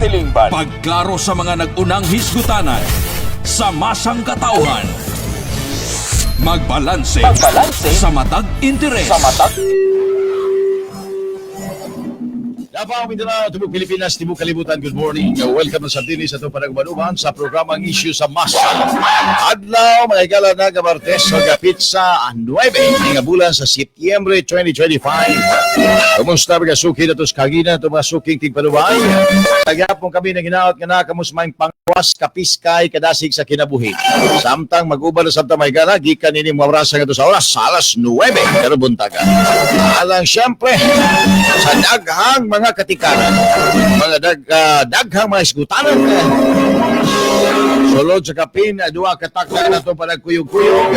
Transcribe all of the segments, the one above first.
katilingban. Pagklaro sa mga nag-unang hisgutanan sa masang katawhan. Magbalanse Magbalanse sa matag interes. sa matag Davao, Mindanao, Tibok Pilipinas, Tibok Kalibutan, good morning. Welcome sa dinis sa itong panagbanuman sa programang Issue sa Masa. Adlaw, mga higala na nga Martes, sa pizza 9, nga bulan sa Setyembre 2025. Kumusta mga suki na tos kagina, ito mga suking tigpanuway. Tagapong kami ng hinaot nga nakamus maing pangwas, kapiskay, kadasig sa kinabuhi. Samtang mag-uban na samtang mga higala, gikan nini mga orasa nga to sa oras, sa alas 9, pero buntaga. Alang siyempre, sa daghang mga katikaran, mga daghang mga isgutanan. Sulod sa kapin, duha ka takna na ito panagkuyog-kuyog.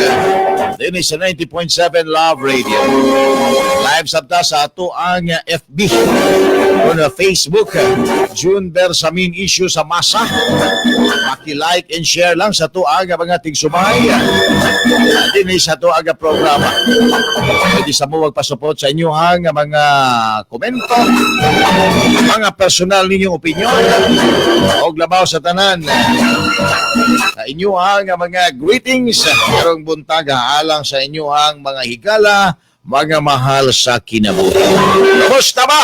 Dinhi sa 90.7 Love Radio. Live sabta sa ato ang FB o na Facebook. June Bersamin Issue sa Masa. Paki-like and share lang sa ato ang mga tigsumay. Dinhi sa ato ang programa. Pwede sa mo magpasupport sa inyong mga komento, mga personal ninyong opinion, o labaw sa tanan sa inyong mga greetings karong buntaga alang sa inyong mga higala, mga mahal sa kinabuhi. Kumusta ba?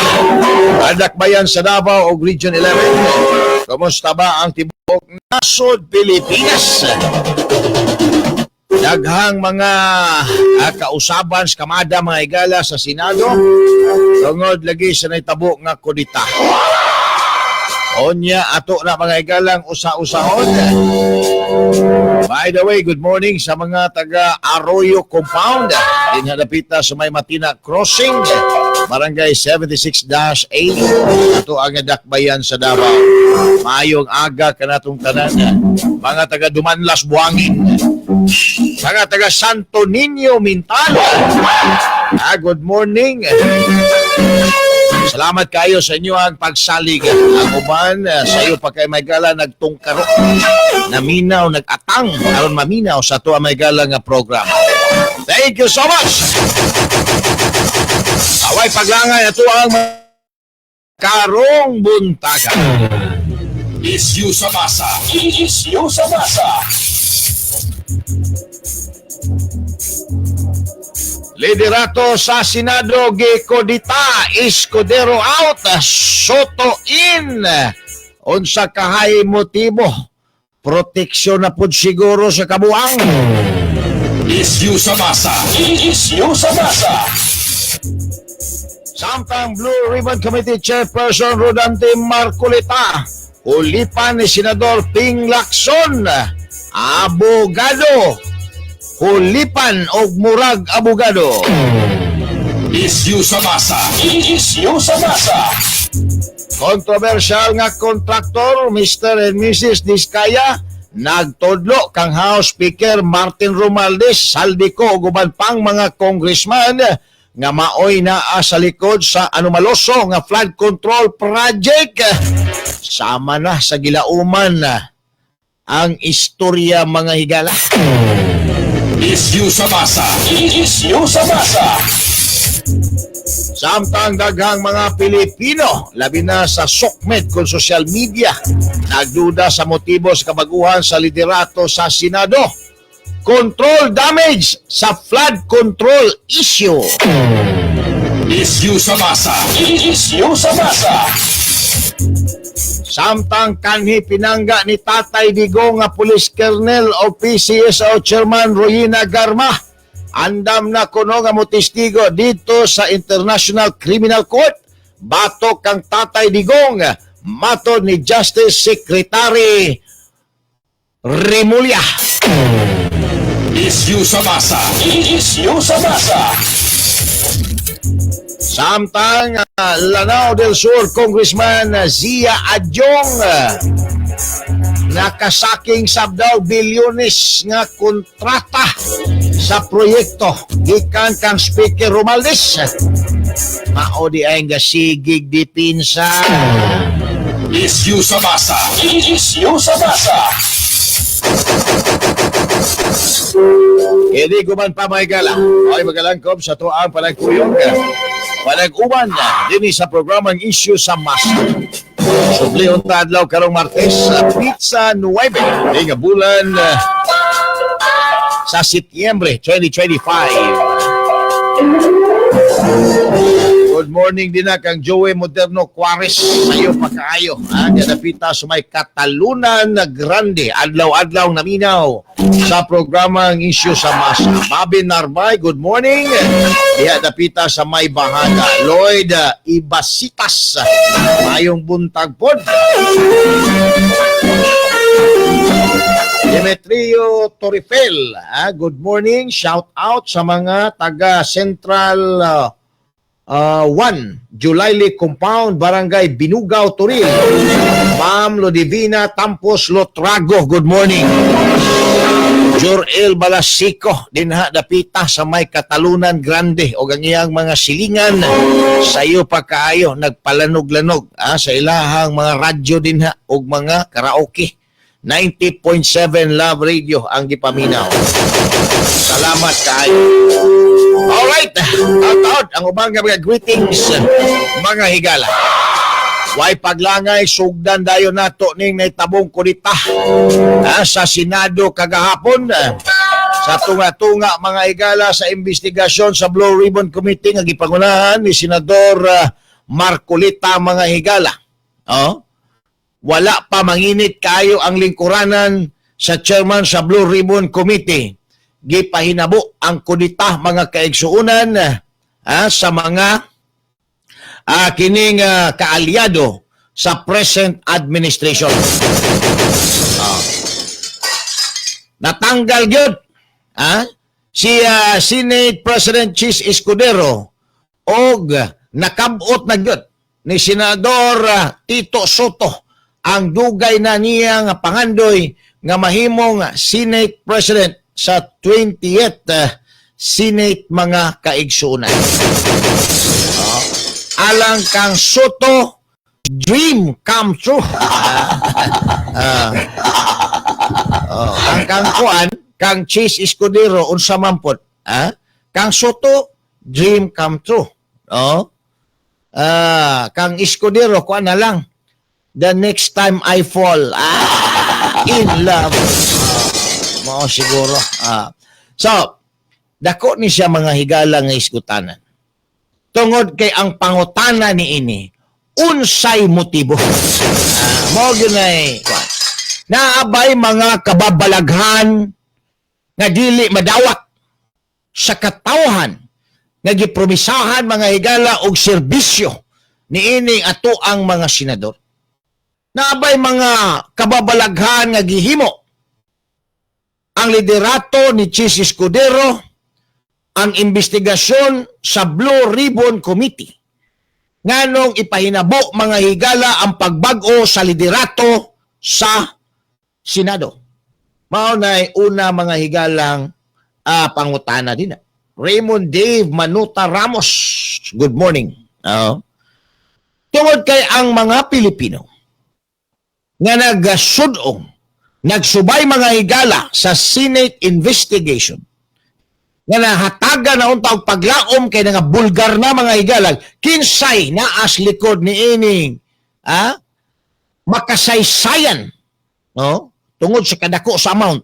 Anak bayan sa Davao o Region 11? Kumusta ba ang tibuok nasod Pilipinas? Daghang mga kausaban sa kamada mga higala sa Senado tungod lagi sa nahitabo nga kudita. Onya ato na mga higalang usa-usahon. By the way, good morning sa mga taga Arroyo Compound. Dinhadapita sa may Matina Crossing, Barangay 76-A. Ato ang dakbayan sa Davao. Maayong aga kanatong tanan. Mga taga Dumanlas, Buhangin. Mga taga Santo Niño, Mintal. Good morning. Salamat kayo sa inyo ang pagsalig. Ang uban sa iyo pa kay may gala nagtungkaro. Naminaw, nag-atang aron maminaw sa ato ang may gala nga program. Thank you so much. Away paglangay ato ang karong buntaga. Issue sa masa. Issue sa Masa. Liderato sa Senado gikodita, Escudero out, Sotto in. Unsa kahay motibo? Proteksyon na pud siguro sa kabuang. Issue sa masa. Issue sa Masa. Samtang Blue Ribbon Committee Chairperson Rodante Marcoleta, ulipan ni Senador Ping Lacson, abogado, hulipan og murag abogado. Issue sa masa. Issue sa Masa. Controversial nga kontraktor, Mr. and Mrs. Diskaya, nagtudlo kang House Speaker Martin Romualdez, Zaldy Co ug uban pang mga congressman nga maoy naa sa likod sa anomaloso nga flood control project. Sama na sa gilauman ang istorya, mga higala. Issue sa masa. Issue sa Masa. Samtang daghang mga Pilipino, labi na sa SOCMED kung social media, nagduda sa motibo sa kabaguhan sa liderato sa Senado. Control damage sa flood control issue. Issue sa masa. Issue sa Masa. Samtang kanhi pinangga ni Tatay Digong nga Police Colonel o PCSO Chairman Royina Garma. Andam na kuno nga motestigo dito sa International Criminal Court. Batok kang Tatay Digong, matod ni Justice Secretary Remulla. Issue sa masa. Issue sa Masa. Samtang Lanao del Sur Congressman Zia Adiong nakasaking sabdaw bilyones nga kontrata sa proyekto gikan kang Speaker Romualdez. Mao di ay nga sigig dipinsa. Issue sa masa. Issue sa Masa. Hindi guman pa may gala. Ay magalangkob sa tuang panagkuyog. Panag-uban dinhi sa programang Issue sa Masa. Subli unta adlaw karong Martes sa Pizza 9. Nga bulan sa Setyembre 2025. Good morning din na kang Joey Moderno Quares, sayo pa kaayo. Ha, dapita sa may Catalunan na Grande. Adlaw-adlaw naminaw sa programang Isyu sa Masa. Mabin Narbay, good morning. Diha dapita sa may Bahada. Lloyd Ibasitas. Mayong buntag pod. Demetrio Torifel, good morning. Shout out sa mga taga Central 1, Julayli Compound, Barangay Binugaw, Toril. Ma'am Lodivina Tampos Lotrago, good morning. Jurel Balasico, dinha dapita sa may Catalunan Grande o ang iyang mga silingan, sa iyo pa kaayo nagpalanog-lanog sa ilahang mga radyo dinha og mga karaoke. 90.7 Love Radio ang gipaminaw. Salamat kaayo. Alright, out ang ubang nga mga greetings, mga higala. Way paglangay, sugdan dayon nato ning naitabong kudita sa Senado kagahapon. Sa tunga-tunga, mga higala, sa investigasyon sa Blue Ribbon Committee nga gipangunahan ni Senador Marcoleta, mga higala. Oh? Wala pa manginit kayo ang lingkuranan sa chairman sa Blue Ribbon Committee. Gipahinabo ang kudita, mga kaigsuunan, sa mga kining kaalyado sa present administration. Natanggal gyud si Senate President Chis Escudero og nakabot na gyud ni Senador Tito Sotto ang dugay na niya nga pangandoy nga mahimong Senate President sa 20th Senate, mga kaigsuonan. Oh. Alang kang Sotto, dream come true. Oh, ang kang kuan, kang Chis Escudero, unsa man pod? Ah? Kang Sotto, dream come true. Oh. Kang Escudero, kuan na lang. The next time I fall in love. Mao siguro. So, dako ni siya, mga higala, nga isgutanan. Tungod kay ang pangutana ni ini, unsay motibo? Mao gyud nay kuan. Naabay mga kababalaghan nga dili madawat sa katawhan nga gipromisahan, mga higala, og serbisyo niining ato ang mga senador? Naabay mga kababalaghan nga gihimo ang liderato ni Chis Escudero ang investigasyon sa Blue Ribbon Committee? Nganong ipahinabo, mga higala, ang pagbag-o sa liderato sa Senado? Mao nay una, mga higalang pangutana din. Raymond Dave Manuta Ramos, good morning. Oo. Tungod kay ang mga Pilipino nga nagsudong, nagsubay, mga higala, sa Senate investigation nga nahatagan na unta og paglaom kay nga bulgar na, mga higala, kinsay naas likod ni ining makasaysayan, no, tungod sa kadako sa amount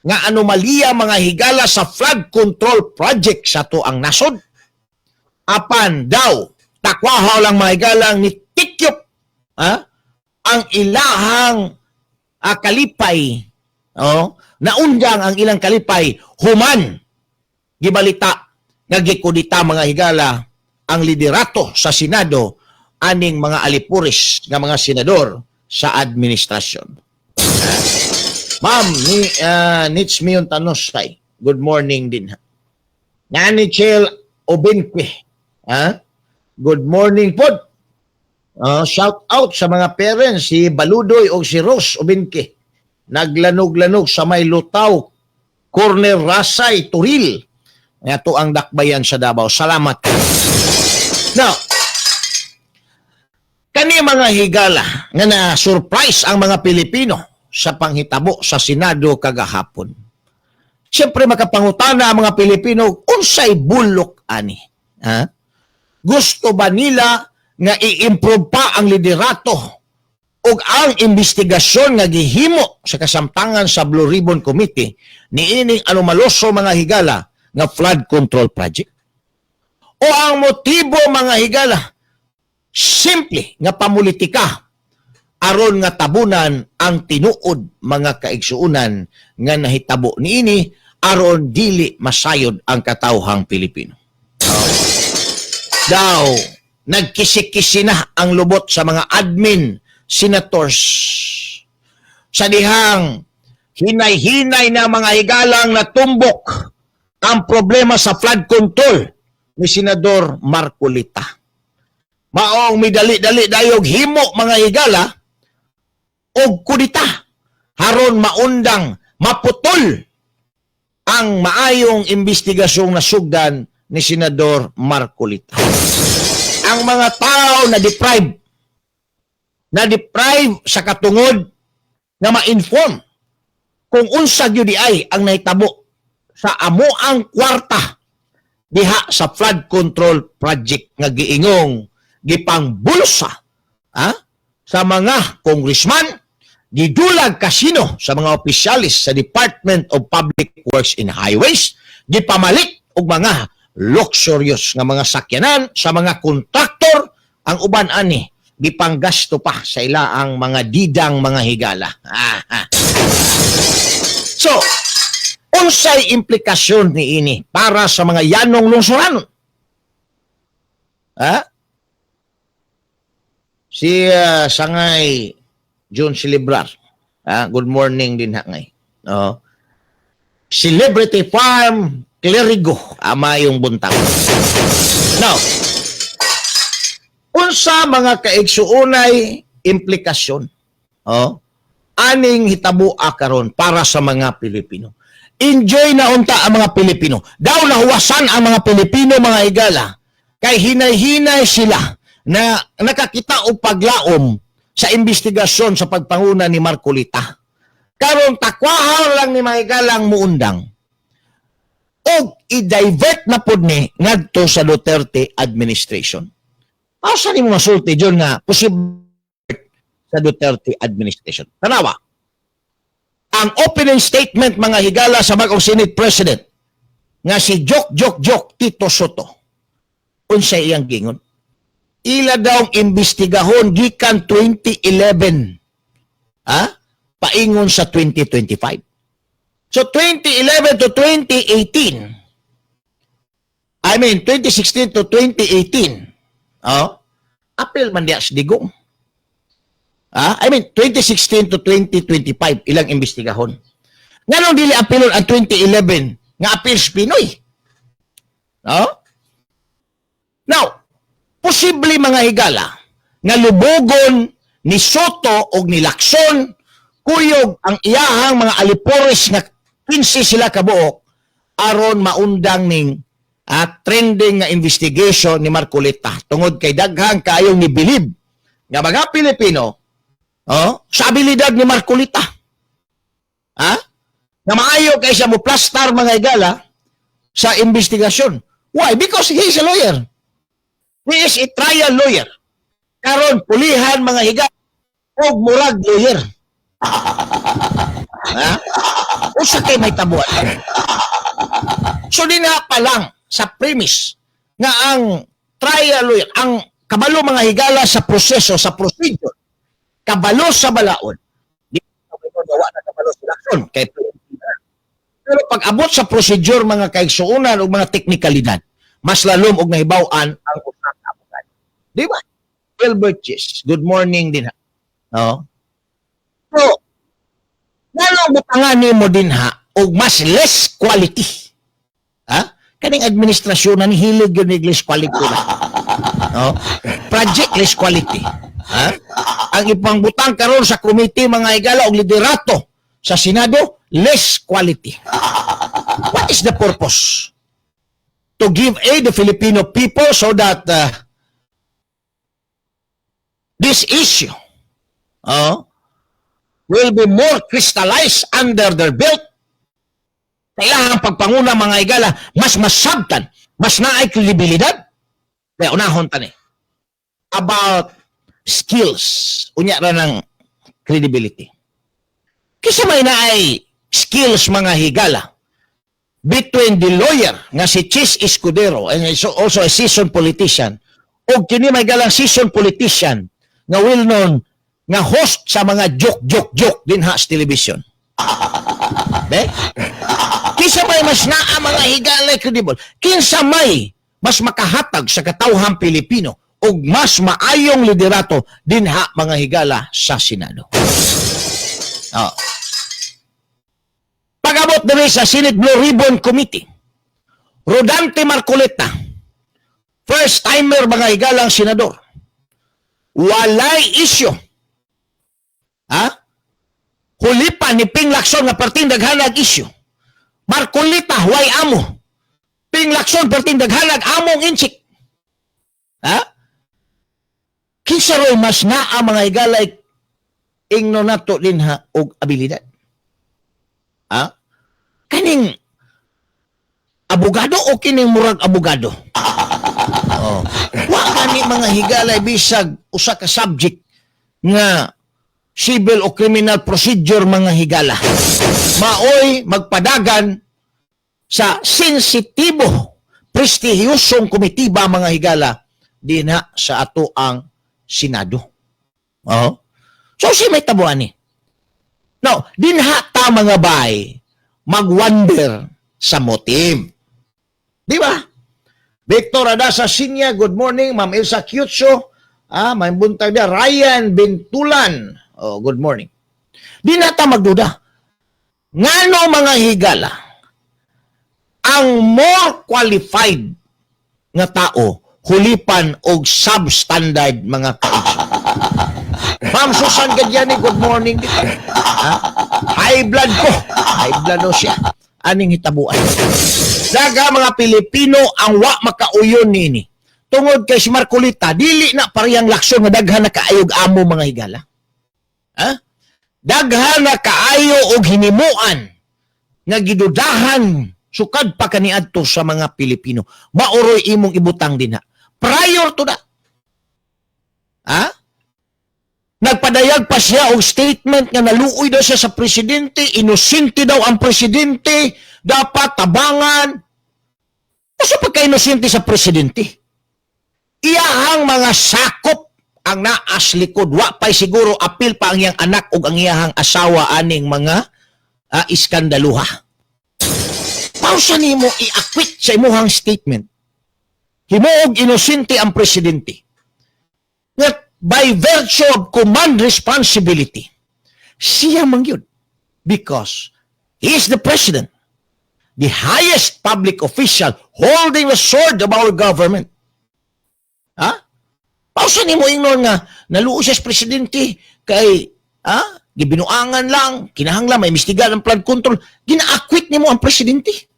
nga anomalya, mga higala, sa flood control project sa atoang nasod, apan daw takwahaw lang, mga higalang, ni tikyop ang ilahang kalipay, oh, naundang ang ilang kalipay human gibalita nga gikudita, mga higala, ang liderato sa Senado aning mga alipuris nga mga senador sa administrasyon. Ma'am, ni Nits Mion Tanosay, good morning din. Nani Chel Obenque, ha? Good morning pod. Shout out sa mga parents, si Baludoy o si Rose Obenque. Naglanog-lanog sa may Lutaw, Corner Rasay, Toril. Nga to ang dakbayan sa Davao. Salamat. Now, kani, mga higala, nga na surprise ang mga Pilipino sa panghitabo sa Senado kagahapon. Siyempre makapangutana ang mga Pilipino, unsay bulok ani? Ha? Gusto ba nila nga i-improve pa ang liderato Ug ang investigasyon nga gihimo sa kasamtangan sa Blue Ribbon Committee niining anomaloso, mga higala, nga flood control project? O ang motibo, mga higala, simple nga pamulitika aron nga tabunan ang tinuod, mga kaigsuunan, nga nahitabo niini aron dili masayod ang katawhang Pilipino? Daw nagkisi-kisi na ang lubot sa mga admin senators sa dihang hinay-hinay na, mga higalang, natumbok ang problema sa flood control ni Senador Marcoleta. Maong midali-dali dayog himo, mga higala, og kudita haron maundang maputol ang maayong investigasyong nasugdan ni Senador Marcoleta. Ang mga tao na deprive sa katungod nga ma-inform kung unsa gyud ay ang nahitabo sa amoang kwarta diha sa flood control project nga giingong gipangbulsa, sa mga congressman, gidulag kasino sa mga opisyalis sa Department of Public Works and Highways, gipamalit og mga luxurious nga mga sakyanan sa mga kontraktor. Ang uban ani gipanggasto pa sa ila ang mga didang, mga higala. So, unsay implikasyon niini para sa mga yanong lungsuranon? Ha? Si Sangay John Celebrar. Ah, good morning din ha ngay. No. Celebrity Farm Clerigo, ama yung buntag. Now, unsa, mga kaigsuunay, implikasyon, oh, aning hitabua karon para sa mga Pilipino? Enjoy na unta ang mga Pilipino. Daw nahuwasan ang mga Pilipino, mga higala, kay hinay-hinay sila na nakakita og paglaom sa investigasyon sa pagpanguna ni Marcoleta. Karon takwahan lang ni mga higalang muundang og i-divert na pod ni ngadto sa Duterte administration. Asa nimo masulti, John, nga posible sa Duterte administration? Tanawa. Ang opening statement, mga higala, sa bagong Senate President nga si Joke Joke Joke Tito Sotto. Unsay iyang gingon? Ila daw imbestigahon gikan 2011. Ha? Paingon sa 2025. So 2011 to 2018. I mean 2016 to 2018. Oh, apil man diya si Digong. Ah, I mean 2016 to 2025 ilang imbestigahon. Nganong dili apilon ang 2011 nga apil sa PNoy? No? Now, posible, mga higala, nga lubugon ni Sotto og ni Lacson kuyog ang iyahang mga alipores nga 15 sila kabuok aron maundang ning trending nga investigation ni Marcoleta tungod kay daghang kaayong ni bilib nga mga Pilipino, oh, sa abilidad ni Marcoleta. Ha? Na maayo kay siya mo plastar, mga higala, sa investigasyon. Why? Because he is a lawyer. He is a trial lawyer. Karon pulihan, mga higala, og murag lawyer. Ha? Usa kay may tabuan. So dinha pa lang sa premise nga ang trial lawyer, ang kabalo, mga higala, sa proseso, sa procedure, kabalo sa balaod, di wa na kabalo sa aksyon kay, pero pag abot sa procedure, mga kaigsuonan, o mga teknikalidad, mas lalom og nahibaw-an ang usa ka abogado. Di ba? Gilbert Chis, good morning din ha. No? So, nganong butangan nimo din ha og mas less quality? Ha? Kaning administrasyon na hilig yun ni less quality na. No? Project less quality. Ha? Ang ipangbutang karon sa committee, mga higala, og liderato sa Senado, less quality. What is the purpose? To give aid the Filipino people so that this issue will be more crystallized under their belt. Kailangan pagpanguna, mga higala, mas masabtan, mas naay kredibilidad. Kaya unahon tani about skills. Unya ra ng Credibility. Kinsa may naay skills, mga higala, between the lawyer nga si Chiz Escudero and is also a seasoned politician o kini may galang seasoned politician nga well known nga host sa mga joke joke joke dinha sa television? Be? Kinsa may mas naa, mga higala, credible? Kinsa may mas makahatag sa katawhang Pilipino og mas maayong liderato dinha, mga higala, sa Senado? Oh. Pag-abot diri sa Senate Blue Ribbon Committee, Rodante Marcoleta, first timer, mga higalang senador, walay isyu. Ha? Huli pa ni Ping Lacson nga perting daghanag isyu. Marcoleta, way amo. Ping Lacson, perting daghanag among Intsik. Ha? Kinsa ro'y mas naa, mga higala, ingno nato dinha og abilidad? Ha? Kaning abogado o kining murag abogado? Oh. Wa gani, mga higalay, bisag usa ka subject nga civil o criminal procedure, mga higala. Maoy magpadagan sa sensitibo, prestihiyosong komitiba, mga higala, dinha sa ato ang Senado. Oh. So si may tabuan ni. Now, dinha ta, mga bay, mag-wonder sa motive. Di ba? Victor Adasa Sinya, good morning. Ma'am Elsa Kyutso, may buntag dia. Ryan Bintulan, oh, good morning. Di na ta magduda. Ngano, mga higala, ang more qualified nga tao hulipan og substandard, mga kaigsoon? Ma'am Susan Gadyani, good morning dito. Ha? High blood ko. High blood daw siya. Aning hitabuan? Daga mga Pilipino ang wa makauyon niini. Tungod kay si Marcoleta, dili na parehang Lacson nga daghan na kaayog amo, mga higala. Ha? Daghan na kaayo og hinimuan nga gidudahan sukad pa kaniadto sa mga Pilipino. Mao roy imong ibutang dinha. Prior to that. Ha? Nagpadayag pa siya og statement nga naluoy daw siya sa presidente, inosente daw ang presidente, dapat tabangan. Asa pagka-inosente sa presidente? Iyahang mga sakop ang naas likod. Wa pa'y siguro apil pa ang iyang anak ug ang iyahang asawa aning mga iskandaluha. Pausa nimo i-acquit sa imuhang statement? Himuog inosente ang presidente. Nga by virtue of command responsibility, siya man gyud. Because he is the president, the highest public official holding the sword of our government. Ha? Pausa nimo ingnon nga naluoy siya sa presidente kay ha, gibinuangan lang, kinahanglan may imbestigar ang flood control, gina-acquit nimo ang presidente?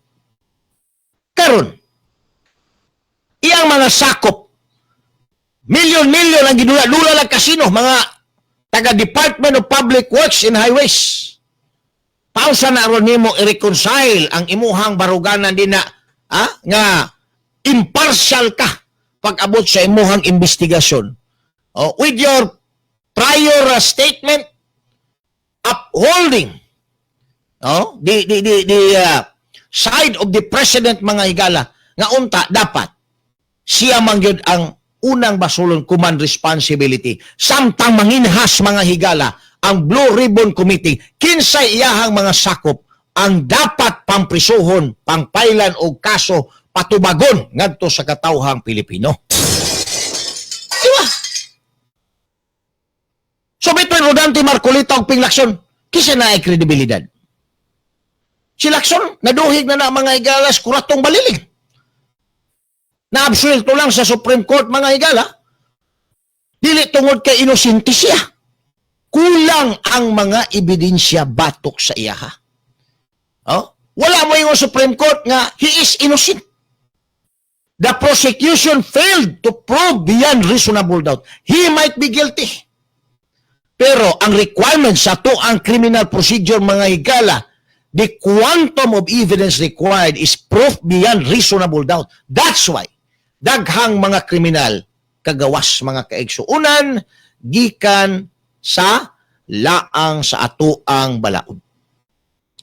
Karon, iyang mga sakop, milyon-milyon ang gidula-dula lang kasino, mga taga Department of Public Works and Highways. Pausa na ron nimo i-reconcile ang imuhang baruganan din na nga impartial ka pag-abot sa imuhang investigasyon? Oh, with your prior statement upholding, oh, the side of the president, mga higala, nga unta dapat siya man gyud ang unang basulon, command responsibility, samtang manginhas, mga higala, ang Blue Ribbon Committee kinsay iyahang mga sakop ang dapat pamprisuhon, pangpailan og kaso, patubagon ngadto sa katawhang Pilipino. Di ba? So between Rodante Marcoleta ug Ping Lacson, kinsa na ay kredibilidad? Si Lacson, naduhig na na, mga higalas, kuratong baliling. Naabsuelto lang sa Supreme Court, mga higala. Dili tungod kay inosente siya. Kulang ang mga ebidensya batok sa iyaha. Oh? Wala mo yung Supreme Court nga he is innocent. The prosecution failed to prove beyond reasonable doubt. He might be guilty. Pero ang requirement sa to ang criminal procedure, mga higala, the quantum of evidence required is proof beyond reasonable doubt. That's why daghang mga kriminal kagawas, mga kaigsuunan, gikan sa Laang sa atoang balaod.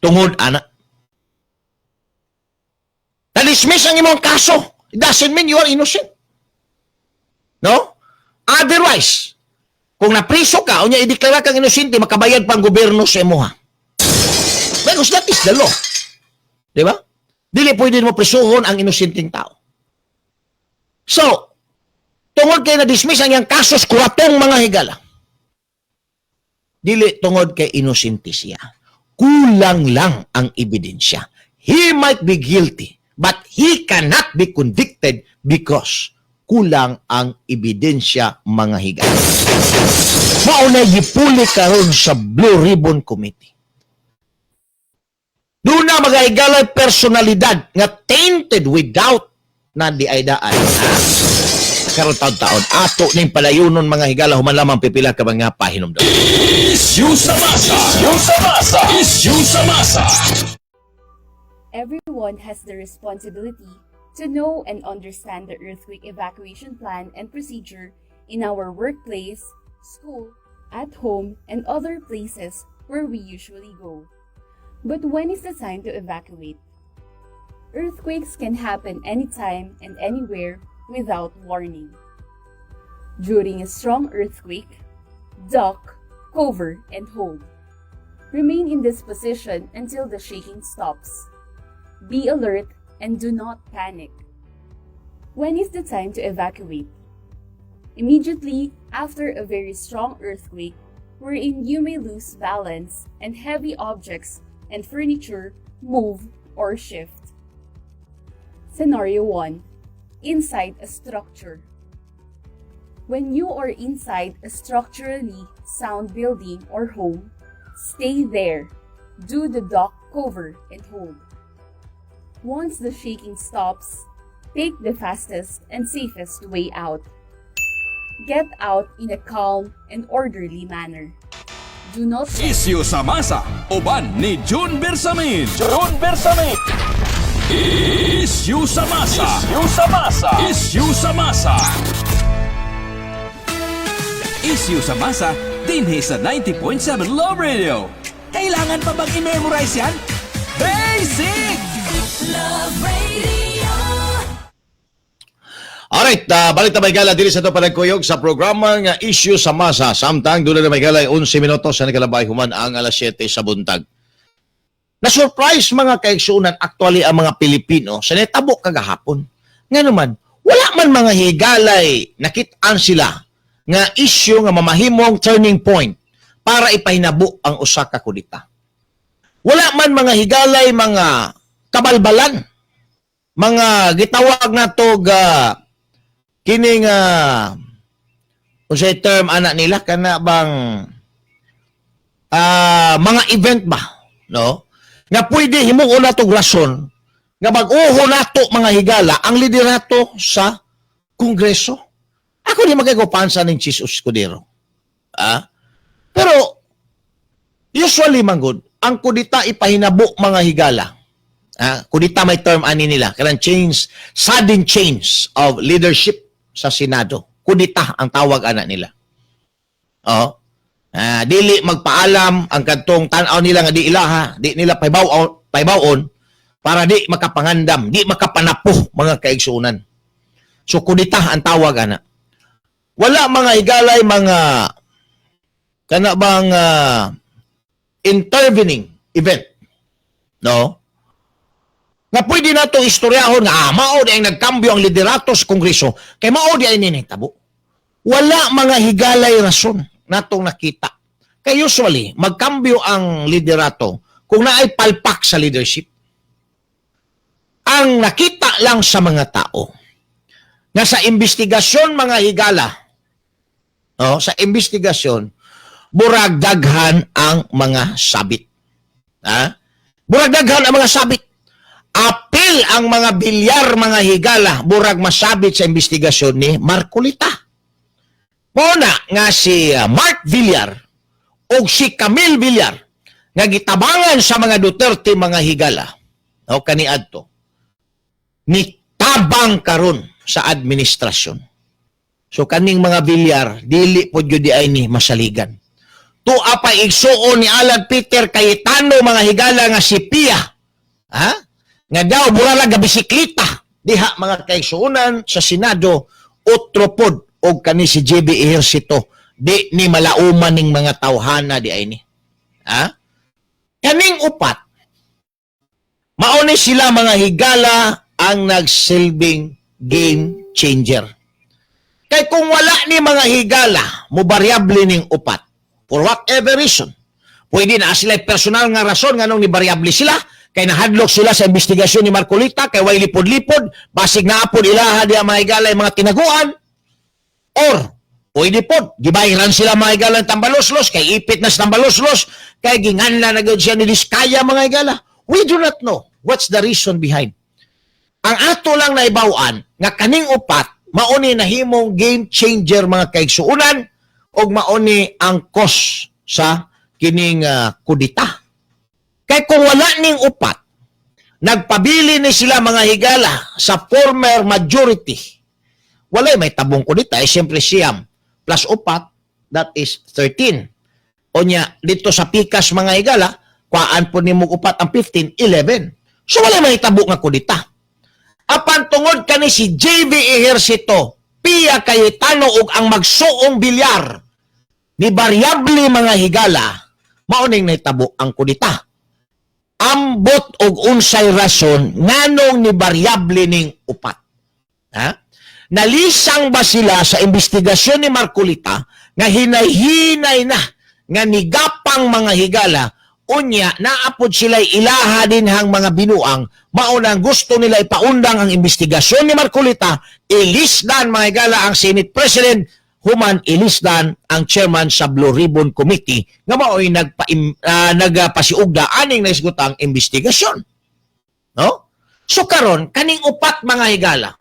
Tungod ana. Na-dismiss ang imong kaso. It doesn't mean you are innocent. No? Otherwise, kung napriso ka, unya ideklara kang inosente, makabayad pang gobyerno sa imuha. Because that is the law. Di ba? Dili pwede mo prisuhon ang inosenteng tao. So, tungod kay na-dismiss ang iyang kasos kuratong, mga higala, dili tungod kay inosente siya. Kulang lang ang ebidensya. He might be guilty, but he cannot be convicted because kulang ang ebidensya, mga higala. Mao na gipuli karon sa Blue Ribbon Committee. Doon na, mga higala, personalidad nga tainted without na di ay daan. Karon taon-taon ato ning palayunon, mga higala, human lamang pipila ka mga pahinumdum. Issue sa masa. Issue sa masa. Issue sa masa. Everyone has the responsibility to know and understand the earthquake evacuation plan and procedure in our workplace, school, at home, and other places where we usually go. But when is the time to evacuate? Earthquakes can happen anytime and anywhere without warning. During a strong earthquake, duck, cover, and hold. Remain in this position until the shaking stops. Be alert and do not panic. When is the time to evacuate? Immediately after a very strong earthquake, wherein you may lose balance and heavy objects and furniture move or shift. Scenario 1: Inside a structure. When you are inside a structurally sound building or home, stay there. Do the duck, cover, and hold. Once the shaking stops, take the fastest and safest way out. Get out in a calm and orderly manner. Do not Issue sa masa. Uban ni June Bersamin. June Bersamin. Issue sa masa. Issue sa masa. Issue sa masa. Issue sa masa dinhi sa 90.7 Love Radio. Kailangan pa bang i-memorize yan? Basic! Love Radio. Alright, balik ta, mga higala, diri sa ato panagkuyog sa programa nga Issue sa Masa. Samtang doon na, mga higala, 11 minutos sa nakalabay human ang alas 7 sa buntag. Na-surprise, mga kaigsunan, actually ang mga Pilipino sa netabo kagahapon. Nga naman, wala man, mga higalay, nakit-an sila nga issue nga mamahimong turning point para ipahinabo ang usa ka kudita. Wala man, mga higalay, mga kabalbalan, mga gitawag nato ga kining unsay term ana nila, kana bang mga event ba, no, nga pwede himuon nato rason nga bag-oho nato, mga higala, ang liderato sa Kongreso. Ako di magkagupansa ng Chiz Escudero. Pero usually manggod ang kudita ipahinabo, mga higala. Kudita may term ani nila kanang change, sudden change of leadership sa Senado. Kudita ang tawag ana nila. Oh. Dili magpaalam ang kadtong tan-aw nila nga di ilaha, di nila pahibaw pahibawon para di makapangandam, di makapanapo, mga kaigsuonan. So kudita ang tawag ana. Wala, mga higalay, mga kana bang intervening event. No? Nga pwede nato istoryahon nga mao di ang nagkambyo ang liderato sa Kongreso kay mao di ay ninitabo. Wala, mga higalay, rason natong nakita. Kay usually magkambyo ang liderato kung naay palpak sa leadership. Ang nakita lang sa mga tao nga sa investigasyon, mga higala, no, sa investigasyon, burag daghan ang mga sabit. Ha? Burag daghan ang mga sabit. Apil ang mga Villar, mga higala, burag masabit sa investigasyon ni Marcolita. Muna nga si Mark Villar o si Camille Villar nga gitabangan sa mga Duterte, mga higala, o kaniadto ni tabang karon sa administrasyon. So kaning mga Villar dili pod gyud di ay ni masaligan. Tua pa igsuon ni Alan Peter Cayetano, mga higala, nga si Pia. Ha? Nga daw mura lang bisikleta diha, mga kaigsuonan, sa Senado, otro pod og kani si JB Ejercito, di ni malauman ning mga tawhana di ay ni. Ha? Kaning upat, mao ni sila, mga higala, ang nagsilbing game changer. Kay kung wala ni, mga higala, mo variable ning upat for whatever reason. Pwede na sila personal nga rason nganong ni variable sila, kay nahadlok sila sa investigasyon ni Marcoleta, kay way lipod-lipod, basig naapod ilaha diya, mga higala, yung mga tinaguan, or pwede po gibayran sila, mga higala, ng Tambaloslos, kay ipit na sa Tambaloslos, kay ginganla na gyud siya ni Diskaya, mga higala. We do not know what's the reason behind. Ang ato lang naibaw-an nga kaning upat mao ni nahimong game changer, mga kaigsuunan, og mao ni ang cause sa kining kudita. Kay kung wala ning upat, nagpabili ni sila, mga higala, sa former majority, walay may tabong kudita. Eh, siyempre 9 plus 4, that is 13. O nya, dito sa pikas, mga higala, kuhaan po nimo upat ang 15, 11. So walay may tabo nga kudita. Apan tungod kani si JV Ejercito, Pia Cayetano ug ang magsuong Villar ni variable, mga higala, mao ning nahitabo ang kudita. Ambot og unsay rason nganong ni variable ning upat. Ha? Nalisang ba sila sa investigasyon ni Marcoleta nga hinay-hinay na nga nigapang, mga higala, unya naapod sila ilaha din hang mga binuang, mao nang gusto nila ipaundang ang investigasyon ni Marcoleta, ilisdan, mga higala, ang Senate President, human ilisdan ang chairman sa Blue Ribbon Committee nga mao'y nagpasiugda aning naisgutang investigasyon, no? So karon, kaning upat, mga higala,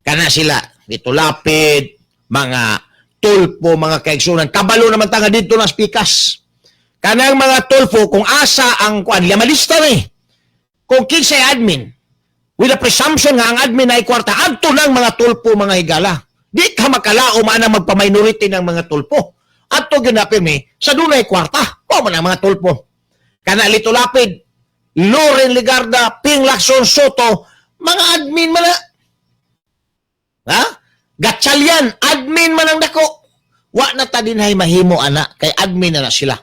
kana sila dito lapid, mga Tulfo, mga kaigsunan, kabalo naman ta nga dito na pikas. Kanang mga Tulfo, kung asa ang kuan, malista ni. Kung kinsay admin, with the presumption nga ang admin ay kwarta, adto ng mga Tulfo, mga higala. Di ka makalao man ang magpa-minority ng mga Tulfo. Adto gyud mi sa dunay kwarta. Mao man ang mga Tulfo. Kana Lito Lapid, Loren Legarda, Ping Lacson, Sotto, mga admin man na. Ha? Gatchalian, admin man ang dako. Wa na ta dinhay mahimo ana kay admin na na sila.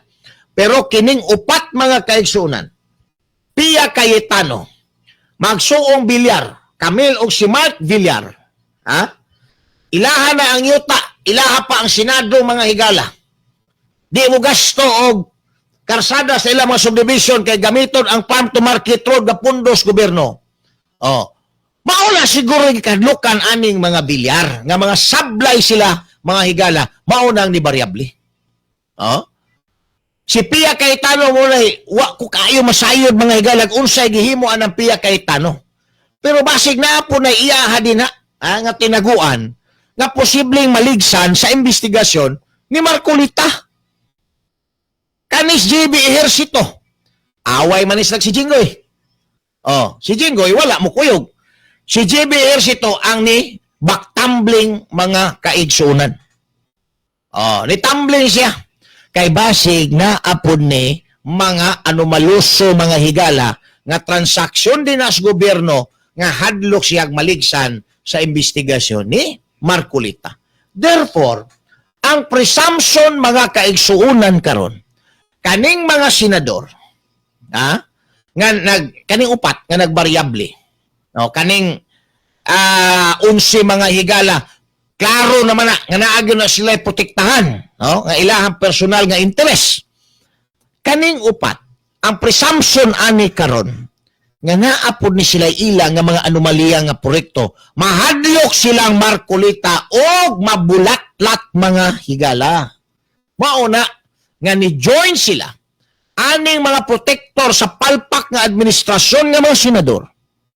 Pero kining upat, mga kaigsunan, Pia Cayetano, Magsuong Villar, Camille og si Mark Villar, ha? Ilaha na ang yuta, ilaha pa ang Senado, mga higala. Di mo gasto og karsada sa ilang mga subdivision kay gamiton ang farm to market road nga pundos gobyerno. Oh. Mao na siguro gikadlukan aning mga Villar nga mga sablay sila, mga higala, mao nang ni variable. Oh. Si Pia Cayetano mo na, wa ko kaayo masayod, mga higala, unsay gihimo anang Pia Cayetano. Pero basig na po na iyaha din na nga tinaguan nga posibleng maligsan sa investigasyon ni Marcoleta. Kanis JB Ejercito. Away manis si Jinggoy. Oh, si Jinggoy wala mo kuyog. Si JB Ejercito ang ni backtumbling, mga kaigsunan. Oh, ni tumbling siya. Kay basig na apod ni mga anomaluso, mga higala, nga transaksyon din as gobyerno nga hadlok siyag maligsan sa investigasyon ni Marcoleta. Therefore, ang presumption, mga kaigsuunan, karon, kaning mga senador, ha, nga nag kaning upat nga nagbaryable, no, kaning 11, mga higala, klaro naman na nga naa gyud na sila protektahan, no, nga ilahang personal nga interes. Kaning upat, ang presumption ani karon nga naapod ni sila ila nga mga anomalya nga proyekto, mahadlok silang Marcoleta og mabulatlat, mga higala. Mao na nga ni join sila aning mga protector sa palpak nga administrasyon nga mga senador,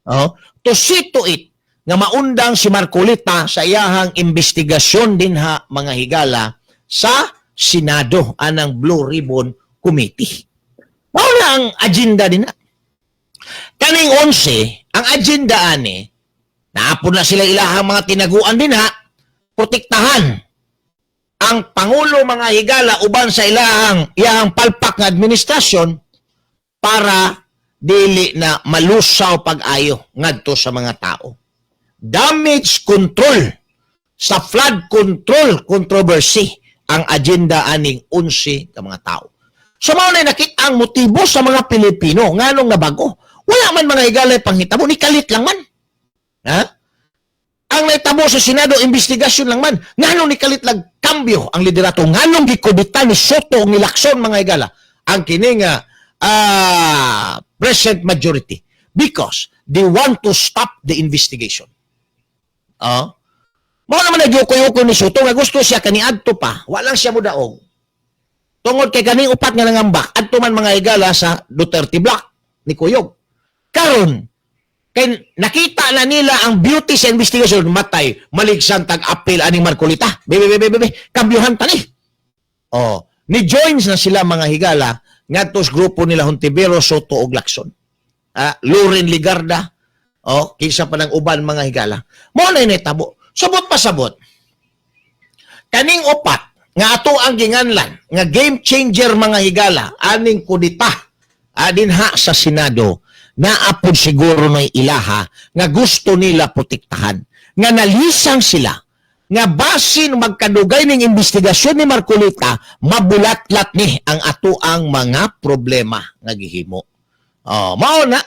oh, to see to it nga maundang si Marcoleta sa iyahang investigasyon dinha, mga higala, sa Senado anang Blue Ribbon Committee. Mao na ang agenda din na. Kaning 11, ang agenda ani, naapod na sila ilahang mga tinaguan din ha, protektahan. Ang pangulo, mga higala, uban sa ilahang iyang palpak nga administrasyon para dili na malusaw pag-ayo ngadto sa mga tao. Damage control sa flood control controversy ang agenda aning 11 ka mga tao. So mao na nakita ang motibo sa mga Pilipino nganong nabago. Wala man, mga higala, panghitabo, ni kalit lang man. Ha? Ang nahitabo sa Senado, investigasyon lang man. Nganong ni kalit lang kambyo ang liderato? Nganong gikudita ni Sotto ni Lacson, mga higala, ang kining present majority? Because they want to stop the investigation. Ah? Mao naman nagyuko-yuko ni Sotto nga gusto siya kaniadto pa, walang siya modaog. Tungod kay kaning upat nga nangambak, adto man, mga higala, sa Duterte Block ni Kuyog. Karon, kay nakita na nila ang beauty sa investigation, matay, maligsan tag appeal aning Marcolita. Bebe, bebe, bebe, kambyuhan ta ni. Oh, ni joins na sila, mga higala, ngadto sa grupo nila Hontiveros, Sotto ug Lacson. Ah, Loren Legarda, oh, kinsa pa ng uban, mga higala. Mao na tabo. Sabot pasabot. Kaning upat nga ato ang ginganlan nga game changer, mga higala, aning kudita dinha sa Senado, naapod siguro na ilaha nga gusto nila protektahan nga nalisang sila nga basin magkadugay ning investigasyon ni Marcoleta, mabulatlat ni ang ato ang mga problema nga gihimo. Oh, mao na.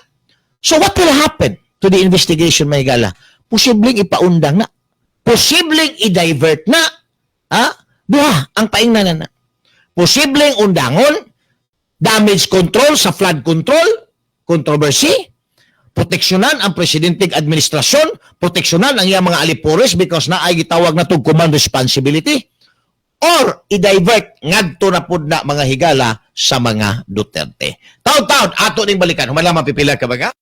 So what will happen to the investigation, mga higala? Posibleng ipaundang na. Posibleng i-divert na. Ha? Duha ang paingnan na. Posibleng undangon, damage control sa flood control, controversy, proteksyonan ang presidenteng administrasyon, proteksyonan ang iyang mga alipores because na ay gitawag na tog command responsibility, or i-divert ngadto na pud na, mga higala, sa mga Duterte. Taud-taud, ato ning balikan. Human lamang pipila ka baga?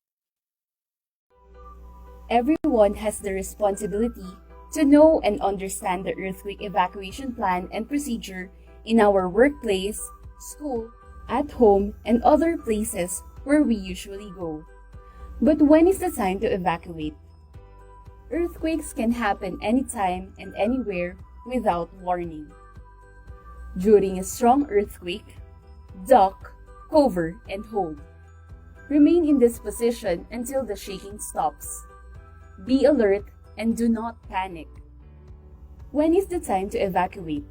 Everyone has the responsibility to know and understand the earthquake evacuation plan and procedure in our workplace, school, at home, and other places where we usually go. But when is the time to evacuate? Earthquakes can happen anytime and anywhere without warning. During a strong earthquake, duck, cover, and hold. Remain in this position until the shaking stops. Be alert and do not panic. When is the time to evacuate?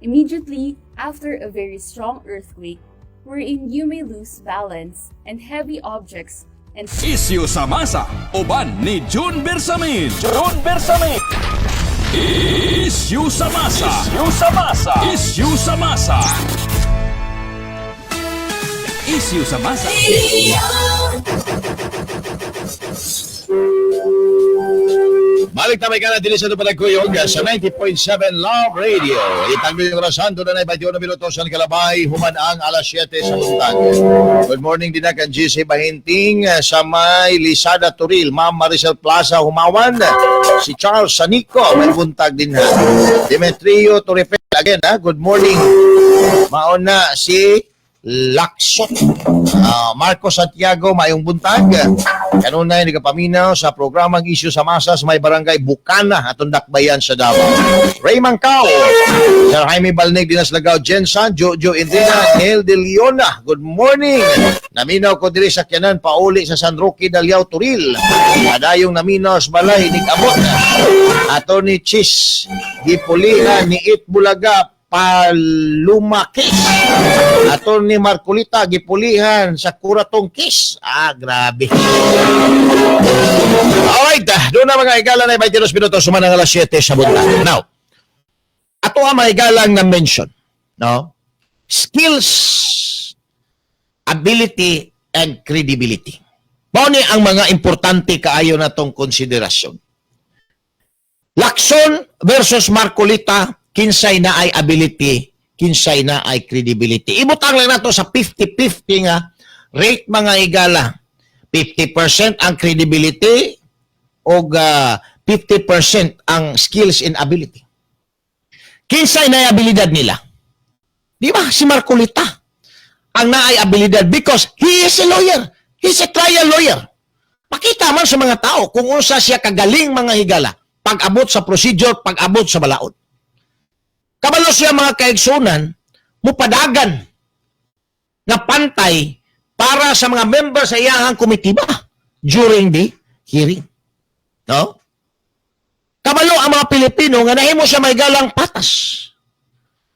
Immediately after a very strong earthquake, wherein you may lose balance and heavy objects and Isyu sa masa, uban ni June Bersamin. June Bersamin. Isyu sa masa. Isyu sa masa. Isyu sa masa. Isyu sa masa. Radio. Balik na may kana dinhi sa Palagkuyog sa 90.7 Love Radio. Itanggoy yung orasan, doon na 21 minutos ang kalabay, human ang alas 7 sa buntag. Good morning din na kan GC Bahinting sa may Lisada Turil, Ma'am Maricel Plaza Humawan, si Charles Sanico, may buntag din ha. Demetrio Torrefel, again ha, good morning. Mauna si Laksot. Ah, Marco Santiago, mayong buntag. Kanunay nagapaminaw sa programang Isyu sa Masa sa may barangay Bukana atong dakbayan sa Davao. Ray Mangkao, Sir Jaime Balnig Dinas Lagaw, Jensan, Jojo Indina, Neil De Leona, good morning. Naminaw ko diri sa Kianan, pauli sa San Roque, Daliao, Turil. Adayong naminaw sa balay, nigabot. Attorney Chis, Gipulihan ni It Bulaga, Palumakis. Attorney Marcolita, gipulihan sa Kuratong Kis. Ah, grabe. Alright, doon na, mga higala, na 22 minutos human ang alas 7 sa buntag. Now, ato ang mga higalang na mention. No? Skills, ability, and credibility. Mao ni ang mga importante kaayo natong konsiderasyon. Lacson versus Marcolita, kinsay na ay ability, kinsay na ay credibility? Ibutang lang nato sa 50-50 nga rate, mga higala. 50% ang credibility o 50% ang skills and ability. Kinsay na ay abilidad nila? Di ba? Si Marcolita ang naay abilidad because he is a lawyer. He's a trial lawyer. Pakita man sa mga tao kung unsa siya kagaling, mga higala, pag-abot sa procedure, pag-abot sa balaod. Kabalo siya, mga kaigsunan, mupadagan nga pantay para sa mga member sa iyahang komitiba during the hearing. No? Kabalo ang mga Pilipino nga nahimo siya may galang patas.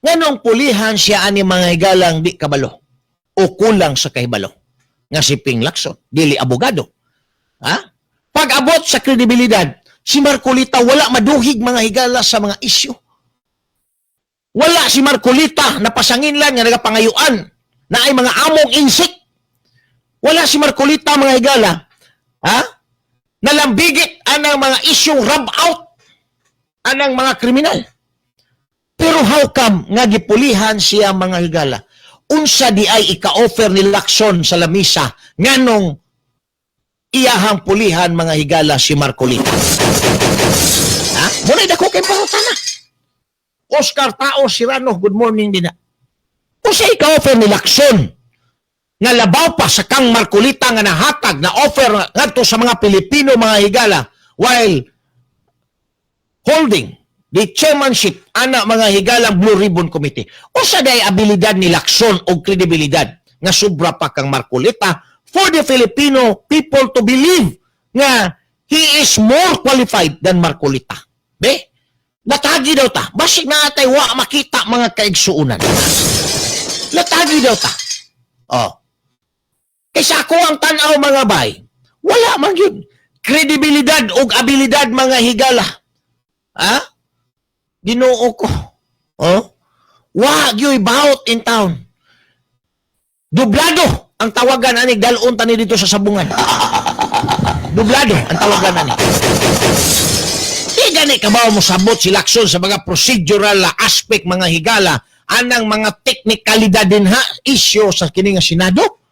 Nganong pulihan siya ani mga higalang di kabalo o kulang sa kahibalo nga si Ping Lacson, dili abogado? Ha? Pag-abot sa kredibilidad, si Marcoleta wala maduhig, mga higala, sa mga isyu. Wala si Marcoleta na pasangin lang nga nagapangayuan na ay mga among insik. Wala si Marcoleta, mga higala, ha? Nalambigit anang mga isyong rub out anang mga kriminal. Pero how come nga gipulihan siya, mga higala? Unsa di ay ika-offer ni Lacson sa lamisa nganong iyahang pulihan, mga higala, si Marcoleta? Ha? Muna dako kay pangutana. Oscar Tao Serrano, good morning din na. Unsa ika-offer ni Lacson nga labaw pa sa kang Marcoleta nga nahatag na offer ngadto sa mga Pilipino, mga higala, while holding the chairmanship ana, mga higalang, Blue Ribbon Committee? Usa day abilidad ni Lacson o kredibilidad nga sobra pa kang Marcoleta for the Filipino people to believe nga he is more qualified than Marcoleta? Be, latagi daw ta. Basig na atay wa makita, mga kaigsuunan. Latagi daw ta. Oh. Kaysa ako ang tanaw, mga bay, wala man yun. Kredibilidad ug abilidad, mga higala. Ha? Ginoo ko. Oh? Wa gyoy bawot in town. Dublado ang tawagan ani dalon tani dito sa sabungan. Dublado ang tawagan ani. Di gani kabaw mo sabot si Lacson sa mga procedural aspect, mga higala, anang mga teknikalidad din ha issue sa kini nga Senado.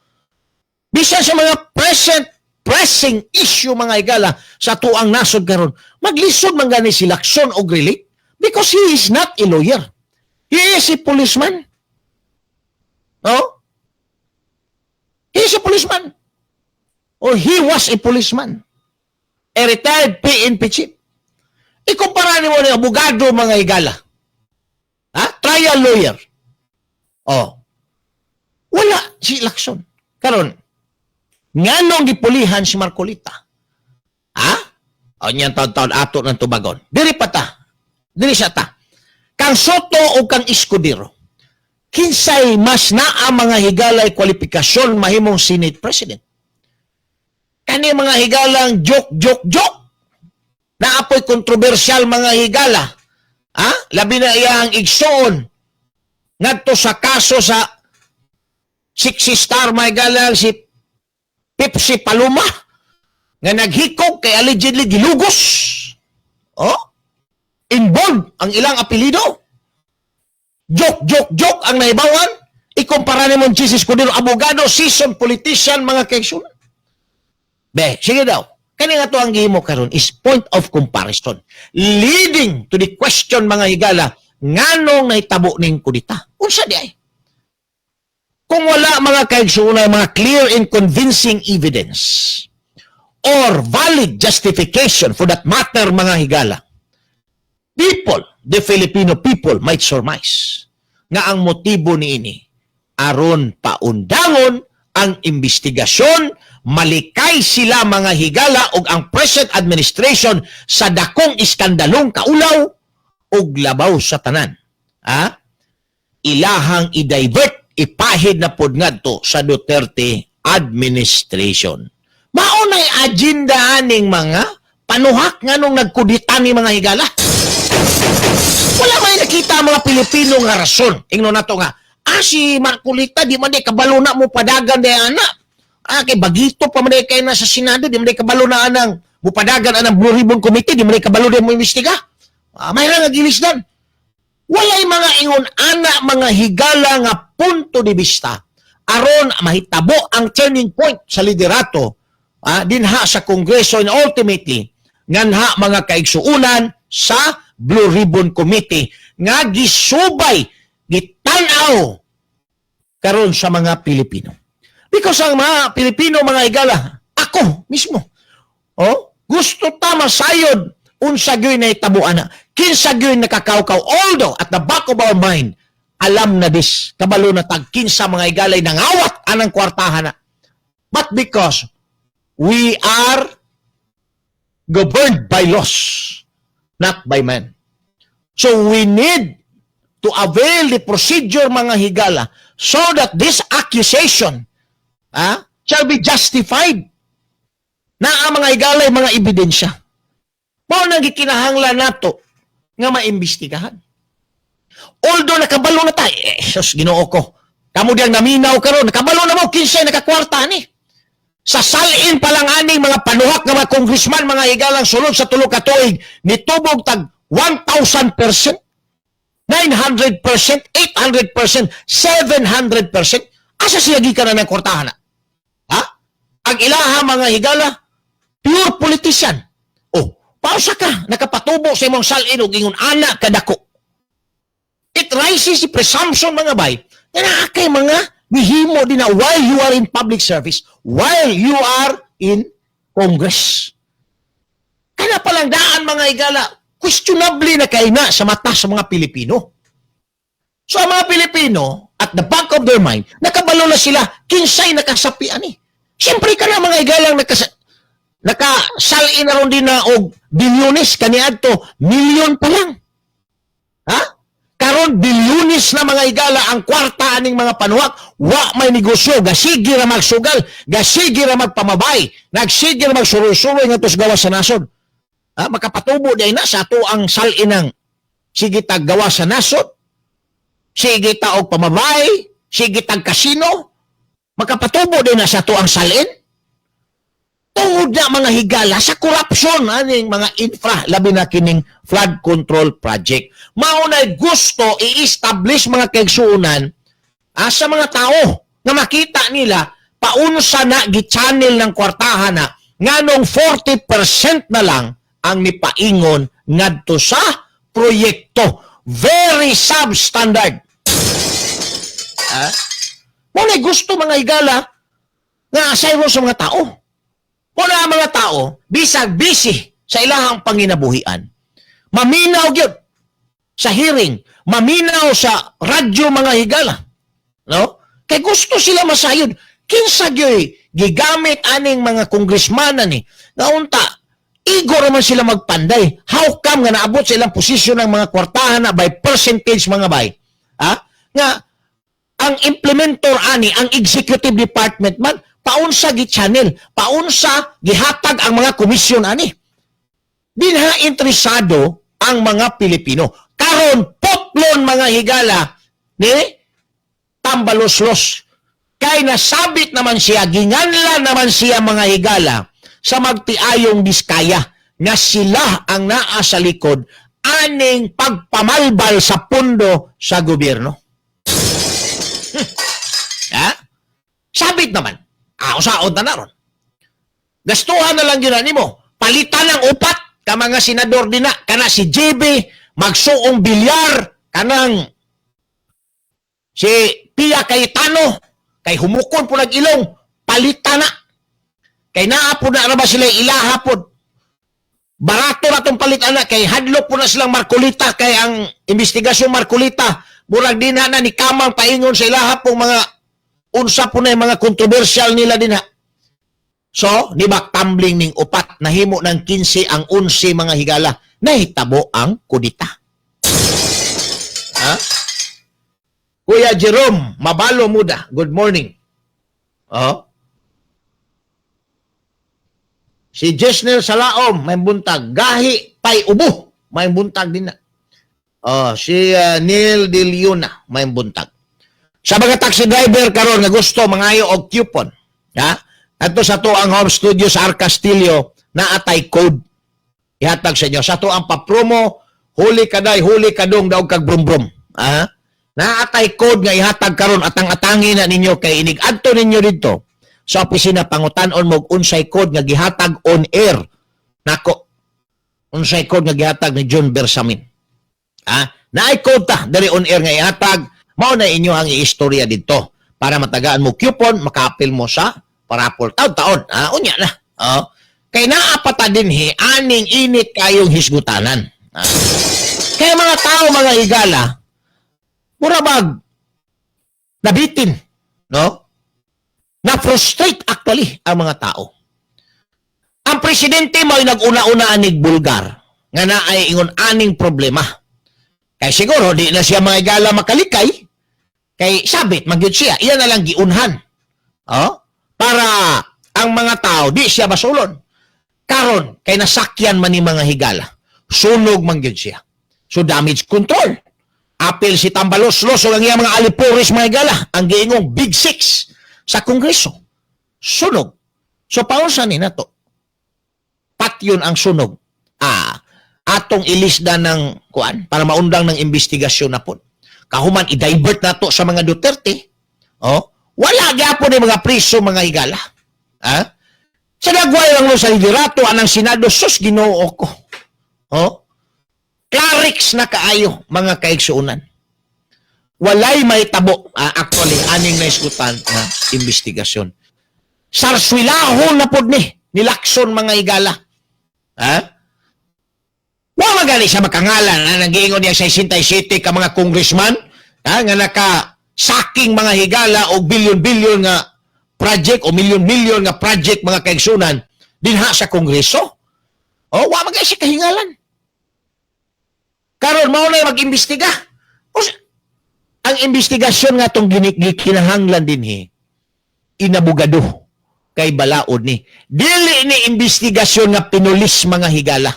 Bisan sa mga present pressing issue, mga higala, sa tuang nasod karon, maglisod man gani si Lacson og relate because he is not a lawyer. He is a policeman. No? He is a policeman. Or he was a policeman. A retired PNP chief. Ikumpara nimo ni abogado, mga higala. Ha? Trial lawyer. Oh. Wala si Lacson. Karon, nganong gipulihan si Marcoleta? Ha? O niyan taon-taon ato ng tubagon. Diri pa ta. Diri siya ta. Kang Sotto o kang Escudero? Kinsay mas naa, mga higalay, kwalifikasyon mahimong Senate President? Kani, mga higalang, joke, joke, joke. Naapoy kontrobersyal, mga higala. Ha? Labi na iyang igsoon ngadto sa kaso sa sexy star, mga higala, si Pepsi Paloma nga naghikog kay allegedly gilugos. Oh? Involved ang ilang apelido. Joke, joke, joke ang naibawan. Ikumpara nimo Chiz Escudero, abogado, seasoned politician, mga kaigsuonan. Be, sige daw. Kani nga to ang gihimo karon is point of comparison. Leading to the question, mga higala, nganong nahitabo ning kudita? Unsa di ay? Kung wala, mga kaigsuonan, mga clear and convincing evidence or valid justification for that matter, mga higala, people, the Filipino people might surmise nga ang motibo niini aron paundangon ang investigasyon, malikay sila, mga higala, ug ang present administration sa dakong iskandalong kaulaw ug labaw sa tanan. Ha? Ilahang i-divert, ipahid na pod ngadto sa Duterte administration. Mao nay agenda aning mga panuhak nganong nagkudita ni mga higala. Wala may nakita ang mga Pilipino nga rason. Ingno nato nga, si Marcoleta, di man di kabalo na mo padagan di ana. Kay bagito pa man di kay na sa Senado, di man di kabalo na anang mupadagan anang Blue Ribbon Committee, di man di kabalo di mo imbestiga. May nga gilisdan. Walay mga ingon ana, mga higala, nga punto de vista aron mahitabo ang turning point sa liderato dinha sa Kongreso and ultimately nganha, mga kaigsuunan, sa Blue Ribbon Committee nga gisubay, gitan-aw karon sa mga Pilipino. Because ang mga Pilipino, mga higala, ako mismo, oh, gusto ta masayod unsa gyud nahitabo ana. Kinsa gyud nakakawkaw? Although at the back of our mind, alam na this, kabalo na tag kinsa, mga higalay, nangawat anang kwartahan na. But because we are governed by laws, not by man. So we need to avail the procedure, mga higala, so that this accusation shall be justified na ang mga higalay mga ebidensya. Mao nang gikinahanglan nato nga maimbestigahan. Although nakabalo na tayo, eh, sus, Ginoo ko. Kamo diyang naminaw karon, nakabalo na mo kinsay nakakwarta ni. Sa salin pa lang aning mga panuhak nga mga congressman, mga higalang, sulod sa 3 ka tuig, nitubog tag 1,000%, 900%, 800%, 700%. Asa siya gikan na ng kwartahan na? Ha? Ang ilaha, mga higala, pure politician. Oh, pausa ka, nakapatubo sa imong salin og ingon ana kadako. It raises the presumption, mga bay, na naa kay mga nihimo din na while you are in public service, while you are in Congress. Kana palang daan, mga higala, questionably na kay na sa mata sa mga Pilipino. So ang mga Pilipino, at the back of their mind, nakabalo na sila, kinsay nakasapian eh. Siyempre ka na, mga higalang, nakasalin na ron din na og bilyones kaniadto, milyon pa lang. Ha? Karon bilyones na, mga higala, ang kwarta aning mga panuwak, wa may negosyo, gasige ra magsugal, gasige ra magpamabay, nagsige ra magsuroy-suroy ngadto sa gawas sa nasod. Ha? Makapatubo di na sa ato ang salin ng sige tag gawas sa nasod, sige ta og pamabay, sige tag kasino, makapatubo din na sa ato ang salin. Tungod na, mga higala, sa korupsyon aning mga infra, labi na kining flood control project. Mao na gusto i-establish, mga kaigsuonan, sa mga tao nga makita nila paunsa na gi-channel ng kwartahan na, nganong 40% na lang ang nipaingon ngadto sa proyekto. Very substandard. Mao na gusto, mga higala, nga asayro sa mga tao. Mao na ang mga tao, bisag busy sa ilahang panginabuhian, maminaw gyud sa hearing, maminaw sa radyo, mga higala. No? Kay gusto sila masayod. Kinsa gyud gigamit aning mga congressman ni nga unta igo raman sila magpanday? How come nga naabot sa ilang posisyon ng mga kwartahan na by percentage, mga bay? Ha? Nga ang implementor ani, ang executive department man, paunsa gi-channel, paunsa gihatag ang mga komisyon ani? Dinha interesado ang mga Pilipino. Karon potlon, mga higala, ni Tambaloslos. Kay nasabit naman siya, ginganla naman siya, mga higala, sa magtiayong Diskaya nga sila ang naa sa likod aning pagpamalbal sa pundo sa gobyerno. Ha? Sabit naman. Ah, usaon na naron. Gastuhan na lang yun nimo. Palitan ng upat ka mga senador din na. Kana si JB, magsuong bilyar, kanang si Pia Cayetano, kay humukon po nag-ilong, palitan na. Kay naa po na ba sila ilaha po. Barato na itong palit ana kay hadlok po na silang Marcoleta, kay ang investigasyon Marcoleta murag din na ni kamang paingon sa ilaha pong mga unsa po na yung mga controversial nila din ha. So, ni tumbling ning upat, nahimo ng 15 ang 11, mga higala, nahitabo ang kudita. Ha? Kuya Jerome, Mabalo Muda, good morning. Oh. Si Jesner Salaom, may buntag. Gahi pay ubo, may buntag din na. Oh, si Neil De Leona, may buntag. Sa mga taxi driver karon nga gusto mangayo og coupon, ha? Adto sa ato ang home studio sa R. Castillo na atay code. Ihatag sa inyo. Sa ato ang pa-promo, huli kaday, huli kadong daog kag brum-brum. Ha? Naatay code nga ihatag karon, atang-atangi na ninyo kay inig adto ninyo didto sa opisina, pangutan-on mo unsay code nga gihatag on air nako, unsay code nga gihatag ni John Bersamin. Ha, naay code ta diri on air nga ihatag, mao na inyo ang iistorya didto para matagaan mo coupon, makaapil mo sa pa-raffle taon-taon. Ha, unya na. Oh. Kay naa pa ta dinhi aning init kayong hisgutanan. Ha? Kaya mga tao, mga higala, mura bag nabitin, no? Na-frustrate actually ang mga tao. Ang presidente mo'y nag-una-una anig bulgar nga naay ingon aning problema. Kay siguro di na siya, mga higala, makalikay kay sabit man gyud siya, iya na lang giunhan. Oh? Para ang mga tao di siya basulon. Karon kay nasakyan man ni, mga higala. Sunog man gyud siya. So damage control. Apil si Tambaloslos o ang iyang mga alipores, mga higala, ang giingong Big Six sa Kongreso. Sunog. So paunsa ni nato? Patyon ang sunog. Atong ilisda ng kuan para maundang ng investigasyon na po. Kahuman i-divert nato sa mga Duterte. Oh, wala gyapon ni mga priso, mga higala. Ha? Sa nagway lang mo sa liderato anang Senado, sus, Ginoo ko. Oh? Clarics na kaayo, mga kaigsuonan. Walay may tabo actually aning naisgutan na investigasyon. Sarswilahon na pod ni Lacson, mga higala. Ha? Wa magali siya makangalan na nagiingon niya sa 67 ka mga congressman, ha, nga naka saking, mga higala, o bilyon-bilyon nga project o milyon-milyon nga project, mga kaigsunan, dinha sa Kongreso. O wa magali siya kahingalan. Karon mao na mag-imbestiga. O, ang investigasyon nga tong gikinahanglan dinhi inabogado kay balaod ni. Dili ni investigasyon nga pinulis, mga higala.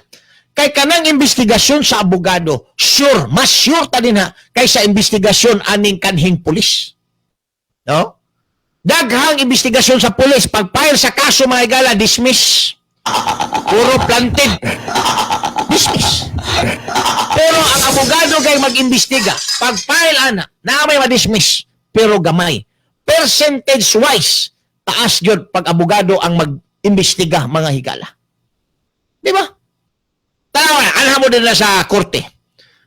Kay kanang investigasyon sa abogado, sure, mas sure ta din ha kaysa investigasyon aning kanhing pulis. No? Daghang investigasyon sa pulis, pag file sa kaso, mga higala, dismiss. Puro planted. Dismiss. Pero ang abogado kay mag-imbestiga, pag file ana, na may ma-dismiss, pero gamay. Percentage wise, taas gyud pag abogado ang mag-imbestiga, mga higala. Di ba? Tanawa, anha mo din na sa korte.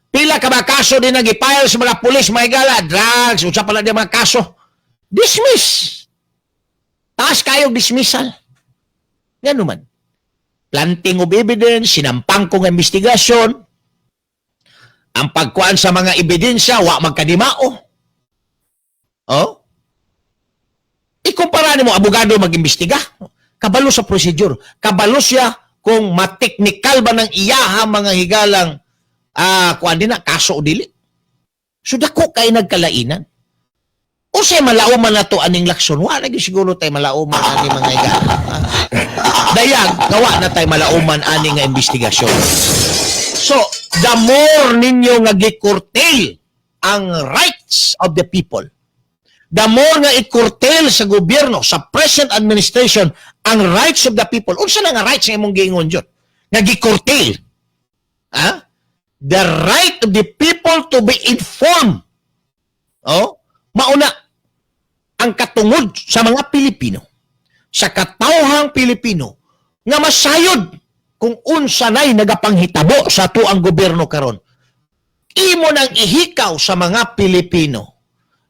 Pila ka ba kaso din nag file sa mga pulis, mga higala, drugs, unsa pala di mga kaso. Dismiss. Taas kayong dismissal. Yan naman. Planting of evidence, sinampang kong investigasyon, ang pagkuan sa mga ebidensya, wa magkadimao. Oh? Ikumpara nimo abogado mag-imbestiga. Kabalo sa procedure. Kabalo siya kung mateknikal ba ng iyaha, mga higalang, kuan din na, kaso o dili. So dako kay nagkalainan. O say malauman na to aning Lacson, wala gyud siguro tay malauman ani, mga higala. Dayag, gawa na tay malauman ani nga investigasyon. So, the more ninyo nga gi-curtail ang rights of the people, the more nga i-curtail sa gobyerno, sa present administration, ang rights of the people. Unsa na nga rights nga imong giingon dyan? Nga gi-curtail. Ha? The right of the people to be informed. Oh? Mauna, ang katungod sa mga Pilipino, sa katawhang Pilipino, nga masayod kung unsa nay nagapanghitabo sa atuang gobyerno karon. Imo nang ihikaw sa mga Pilipino.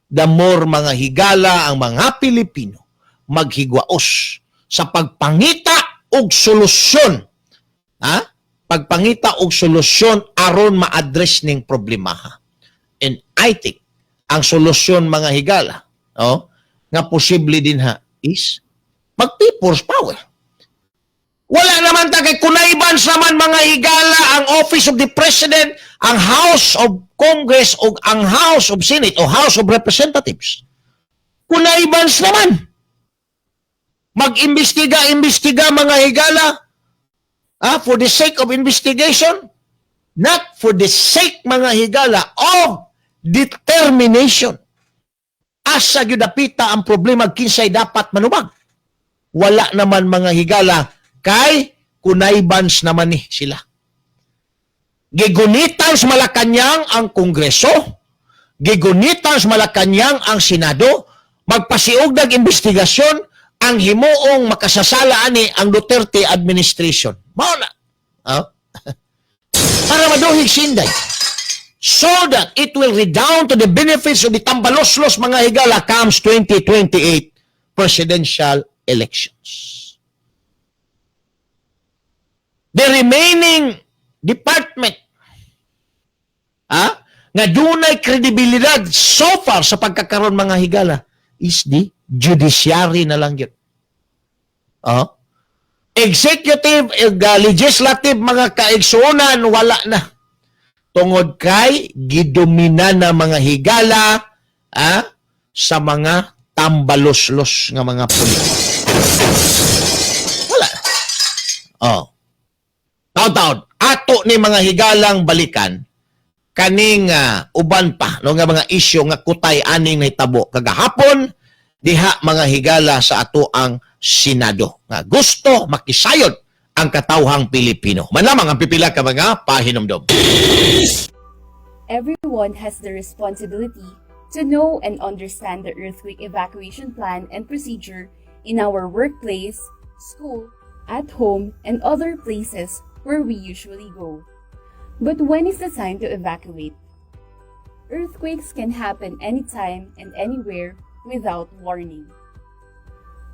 The more, mga higala, ang mga Pilipino maghigwaos sa pagpangita og solusyon. Ha? Pagpangita og solusyon aron ma-address ning problema. And I think ang solusyon, mga higala, oh, nga posible din ha is mag people's power. Wala naman ta kay connivance naman, mga higala, ang Office of the President, ang House of Congress o ang House of Senate o House of Representatives. Connivance naman. Mag-imbestiga, imbestiga, mga higala, for the sake of investigation, not for the sake, mga higala, of determination. Asa gyud dapita ang problema, kinsay dapat manubag. Wala naman, mga higala, kay connivance naman ni sila. Gigunitan sa Malacanang ang Kongreso, gigunitan sa Malacanang ang Senado, magpasiugdag investigasyon, ang himuong makasasala ani ang Duterte administration. Mao na. Ah? Para maduhig si Inday. So that it will redound to the benefits of the Tambaloslos, mga higala, comes 2028 presidential elections. The remaining department Ha? Nga dunay kredibilidad so far sa pagkakaroon, mga higala, is the judiciary na lang yun. Oh? Executive, legislative, mga kaigsuonan, wala na. Tungod kay gidomina na, mga higala, sa mga tambaloslos nga mga politiko. Wala. Oh. Taon-taon, ato ni, mga higalang, balikan kaning uban pa, no, nga mga isyu nga kutay aning nahitabo kagahapon diha, mga higala, sa ato ang Senado nga gusto makisayod ang katawhang Pilipino. Man lamang ang pipila ka mga pahinumdom. Everyone has the responsibility to know and understand the earthquake evacuation plan and procedure in our workplace, school, at home, and other places where we usually go. But when is the time to evacuate? Earthquakes can happen anytime and anywhere without warning.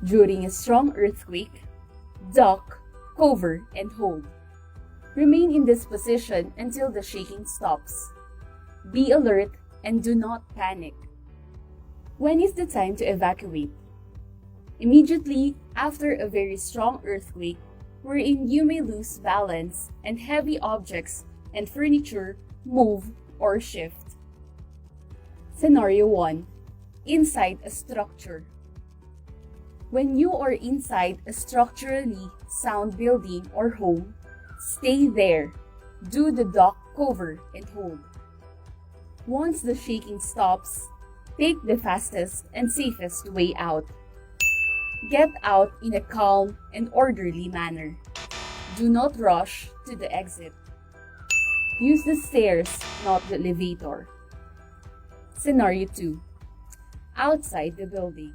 During a strong earthquake, duck, cover, and hold. Remain in this position until the shaking stops. Be alert and do not panic. When is the time to evacuate? Immediately after a very strong earthquake, wherein you may lose balance and heavy objects and furniture move or shift. Scenario 1: Inside a structure. When you are inside a structurally sound building or home, stay there. Do the duck, cover, and hold. Once the shaking stops, take the fastest and safest way out. Get out in a calm and orderly manner. Do not rush to the exit. Use the stairs, not the elevator. Scenario 2: Outside the building.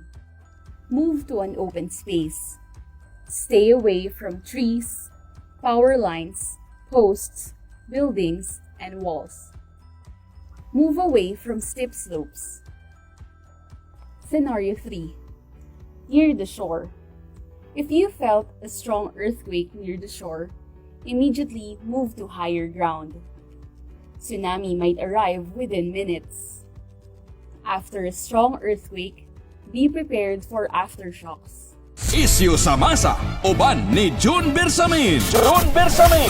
Move to an open space. Stay away from trees, power lines, posts, buildings, and walls. Move away from steep slopes. Scenario 3: Near the shore. If you felt a strong earthquake near the shore, immediately move to higher ground. Tsunami might arrive within minutes. After a strong earthquake, be prepared for aftershocks. Isyu sa masa, uban ni June Bersamin. June Bersamin.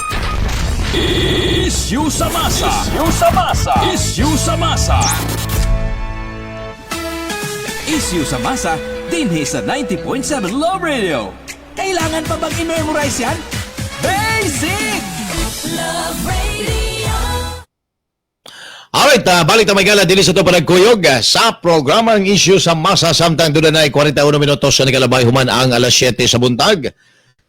Isyu sa masa. Isyu sa masa. Isyu sa masa. Isyu sa masa, dinhi sa 90.7 Love Radio. Kailangan pa bang i-memorize yan? Basic! Love Radio. Alright, balik ta, mga higala, dinhi sa ato panagkuyog sa programang Isyu sa Masa samtang doon na 41 minutos sa nakalabay human ang alas 7 sa buntag.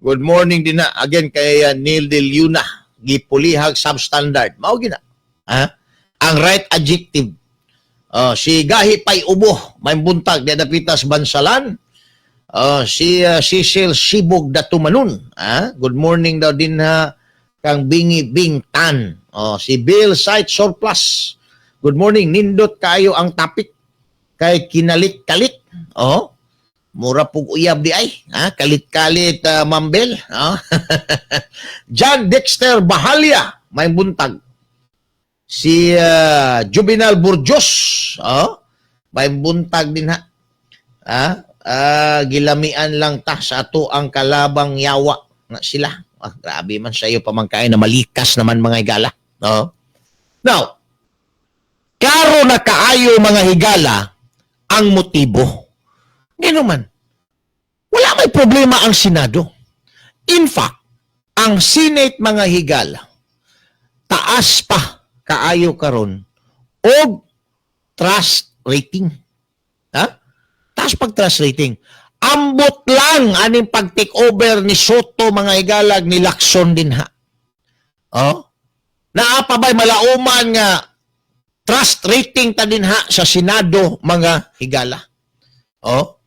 Good morning din na again kay Neil De Luna, gipulihag substandard. Mao gina. Ha? Ang right adjective. Si Gahi Pay Ubo, may buntag di dapitas Bansalan. Si Cecil Sibog Datumanon. Ah, good morning daw din ha kang Bingi Bingtan. Oh, si Bill Site Surplus. Good morning, nindot kayo ang topic kay kinalit-kalit. Oh, mura pug uyab di ay. Ha? Kalit-kalit, Mambel. Oh. John Dexter Bahalia, may buntag. Si Juvenal Burjos, oh, may buntag din ha. Ah, gilamian lang ta sa ato ang kalabang yawa na sila. Ah, grabe man sa iyo pamangkain na malikas naman, mga higala. No? Now, klaro na kaayo, mga higala, ang motibo. Gano'n man, wala may problema ang Senado. In fact, ang Senate, mga higala, taas pa kaayo karon og trust rating. Ha? Taas pag trust rating. Ambot lang aning pag-take over ni Sotto, mga higalag, ni Lacson din ha. Oh? Naa pa ba'y malauman nga trust rating ta din ha sa Senado, mga higala? Oh?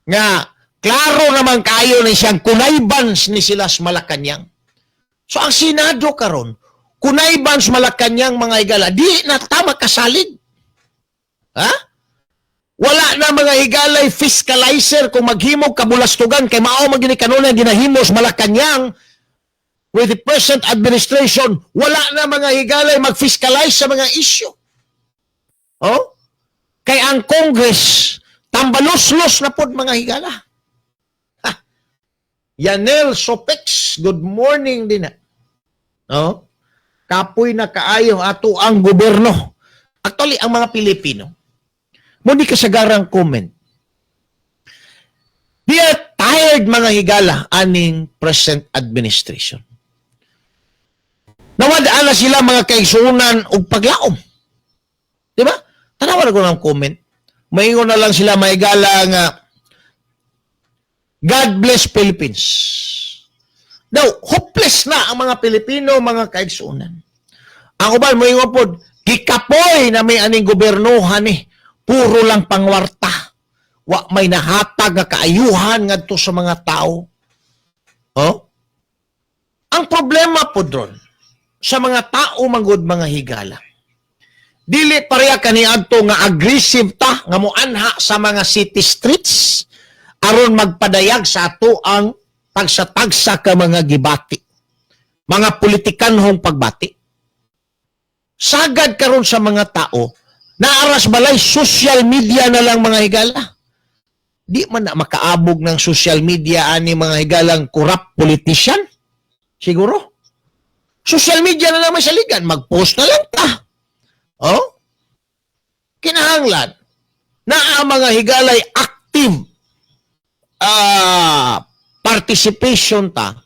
Nga klaro naman kayo ni siyang connivance ni sila sa Malacanang. So ang Senado karon connivance Malacanang, mga higala, di na ta makasalig. Ha? Wala na, mga higalay, fiscalizer kung maghimog kabulastugan kay mao man gini kanunay ginahimos Malacanang. With the present administration, wala na, mga higalay, mag-fiscalize sa mga issue. Oh? Kay ang Congress, tambalos-los na pod, mga higala. Ha. Yanel Sopex, good morning din na. Oh? Kapoy na kaayo ato ang gobyerno. Actually, ang mga Pilipino, mo di kasagarang comment. They are tired, mga higala, aning present administration. Nawadaan na sila, mga kaigsunan, og paglaom. Di ba? Tanawa na ko ng comment. Maingon na lang sila, mga higala, nga "God bless Philippines." Daw, hopeless na ang mga Pilipino, mga kaigsunan. Ang uban, moingon pod, "Gikapoy na may aning gobernohan eh. Puro lang pangwarta. Wa may nahatag nga kaayuhan ngadto sa mga tao." Oh? Ang problema po dron, sa mga tao manggod, mga higala, dili pareha kaniadto nga aggressive ta nga moanha sa mga city streets aron magpadayag sa ato ang tagsa-tagsa ka mga gibati. Mga politikanhong pagbati. Sagad karon sa mga tao, naaras balay social media na lang, mga higala. Di man na makaabog ng social media ani, mga higalang corrupt politician. Siguro. Social media na lang may saligan. Mag-post na lang ta. Oh? Kinahanglan na ang mga higalay active participation ta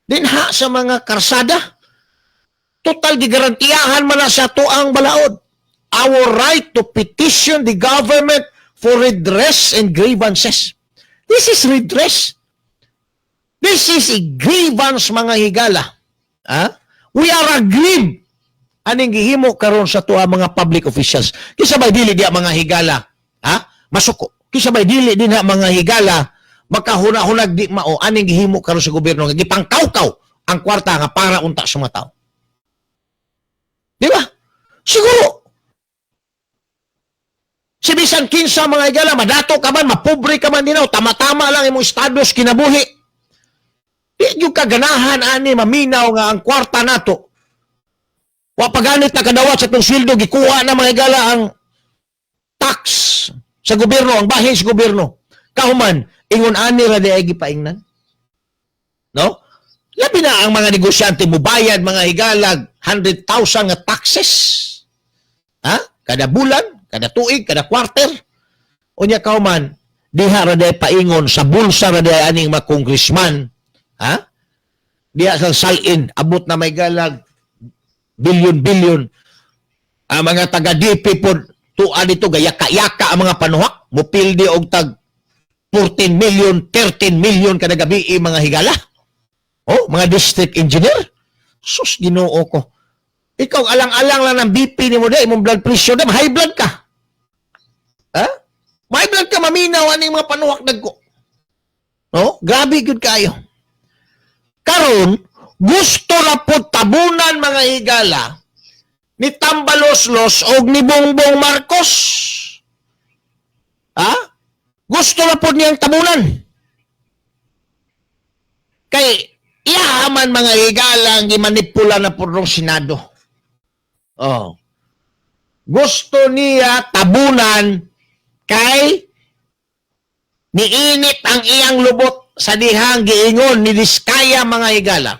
dinha sa mga karsada. Total, gigarantiyahan man na sa ang balaod. Our right to petition the government for redress and grievances. This is redress. This is a grievance, mga higala. Ha? We are aggrieved aning gihimo karon sa tuwa mga public officials. Kisa bay dili diya, mga higala, ha? Masuko. Kisa bay dili din ha, mga higala, makahuna-hunag di mao aning gihimo karon sa gobyerno nga gipangkawkaw ang kwarta nga para unta sa mga tao. Di ba? Siguro si bisan kinsa, mga higala, madato ka man, mapobre ka man dinaw, tama-tama lang imong estados kinabuhi. Di gyud ka ganahan ani maminaw nga ang kwarta nato. Wa pa ganit na kadawat sa itong sweldo, gikuha na, mga higala, ang tax sa gobyerno, ang bahin sa gobyerno. Kahuman, ingon ani ra di ay gipaingnan. No? Labi na ang mga negosyante mubayad, mga higalag, 100,000 nga taxes. Ha? Kada bulan, kada tuig, kada quarter. Unya kahuman, diha ra di ay paingon sa bulsa ra di ay aning mga congressman. Ha? Diha sa salin, abot na may galag bilyon-bilyon. Ang mga taga-DP po, tuwa dito, gayaka-yaka ang mga panuhak, mupildi og tag 14 million, 13 million kada gabi, eh, mga higala. Oh, mga district engineer. Sus, Ginoo ko. Ikaw, alang-alang lang ng BP ni mo di, imong blood pressure di, high blood ka. Ha? High blood ka, maminaw aning mga panuhak dagko. No? Grabe gud kayo. Karon, gusto na po tabunan, mga higala, ni Tambaloslos og ni Bongbong Marcos. Ha? Gusto na po niyang tabunan. Kay iyaman, mga higala, ang gimanipula na po ng Senado. Oh. Gusto niya tabunan kay niinit ang iyang lubot sa dihang giingon ni Diskaya, mga higala,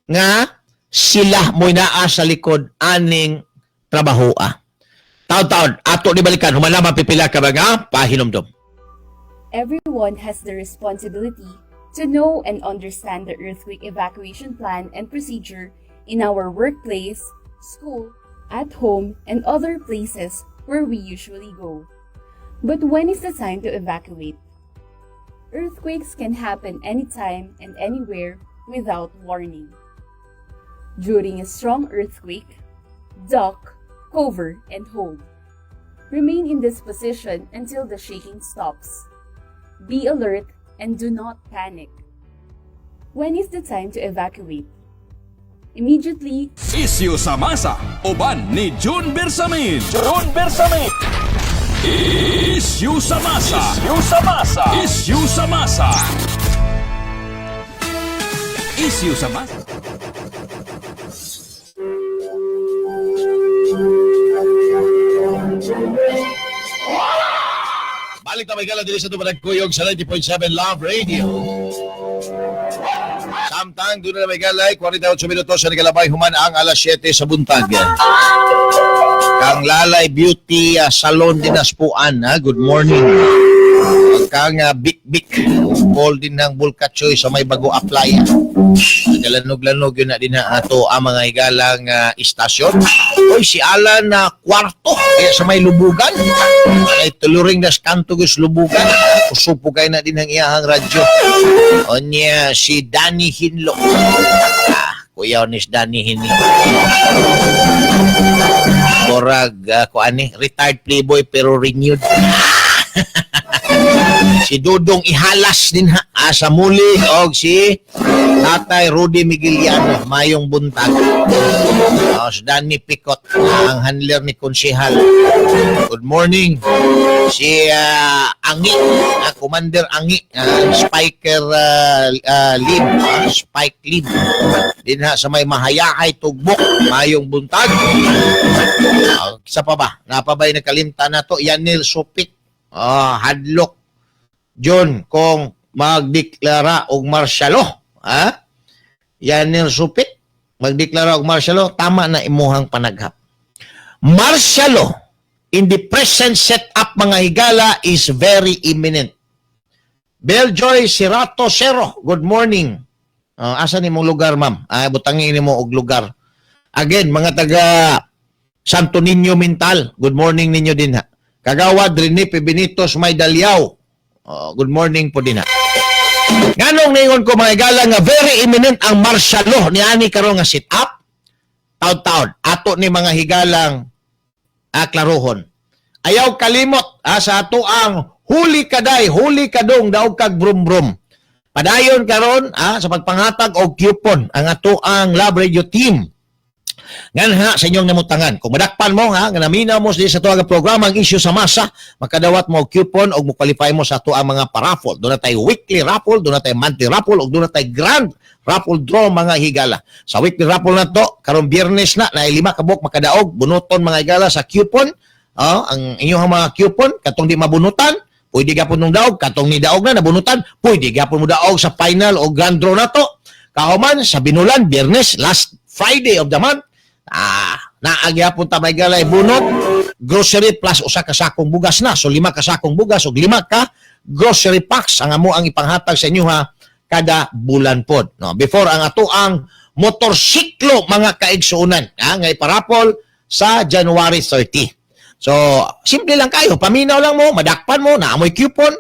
nga sila mo'y naa sa likod aning trabahoa. Taon-taon, ato ni balikan, humana mapipila ka mga pahinomdom. Everyone has the responsibility to know and understand the earthquake evacuation plan and procedure in our workplace, school, at home, and other places where we usually go. But when is the time to evacuate? Earthquakes can happen anytime and anywhere without warning. During a strong earthquake, duck, cover, and hold. Remain in this position until the shaking stops. Be alert and do not panic. When is the time to evacuate? Immediately Isyu sa masa, uban ni June Bersamin. June Bersamin. Isyu sa masa. Isyu sa masa. Isyu sa masa. Issue sa masa. Balik na may gala diri sa Tumanag Kuyog sa 90.7 Love Radio. Samtang doon na may galay, 48 minutos sa nagalabay human ang alas 7 sa buntag. Kang Lalay Beauty Salon din Aspuan, ha? Good morning. Kang Bik Bik, call din ng Bulkatsoy sa may bago apply. Nagalanog-lanog yun na din na ato ang mga higalang istasyon. Oy, si Alan na kwarto kaya sa may lubugan. Ay tuluring das kanto gus lubugan. Usupo kay na din ang iyahang radyo. Onya si Danny Hinlo. Ah, kuya ni si Danny Hinlo. Borag kuani, retired playboy pero renewed. Si Dudong Ihalas din ha, sa muli og si Tatay Rudy Migueliano, mayong buntag. Si Danny Picot, ang handler ni Konsehal. Good morning. Si Angi, Commander Angi, Spiker Lim, Spike Lim. Din ha sa may Mahayahay Tugbok, mayong buntag. Isa pa ba? Napabay nakalimta na to, Yanil Supik. Hadlok. John, kung magdeklara og martial law, ha? Yanil Supik, magdeklara og martial law, tama na imuhang panaghap. Martial law in the present setup, mga higala, is very imminent. Beljoy Sirato Cero, good morning. Asa ni mong lugar, ma'am? Ah, butangin nimo og lugar. Again, mga taga Santo Niño Mintal, good morning ninyo din ha. Kagawad Rene P. Benitos May Dalyaw. Oh, good morning po din ha. Nganong ningon ko, mga higala, nga very imminent ang martial law ni ani karon nga sit up? Taud-taud ato ni mga higalang klarohon. Ayaw kalimot sa ato ang huli kaday, huli kadong daog kag brum-brum. Padayon karon sa pagpanghatag og coupon ang ato ang Love Radio team. Nganha sa inyong namutangan. Kung madakpan mo ha, nga naminaw mo sa ato ang programa ang Issue sa Masa, makadawat mo og coupon og mo-qualify mo sa ato ang mga paraffle. Doon na tayo weekly raffle, doon na tayo monthly raffle, ug doon na tayo grand raffle draw, mga higala. Sa weekly raffle na to, karong Biyernes na, na lima kabuk makadaog, bunuton, mga higala, sa coupon. Oh, ang inyong mga coupon, katong di mabunutan, pwede gapon nung daog, katong ni daog na nabunutan, pwede gapon mo daog sa final o grand draw na to. Kahuman sa binulan, Biyernes, last Friday of the month, naagyapon ta may galay bunot, grocery plus usa ka sakong bugas na. So lima ka sakong bugas o lima ka grocery packs ang amo ang ipanghatag sa inyo ha kada bulan pod. No, before ang ato ang motorsiklo, mga kaigsuonan, ha, nga iparapol sa January 30. So, simple lang kayo. Paminaw lang mo, madakpan mo, naamoy coupon.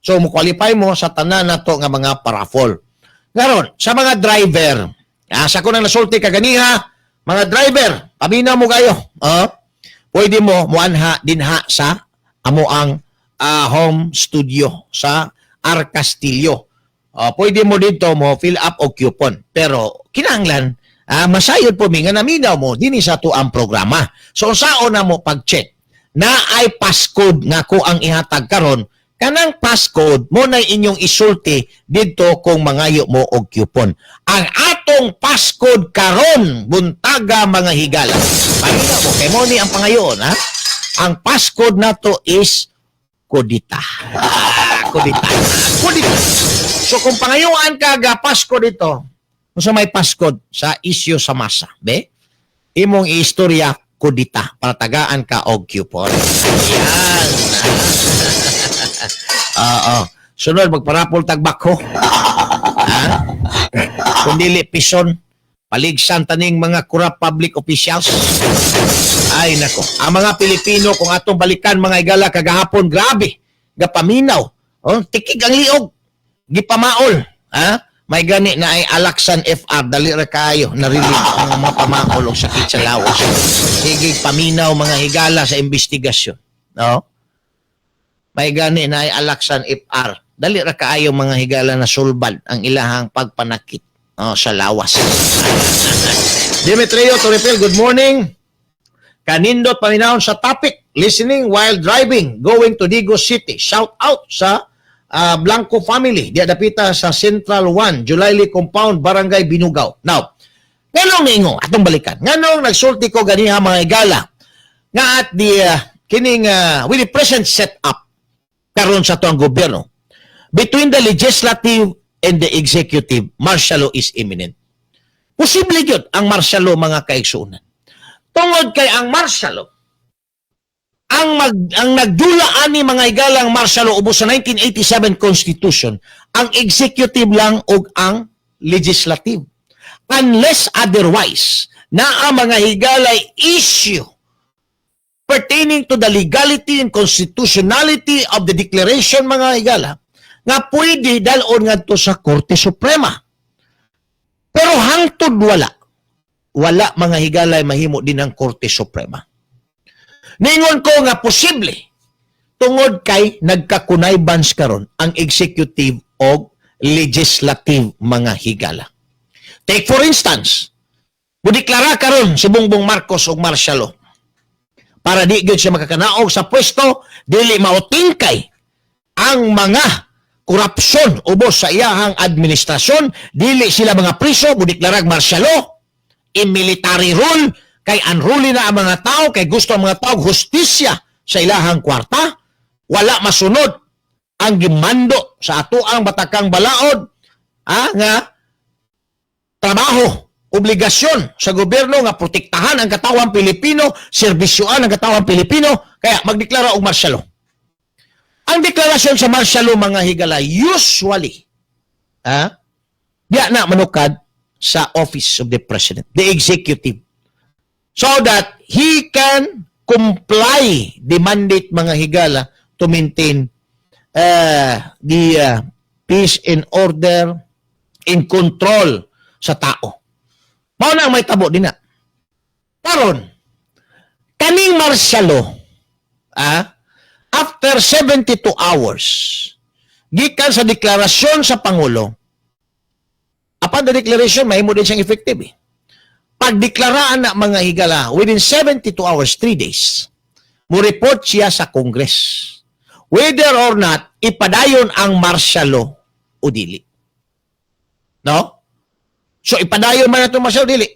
So, mo qualify mo sa tanan nato nga mga paraffle. Ngaron, sa mga driver, sa ko nang nasulti kaganiha, mga driver, paminaw mo kayo. Pwede mo muanha dinha sa amo ang home studio sa R. Castillo. Pwede mo dito mo fill up og coupon. Pero kinahanglan masayod po mi nga naminaw mo dinhi sa ato ang programa. So unsaon na mo pag-check? Na ay passcode nga ko ang ihatag karon, kanang passcode mo na inyong isulti didto kung mangayo mo og coupon. Ang atong passcode karon buntaga, mga higala. Paminaw mo kay mo ni ang pangayoon ha. Ang passcode nato is kudita. Ah, kudita. Kudita. So kung pangayuan ka ga passcode dito, kung sa may passcode sa Issue sa Masa, be? Imong istorya kudita para tagaan ka og coupon. Yan. Oo. Sunod magparapol tag bako. Ha? Kung dili pison, paligsan taning mga corrupt public officials. Ay nako. Ang mga Pilipino, kung atong balikan, mga igala, kagahapon, grabe. Gapaminaw. Oh, tikig ang liog. Gipamaol. Ha? May gani na ay Alaxan FR, dali ra kayo narinig ang mga pamaol og sakit sa lawas. Sige paminaw, mga higala, sa investigasyon. No? May gani na ay Alaxan FR. Dali ra kaayo, mga higala, na sulbad ang ilahang pagpanakit, oh, sa lawas. Demetrio Torrepel, good morning. Kanindot paminawon sa topic, listening while driving, going to Digos City. Shout out sa Blanco family diya dapita sa Central 1, Julayli Compound, Barangay Binugaw. Now, nganong niingon atong balikan? Nganong nagsulti ko ganiha, mga higala, nga at the kining with the present setup karon sa atuang gobyerno between the legislative and the executive, martial law is imminent? Posible gyud ang martial law, mga kaigsuonan. Tungod kay ang martial law, ang nagdula ani, mga higalang, martial law ubos sa 1987 Constitution, ang executive lang ug ang legislative. Unless otherwise, naa, mga higalay, issue pertaining to the legality and constitutionality of the declaration, mga higala, nga pwede dalon ngadto sa Korte Suprema. Pero hangtod wala, wala, mga higalay, mahimo din ang Korte Suprema. Ningon ko nga posible tungod kay nagka-connivance karon ang executive o legislative, mga higala. Take for instance, mudeklara karon si Bongbong Marcos og martial law para di gyud siya makakanaog sa pwesto, dili mautingkay ang mga korupsyon ubos sa iyahang administrasyon, dili sila mga priso, mudeklarag martial law, in military rule, kay unruly na ang mga tao, kay gusto ang mga tao hustisya sa ilahang kwarta, wala masunod ang gimando sa atoang batakang balaod nga trabaho, obligasyon sa gobyerno nga protektahan ang katawang Pilipino, serbisyoan ang katawang Pilipino, kaya magdeklara og martial law. Ang deklarasyon sa martial law, mga higala, usually, diya na manukad sa Office of the President, the executive, so that he can comply the mandate, mga higala, to maintain the peace and order in control sa tao. Mao na ang may tabo din na. Karon, kaning martial law, after 72 hours, gikan sa deklarasyon sa Pangulo, upon the declaration, mahimo din siyang effective eh. Pagdeklaraan na, mga higala, within 72 hours, 3 days, mo report siya sa Congress whether or not ipadayon ang martial law o dili. No? So ipadayon man nato martial law, dili.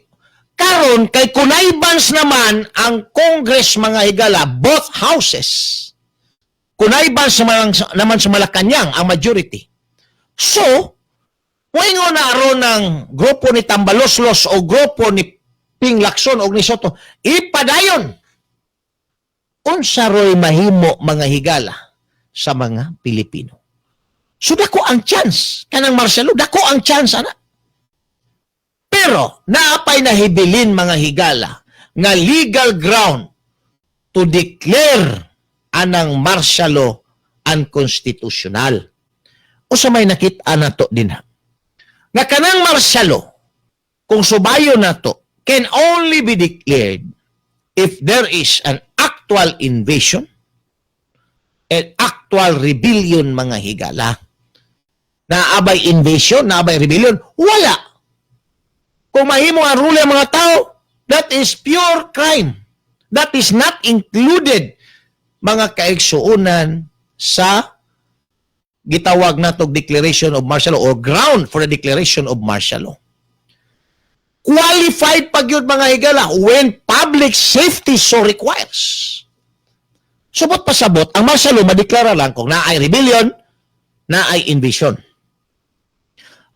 Karon kay connivance naman ang Congress, mga higala, both houses. Connivance naman sa Malacanang ang majority. So, moingon na aron ng grupo ni Tambaloslos o grupo ni Ping Lacson o ni Sotto, ipadayon. Unsa roy mahimo, mga higala, sa mga Pilipino? So dako ang chance kanang martial law, dako ang chance ana. Pero naapay nahibilin, mga higala, nga legal ground to declare anang martial law unconstitutional. Unsa may nakit-an nato dinha? Nga kanang martial law, kung subayo nato, can only be declared if there is an actual invasion and actual rebellion, mga higala. Naabay invasion, naabay rebellion? Wala. Kung mahimo ang rule ang mga tao, that is pure crime. That is not included, mga kaigsuonan, sa gitawag natog declaration of martial law or ground for the declaration of martial law. Qualified pag yun, mga higala, when public safety so requires. Subot pasabot, ang martial law madeklara lang kung naay rebellion, naay invasion.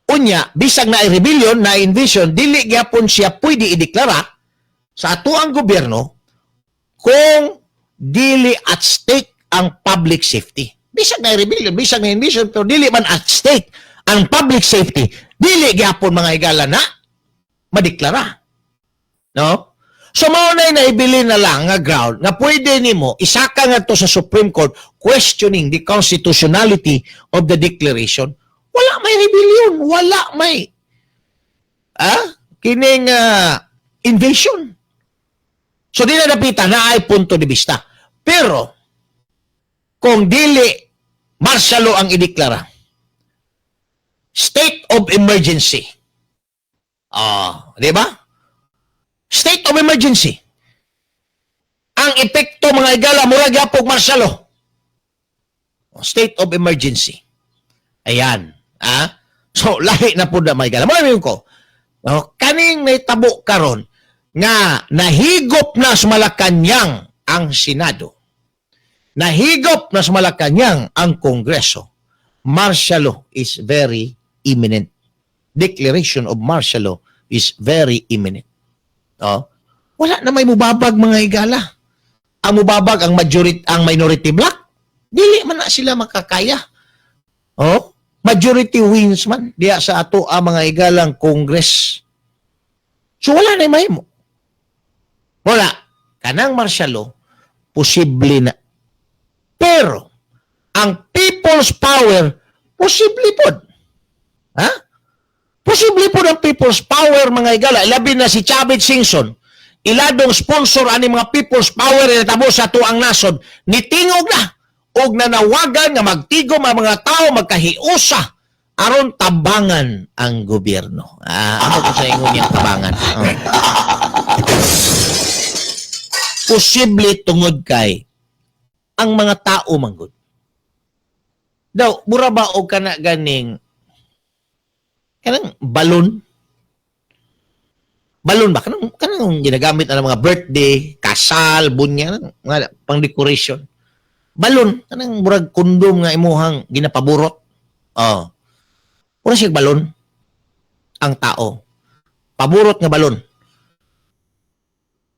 Unya, bisag naay rebellion, naay invasion, dili gyapon siya pwede ideklara sa atuang gobyerno kung dili at stake ang public safety. Bisag naay rebellion, bisag naay invasion, pero dili man at stake ang public safety, dili gyapon, mga higala, na madeklara. No? So mao na naibilin na lang nga ground nga pwede nimo isaka ngadto sa Supreme Court questioning the constitutionality of the declaration. Wala may rebellion, wala may kining invasion. So di na napita na ay punto de vista. Pero kung dili martial law ang ideklara, state of emergency. Di ba? State of emergency. Ang epekto, mga higala, mura gyapog martial law. State of emergency. Ayan. Ah? So, lahi na po na may gala. Mga ko, no, kaning naitabo karon nga nahigop na sa Malacanang ang Senado. Nahigop na sa Malacanang ang Kongreso. Martial law is very imminent. Declaration of martial law is very imminent. Oh. Wala na may mubabag, mga higala. Ang mubabag ang majority, ang minority bloc. Dili man na sila makakaya. Oh, majority wins man diya sa ato ang mga higalang Congress. So wala na mahimo. Wala. Kanang martial law, posible na. Pero ang people's power, posible pod. Ha? Posible po ang people's power, mga higala. Labi na si Chavit Singson. Iladong sponsor ani mga people's power natabo sa atuang nasod. Nitingog na og nanawagan nga magtigom ang mga tao, magkahiusa aron tabangan ang gobyerno. Ah, ano ko sa ingon niyang tabangan? Oh. Posible tungod kay ang mga tao manggod. Daw, mura ba og kana ganing kanang balon? Balon ba? Kanang ginagamit na ng mga birthday, kasal, bunya, mga pang decoration. Balon, kanang murag kondom nga imuhang ginapaburot. Oh. Mura siya balon ang tao. Paburot nga balon.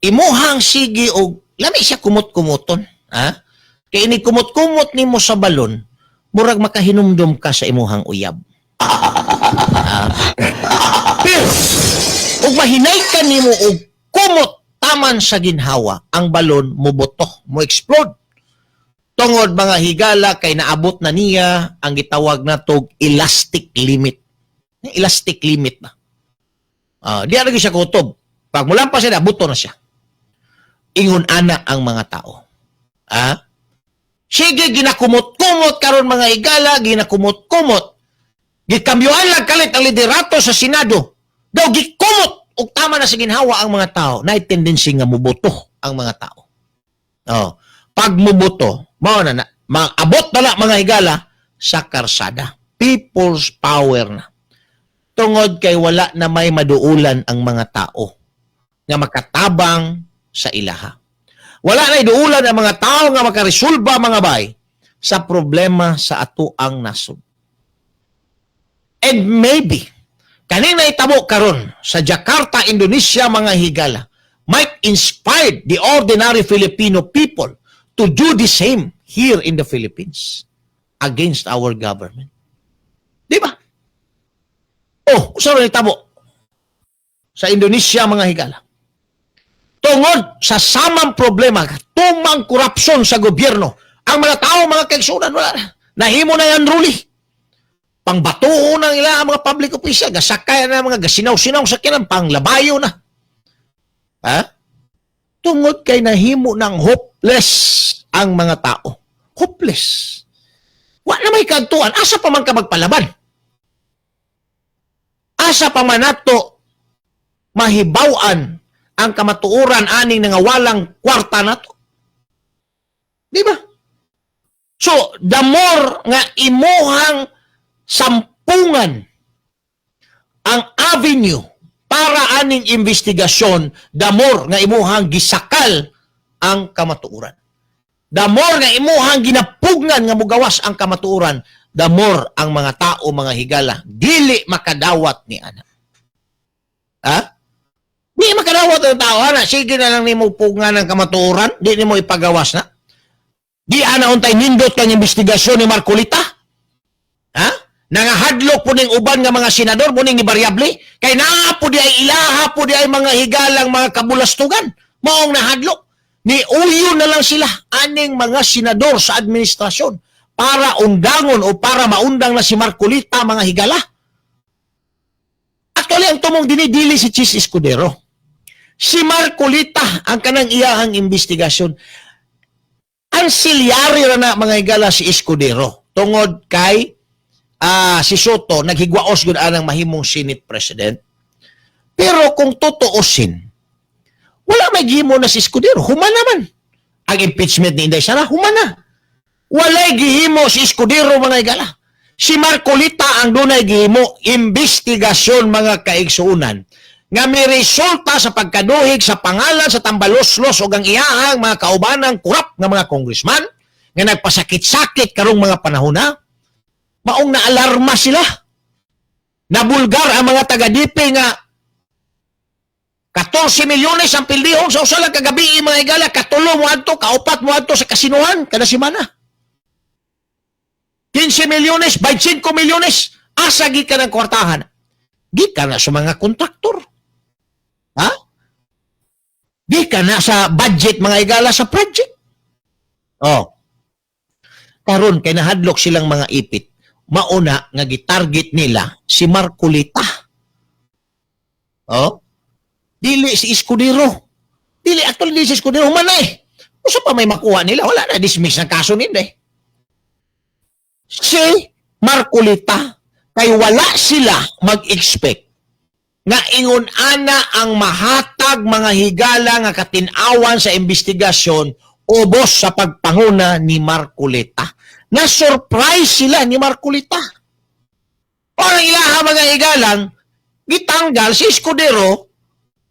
Imuhang sige og lami siya kumot-kumuton, ha? Kay ini kumot-kumot nimo sa balon, murag makahinumdum ka sa imuhang uyab. Ah. Pero ug mahinay ka nimo og kumot taman sa ginhawa, ang balon mobuto, mo explode. Tungod, mga higala, kay naabot na niya ang gitawag na tog elastic limit. Elastic limit ba? Ah, di na siya kutob. Pag mulampas siya, buto na siya. Ingon ana ang mga tao. Ah? Sige, ginakumot-kumot karon, mga higala, ginakumot-kumot. Gikambyuhan lang kalit ang liderato sa Senado. Daw gikumot og tama na sa ginhawa ang mga tao. Na tendency nga muboto ang mga tao. Oh. Pag muboto, mao na na, maabot na lang, mga higala, sa karsada. People's power na. Tungod kay wala na may maduulan ang mga tao nga makatabang sa ilaha. Wala na duulan ang mga tao nga makaresolba, mga bay, sa problema sa ato ang nasod. And maybe, kaning naitabo karon sa Jakarta, Indonesia, mga higala, might inspire the ordinary Filipino people to do the same here in the Philippines against our government. Di ba? Oh, usa ra nahitabo sa Indonesia, mga higala. Tungod sa samang problema, tumang korupsyon sa gobyerno, ang mga tao, mga kaigsunan, wala na. Nahimo na yan unruly. Pangbatuo na nila ang mga public official, gasakay na mga gasinaw-sinaw sa kinan, panglabayo na. Ha? Tungod kay nahimo ng hopeless ang mga tao. Hopeless. Wa na may kadtuan. Asa pa man ka magpalaban? Asa pa man nato mahibaw-an ang kamatuoran aning nangawalang kwarta nato? Di ba? So, the more nga imuhang sampungan ang avenue para aning investigasyon, the more nga imuhang gisakal ang kamatuoran. The more nga imuhang ginapugngan nga mugawas ang kamatuoran, the more ang mga tao, mga higala, dili makadawat ni ana. Ha? Di makadawat ang tao, ana. Sige na lang nimo pugngan ang kamatuoran, di nimo ipagawas na. Di ana untay nindot kang investigasyon ni Marcolita. Ha? Nangahadlok po ning uban nga mga senador po ning ni Variable kay naa po di ay ilaha po di ay mga higalang mga kabulastugan. Maong nahadlok. Ni uyo na lang sila aning mga senador sa administrasyon para undangon o para maundang na si Marcolita, mga higala. Actually, ang tumong dinidili si Chiz Escudero. Si Marcolita ang kanang iyahang investigasyon. Ancillary ra na, mga higala, si Escudero. Tungod kay si Sotto naghigwaos gud anang mahimong Senate President. Pero kung tutuusin, wala may gihimo na si Escudero. Human naman. Ang impeachment ni Inday Sara, human na. Walay gihimo si Escudero, mga higala. Si Marcoleta ang dunay gihimo investigasyon, mga kaigsuunan, nga may resulta sa pagkaduhig sa pangalan sa Tambaloslos o ang iyahang mga kaubanang kurap nga mga congressman nga nagpasakit-sakit karong mga panahon na maong naalarma sila. Nabulgar ang mga taga-DP nga 14 milyones ang pildihon sa usa lang kagabi, mga higala, katulo mo adto, kaupat mo adto sa kasinuhan kada semana. 15 milyones, 25 milyones, asa gikan ang kwartahan? Gikan na sa mga kontraktor. Ha? Gikan na sa budget, mga higala, sa project. Oh. Karon kay nahadlok silang mga ipit, mauna nga gitarget nila si Marcoleta. Oh. Dili si Escudero. Dili, actually dili si Escudero human na eh. Usa pa may makuha nila, wala na, dismiss ang kaso nila eh. Si Marcoleta, kay wala sila mag-expect nga ingon ana ang mahatag, mga higala, nga katinawan sa investigasyon ubos sa pagpanguna ni Marcoleta. Na surprise sila ni Marcoleta. Parang ilaha, mga higalang, gitanggal si Escudero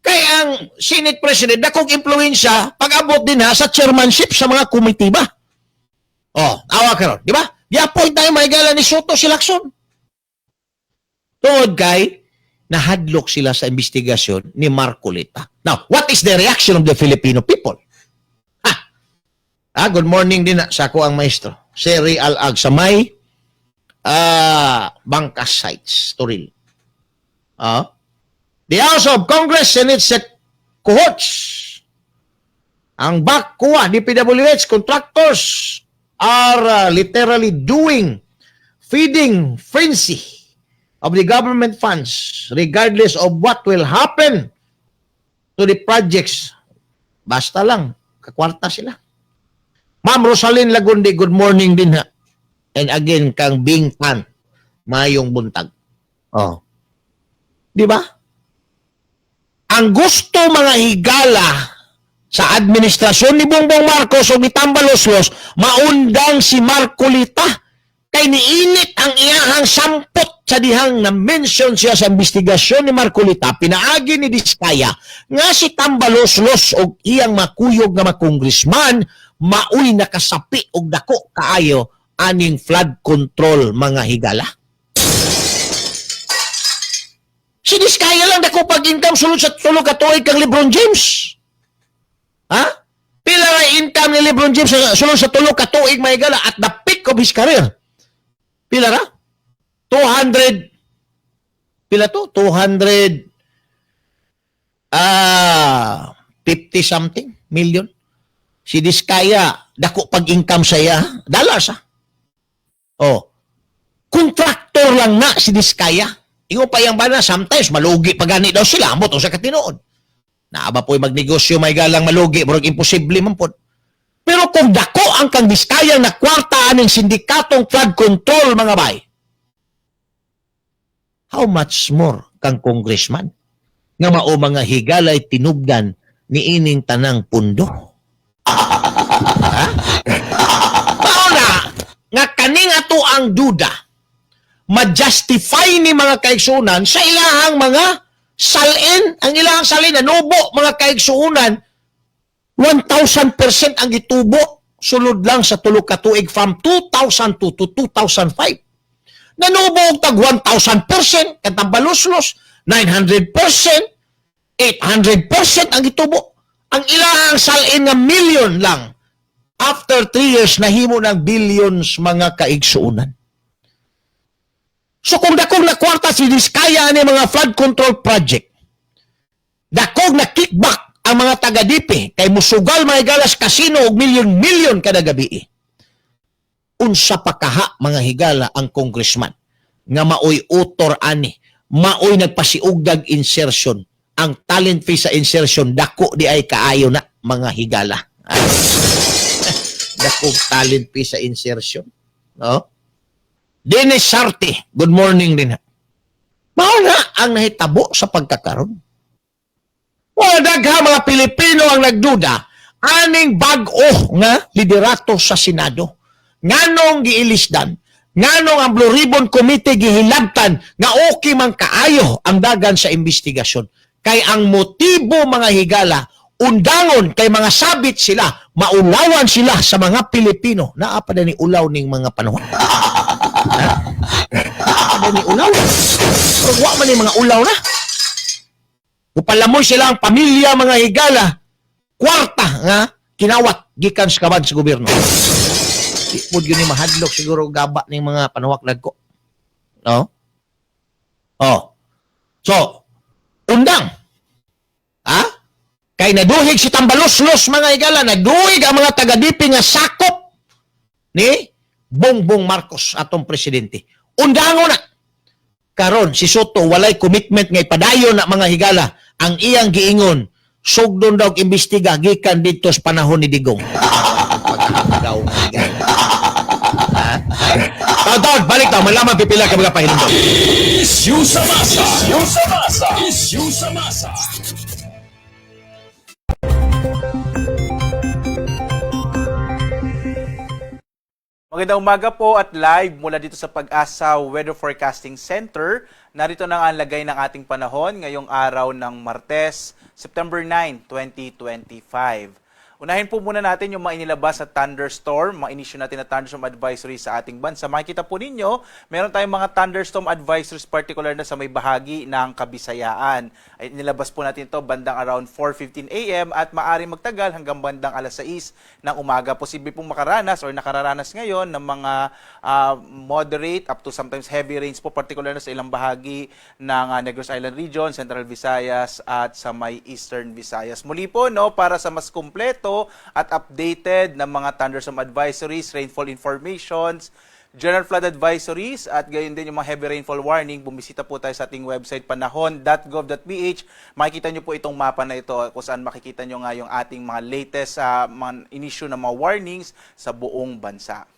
kay ang Senate President dakong impluensya pag-abot din ha sa chairmanship sa mga komite ba? Oh, awa karon, di ba? Gi-appoint tayo, mga higala, ni Sotto si Lacson. Tungod kay nahadlok sila sa investigasyon ni Marcoleta. Now, what is the reaction of the Filipino people? Ha? Ah, good morning din na sa ako ang maestro. Seri Al-Ag sa may Bangkas Sites, Toril. Ah. The House of Congress and its cohorts. Ang BAC, DPWH contractors are literally doing feeding frenzy of the government funds regardless of what will happen to the projects. Basta lang, kakwarta sila. Ma'am Rosalyn Lagundi, good morning din ha. And again, kang Bing Tan, mayong buntag. Oh. Di ba? Ang gusto, mga higala, sa administrasyon ni Bongbong Marcos o ni Tambaloslos, maundang si Marcoleta kay niinit ang iyahang sampot sa dihang na mention siya sa investigasyon ni Marcoleta pinaagi ni Diskaya nga si Tambaloslos og iyang makuyog nga makongresman maoy nakasapi og dako kaayo aning flood control, mga higala. Si Diskaya lang dako pag income sulod sa tulo ka tuig kang LeBron James. Ha? Pila ra income ni LeBron James sulod sa tulo ka tuig, mga higala, at the peak of his career? Pila ra? 200, pila to? 200 50 something million. Si Diskaya dako pag income sa iya, dollars ah. Oh. Contractor lang na si Diskaya. Ingon pa yang bana, sometimes malugi pa gani daw sila, ambot sa katinood. Naa ba po'y magnegosyo, may galang, malugi, murag imposible man pod. Pero kung dako ang kang Diskaya na kwarta aning sindikatong flood control, mga bay, how much more kang congressman nga mao, mga higalay, tinubdan ni ining tanang pundo? Ha? Mao na nga kaning ato ang duda ma-justify ni mga kaigsunan sa ilahang mga salin, ang ilahang salin nanubo, mga kaigsuunan, 1,000% ang gitubo sulod lang sa tulo ka tuig from 2002 to 2005. Nanubo og tag 1,000% kang Tambaloslos, 900%, 800% ang gitubo. Ang ilahang salin nga million lang, after 3 years nahimo ng billions, mga kaigsuunan. So kung dakong na kwarta si Diskaya ani mga flood control project, dakong na kickback ang mga taga-DP kay musugal, mga higalas, kasino og milyon-milyon kada gabi. Unsa pa kaha, mga higala, ang congressman nga maoy utor ani, maoy nagpasiugdag insertion? Ang talent fee sa insertion dako di ay kaayo na, mga higala. Ay. Dakong talent fee sa insertion. No? Dennis Sarte, good morning din ha. Mao na ang nahitabo sa pagkakaroon. Wala dagha mga Pilipino ang nagduda aning bag-o nga liderato sa Senado. Nganong giilisdan? Nganong ang Blue Ribbon Committee gihilabtan nga okay man kaayo ang dagan sa investigasyon? Kay ang motibo, mga higala, undangon kay mga sabit sila, maulawan sila sa mga Pilipino. Naa pa ni ulaw ning mga panahon. Ha? Naa pa ni ulaw. Pero wa man ni mga ulaw na. Upalamoy sila ang pamilya, mga higala, kwarta nga kinawat gikan sa kaban sa gobyerno. Di po yun ni mahadlok siguro gaba ng mga panuwak nagko. No? Oh. So, undang. Ha? Kay naduhig si Tambaloslos, mga higala, naduhig ang mga taga-DP nga sakop ni Bongbong Marcos, atong presidente. Undango na. Karon si Sotto walay commitment nga ipadayon na, mga higala, ang iyang giingon sugdon daw og imbestiga gikan didto sa panahon ni Digong. Pagkakagaw, mga higala. Ha? Taon, balik ta, malaman pipila ka mga pahinumdom. Issue sa masa. Issue sa masa. Issue sa masa. Magandang umaga po at live mula dito sa PAGASA Weather Forecasting Center. Narito na nga ang lagay ng ating panahon ngayong araw ng Martes, September 9, 2025. Unahin po muna natin yung mga inilabas sa thunderstorm, mga inisyu natin na thunderstorm advisory sa ating bansa. Makikita po ninyo, meron tayong mga thunderstorm advisories, particular na sa may bahagi ng Kabisayaan. Ay, inilabas po natin ito bandang around 4:15 a.m. at maaring magtagal hanggang bandang alas 6 ng umaga. Posible pong makaranas or nakararanas ngayon ng mga moderate up to sometimes heavy rains po, particular na sa ilang bahagi ng Negros Island Region, Central Visayas at sa may Eastern Visayas. Muli po, no, para sa mas kumpleto at updated na mga thunderstorm advisories, rainfall informations, general flood advisories at gayon din yung mga heavy rainfall warning, bumisita po tayo sa ating website panahon.gov.ph. Makikita nyo po itong mapa na ito kung saan makikita nyo nga yung ating mga latest mga inisyu na mga warnings sa buong bansa.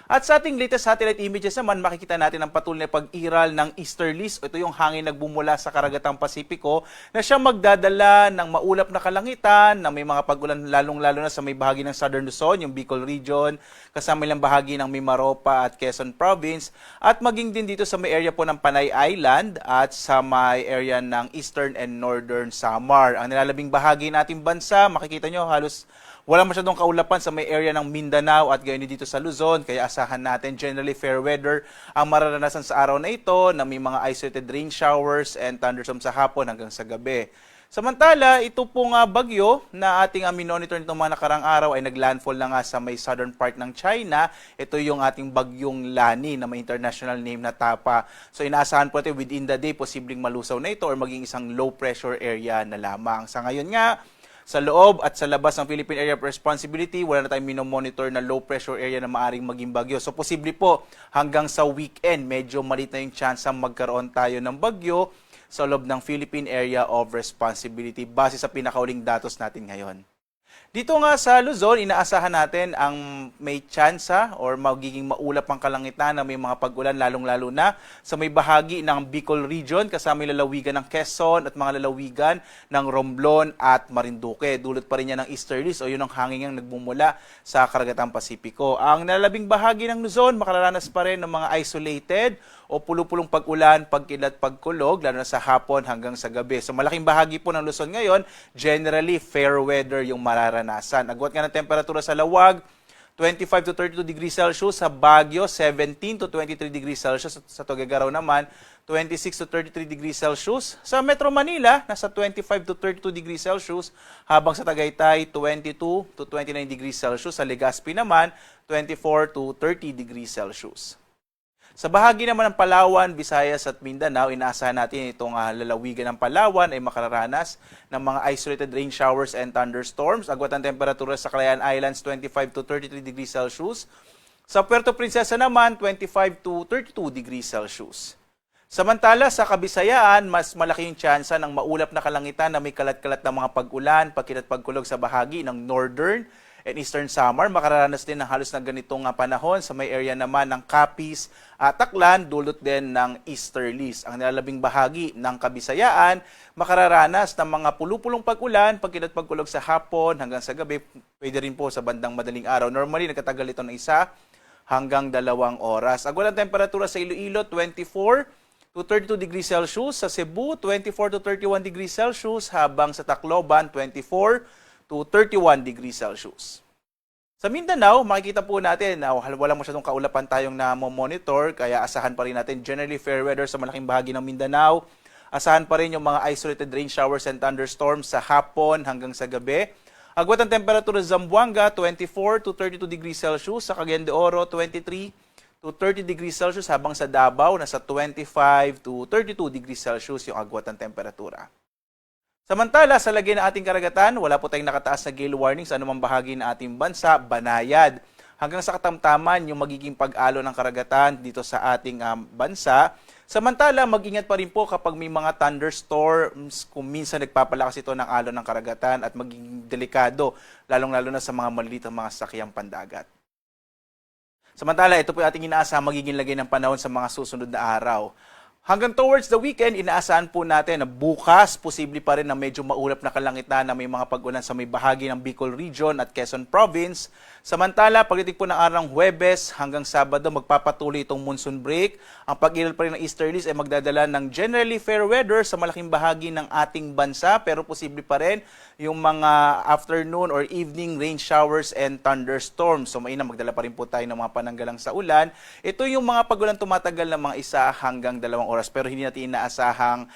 At sa ating latest satellite images naman, makikita natin ang patuloy na pag-iral ng easterlies. Ito yung hangin nagbumula sa karagatang Pasipiko na siyang magdadala ng maulap na kalangitan, na may mga pag-ulan lalong-lalo na sa may bahagi ng Southern Luzon, yung Bicol Region, kasama ilang bahagi ng Mimaropa at Quezon Province, at maging din dito sa may area po ng Panay Island at sa may area ng Eastern and Northern Samar. Ang nilalabing bahagi ng ating bansa, makikita nyo halos wala masyadong kaulapan sa may area ng Mindanao at gayon din dito sa Luzon, kaya asahan natin generally fair weather ang mararanasan sa araw na ito na may mga isolated rain showers and thunderstorms sa hapon hanggang sa gabi. Samantala, ito pong bagyo na ating minonitor nitong mga nakarang araw ay naglandfall na nga sa may southern part ng China. Ito yung ating bagyong Lani na may international name na Tapa. So inaasahan po natin within the day posibleng malusaw na ito or maging isang low pressure area na lamang. Sa ngayon nga, sa loob at sa labas ng Philippine Area of Responsibility, wala na tayong minomonitor na low pressure area na maaring maging bagyo. So posible po hanggang sa weekend, medyo maliit na yung chance na magkaroon tayo ng bagyo sa loob ng Philippine Area of Responsibility base sa pinakauling datos natin ngayon. Dito nga sa Luzon, inaasahan natin ang may tsansa or magiging maulap ang kalangitan na may mga pag-ulan, lalong-lalo na sa may bahagi ng Bicol Region kasama yung lalawigan ng Quezon at mga lalawigan ng Romblon at Marinduque. Dulot pa rin yan ng easterlies o yun ang hangin ang nagmumula sa karagatang Pasipiko. Ang nalalabing bahagi ng Luzon, makararanas pa rin ng mga isolated o pulupulong pag-ulan, pagkilat, pagkulog, lalo na sa hapon hanggang sa gabi. So malaking bahagi po ng Luzon ngayon, generally fair weather yung mararanasan. Agwat nga ng temperatura sa Laoag, 25 to 32 degrees Celsius, sa Baguio, 17 to 23 degrees Celsius, sa Tuguegarao naman, 26 to 33 degrees Celsius. Sa Metro Manila, nasa 25 to 32 degrees Celsius, habang sa Tagaytay, 22 to 29 degrees Celsius. Sa Legazpi naman, 24 to 30 degrees Celsius. Sa bahagi naman ng Palawan, Visayas at Mindanao, inaasahan natin itong lalawigan ng Palawan ay makararanas ng mga isolated rain showers and thunderstorms. Agwat ang temperatura sa Kalayaan Islands, 25 to 33 degrees Celsius. Sa Puerto Princesa naman, 25 to 32 degrees Celsius. Samantala, sa Kabisayaan, mas malaki yung tsansa ng maulap na kalangitan na may kalat-kalat na mga pag-ulan, pagkit at pagkulog sa bahagi ng Northern and Eastern Samar. Makararanas din ng halos na ganitong panahon sa may area naman ng Capiz at Aklan, dulot din ng easterlies. Ang nilalabing bahagi ng Kabisayaan, makararanas ng mga pulupulong pag-ulan, pagkit at pagkulog sa hapon hanggang sa gabi, pwede rin po sa bandang madaling araw. Normally, nagkatagal ito ng 1 hanggang 2 oras. Agwat ng temperatura sa Iloilo, 24 to 32 degrees Celsius. Sa Cebu, 24 to 31 degrees Celsius. Habang sa Tacloban, 24 to 31 degrees Celsius. Sa Mindanao, makikita po natin na wala masyadong kaulapan tayong na-monitor, kaya asahan pa rin natin generally fair weather sa malaking bahagi ng Mindanao. Asahan pa rin yung mga isolated rain showers and thunderstorms sa hapon hanggang sa gabi. Agwat ng temperatura sa Zamboanga, 24 to 32 degrees Celsius. Sa Cagayan de Oro, 23 to 30 degrees Celsius. Habang sa Davao, nasa 25 to 32 degrees Celsius yung agwat ng temperatura. Samantala, sa lagay ng ating karagatan, wala po tayong nakataas na gale warning sa anumang bahagi ng ating bansa, banayad hanggang sa katamtaman yung magiging pag-alo ng karagatan dito sa ating bansa. Samantala, mag-ingat pa rin po kapag may mga thunderstorms, kung minsan nagpapalakas ito ng alon ng karagatan at magiging delikado, lalong-lalo na sa mga maliliit na mga sakyang pandagat. Samantala, ito po yung ating inaasahang magiging lagay ng panahon sa mga susunod na araw. Hanggang towards the weekend, inaasahan po natin na bukas, posible pa rin na medyo maulap na kalangitan na may mga pag-ulan sa may bahagi ng Bicol Region at Quezon Province. Samantala, pagdating po ng araw ng Huwebes hanggang Sabado, magpapatuloy itong monsoon break. Ang pag-iral pa rin ng easterlies ay magdadala ng generally fair weather sa malaking bahagi ng ating bansa, pero posible pa rin yung mga afternoon or evening rain showers and thunderstorms. So mainam, magdala pa rin po tayo ng mga pananggalang sa ulan. Ito yung mga pagulan tumatagal ng mga 1 hanggang 2 oras pero hindi natin inaasahang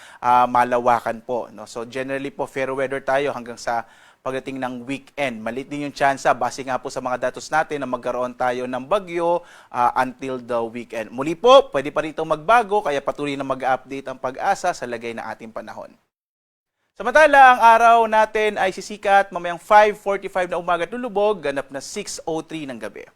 malawakan po. No? So generally po fair weather tayo hanggang sa pagdating ng weekend. Maliit din yung tsansa base nga po sa mga datos natin na magkaroon tayo ng bagyo until the weekend. Muli po, pwede pa rito magbago kaya patuloy na mag-update ang PAGASA sa lagay ng ating panahon. Samantala, ang araw natin ay sisikat mamayang 5:45 na umaga at lulubog, ganap na 6:03 ng gabi.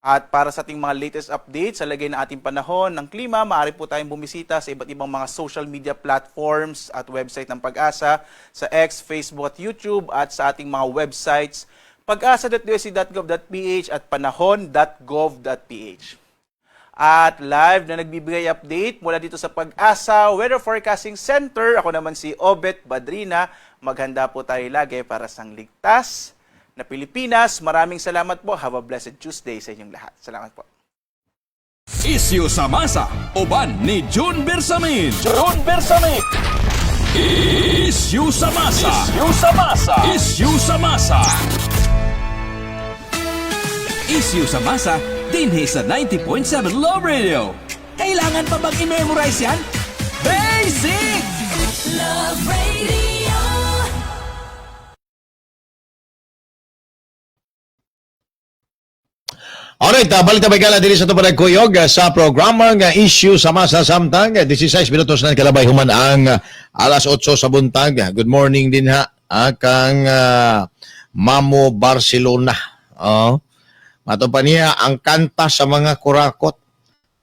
At para sa ating mga latest updates sa lagay ng ating panahon ng klima, maaari po tayong bumisita sa iba't ibang mga social media platforms at website ng PAGASA sa X, Facebook at YouTube at sa ating mga websites pagasa.dost.gov.ph at panahon.gov.ph. At live na nagbibigay update mula dito sa PAGASA Weather Forecasting Center. Ako naman si Obet Badrina. Maghanda po tayo lagi para sa ligtas na Pilipinas. Maraming salamat po. Have a blessed Tuesday sa inyong lahat. Salamat po. Isyu sa masa, uban ni June Bersamin. June Bersamin. Isyu sa masa. Isyu sa masa. Isyu sa masa. Isyu sa masa, dinhi sa 90.7 Love Radio. Kailangan pa bang i-memorize yan? Basic! Love Radio. Alright, balik ta baykala diri sa atong kuyog sa programa nga Issue sa Masa samtang 16 minutos na kalabay human ang alas 8 sa buntag. Good morning din ha kang Mamo Barcelona. Oh. Mato pa niya ang kanta sa mga kurakot.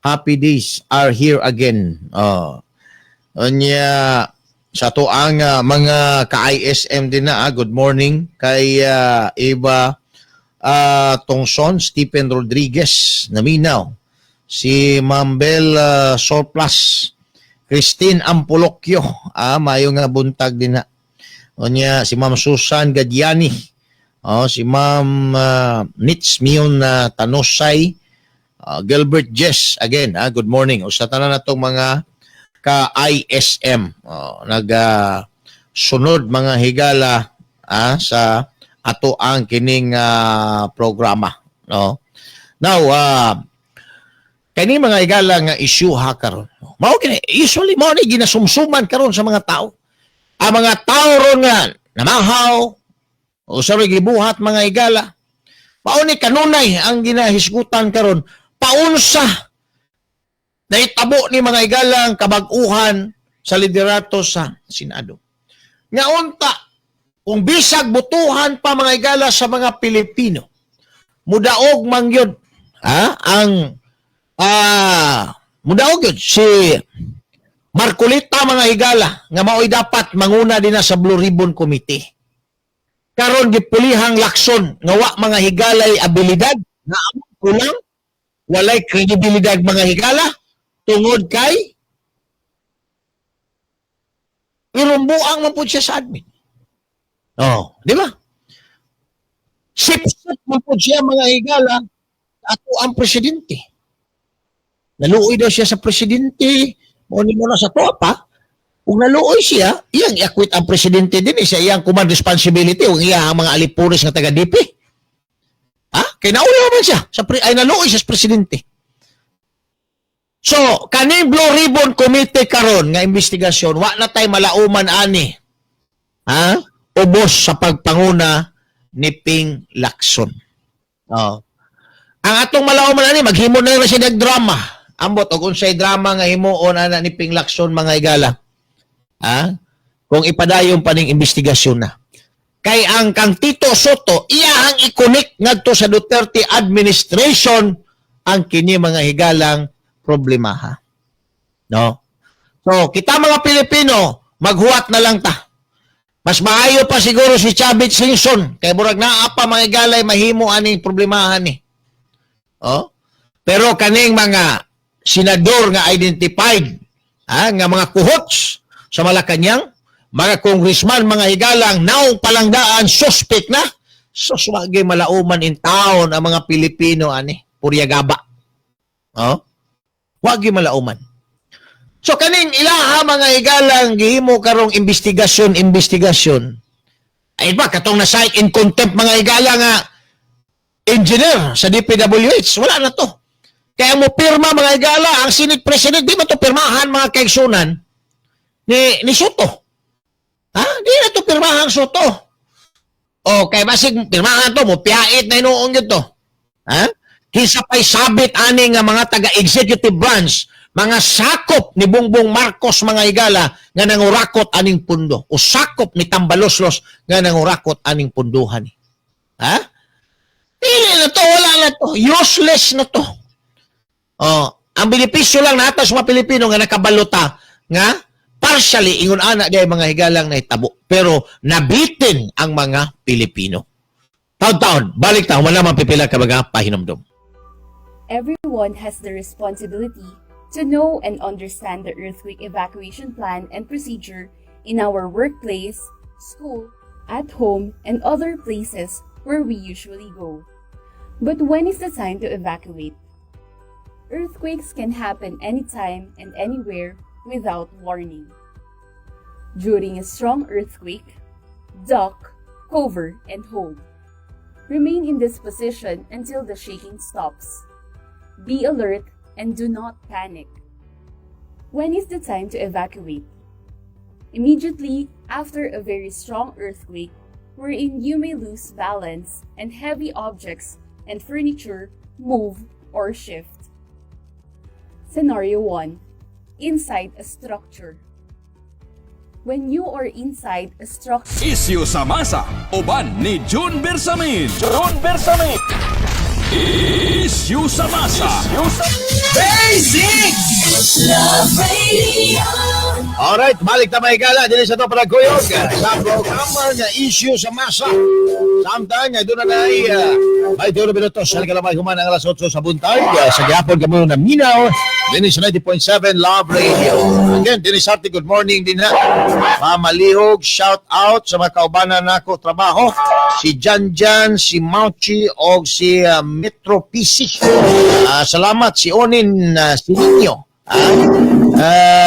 Happy days are here again. Oh. Unya sa to ang mga ka-ISM din na, good morning kay Eva Tongson, Stephen Rodriguez, Naminaw, si Mambel Sorplas, Christine Ampolocchio, mayo nga buntag din na. Unya si Ma'am Susan Gadiani, oh, si Ma'am Nitz Mion Tanosay, Gilbert Jess, again, good morning. Usa tanan natong mga ka-ISM, oh, nag sunod mga higala sa ato ang kining programa, no? Now, kani mga higala nga issue ha karon, mao kini usually mao ni ginasumsuman karon sa mga tao. Ang mga tao ron nga namahaw o sa gibuhat, mga higala, mao ni kanunay ang ginahisgutan karon, paunsa nahitabo ni, mga higala, ang kabag-uhan sa liderato sa Senado, nga unta kung bisag butuhan pa, mga higala, sa mga Pilipino, mudaog man gyud ang mudaog gyud si Marcoleta, mga higala, nga maoy dapat manguna din na sa Blue Ribbon Committee. Karon gipulihang Lacson nga wa, mga higalay, abilidad nga amo kulang, walay kredibilidad, mga higala, tungod kay irumbuang man pud siya sa admin. Oh, di ba? Sip-sip man pud siya, mga higala. Ato ang presidente. Naluoy daw siya sa presidente. Mo ni mo na sa tropa. Kung naluoy siya, iyang i-acquit ang presidente din eh, sa iyang command responsibility o iya ang mga alipures nga taga DP. Ha? Kay naulo man siya sa ay naluoy siya sa presidente. So, kaning Blue Ribbon Committee karon nga investigasyon, wa na tay malauman ani. Ha? Ubos sa pagpanguna ni Ping Lacson. Oh. Ang atong malauman ani, maghimo na rin siya drama. Ambot og unsay drama nga himuon ana ni Ping Lacson, mga higala. Ha? Kung ipadayon pa ning investigasyon na. Kay ang kang Tito Sotto, iyahang i-connect ngadto sa Duterte administration ang kini, mga higalang, problemaha. No? So, kita mga Pilipino, maghuwat na lang ta. Mas maayo pa siguro si Chavit Singson kay murag naa pa, mga higalay, mahimo aning problemahan ni. Oh? Pero kaning mga senador nga identified, ha, nga mga kuhots sa Malacanang, mga congressman, mga higalang, naong palangdaan, suspect na, sus, wagi malauman in town ang mga Pilipino ani, purya gaba. Oh? Wagi malauman. So kaning ilaha, mga higalang, gihimo karong investigasyon, investigasyon. Ay ba katong na cite in contempt, mga higala, nga engineer sa DPWH, wala na to. Kaya mo pirma, mga higala, ang Senate President, di ba to pirmahan, mga kaigsunan, ni Sotto? Ha? Di na to pirmahan Sotto. O kay basig pirmahan to, mo piyait na hinuon gyud to. Ha? Kinsa pa'y sabit ani nga mga taga-executive branch, mga sakop ni Bongbong Marcos, mga higala, nga nangurakot aning pundo o sakop ni Tambaloslos nga nangurakot aning punduhan? Ha? Dili na to, wala na to. Useless na to. Oh, ang benepisyo lang nato sa mga Pilipino nga nakabalota nga partially ingon ana diay, mga higalang, na itabo. Pero nabitin ang mga Pilipino. Taon-taon, balik ta, wala man pipila ka mga pahinomdom. Everyone has the responsibility to know and understand the earthquake evacuation plan and procedure in our workplace, school, at home, and other places where we usually go. But when is the time to evacuate? Earthquakes can happen anytime and anywhere without warning. During a strong earthquake, duck, cover, and hold. Remain in this position until the shaking stops. Be alert and do not panic. When is the time to evacuate? Immediately after a very strong earthquake, wherein you may lose balance and heavy objects and furniture move or shift. Scenario 1: Inside a structure. When you are inside a structure, Isyu sa masa, uban ni June Bersamin. June Bersamin. Isyu sa masa. Isyu sa Basic! Love Radio. Alright, balik ta, mga higala dili sa to panagkuyog sa programa nga Issue sa Masa. Samtang nga doon na ay may 2 minutos sa kalamay human ang alas 8 sa buntag sa gihapon kamo naminaw dinhi sa 90.7 Love Radio. Again, Dennis Arte, good morning din ha. Mamalihog, shout out sa mga kaubanan nako trabaho, si Jan Jan, si Mauchi og si Metro PC. Salamat si Onin, si Nino.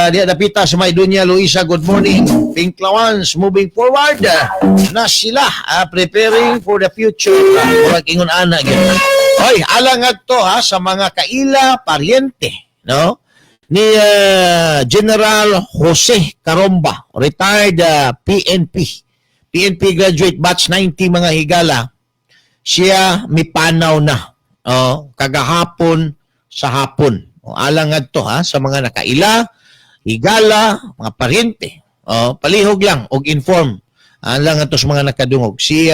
Diya dapita sa may Dunya Luisa, good morning. Pink Lawans, moving forward na sila, preparing for the future. Murag ingon ana gyud. Hoy, alang to ha sa mga kaila paryente, no? Ni General Jose Caromba, retired PNP. PNP graduate batch 90, mga higala. Siya mipanaw na. Oh, kagahapon sa hapon. O, alang to ha sa mga nakaila, higala, mga paryente. O, palihog lang og inform. Alang adto sa mga nakadungog. Si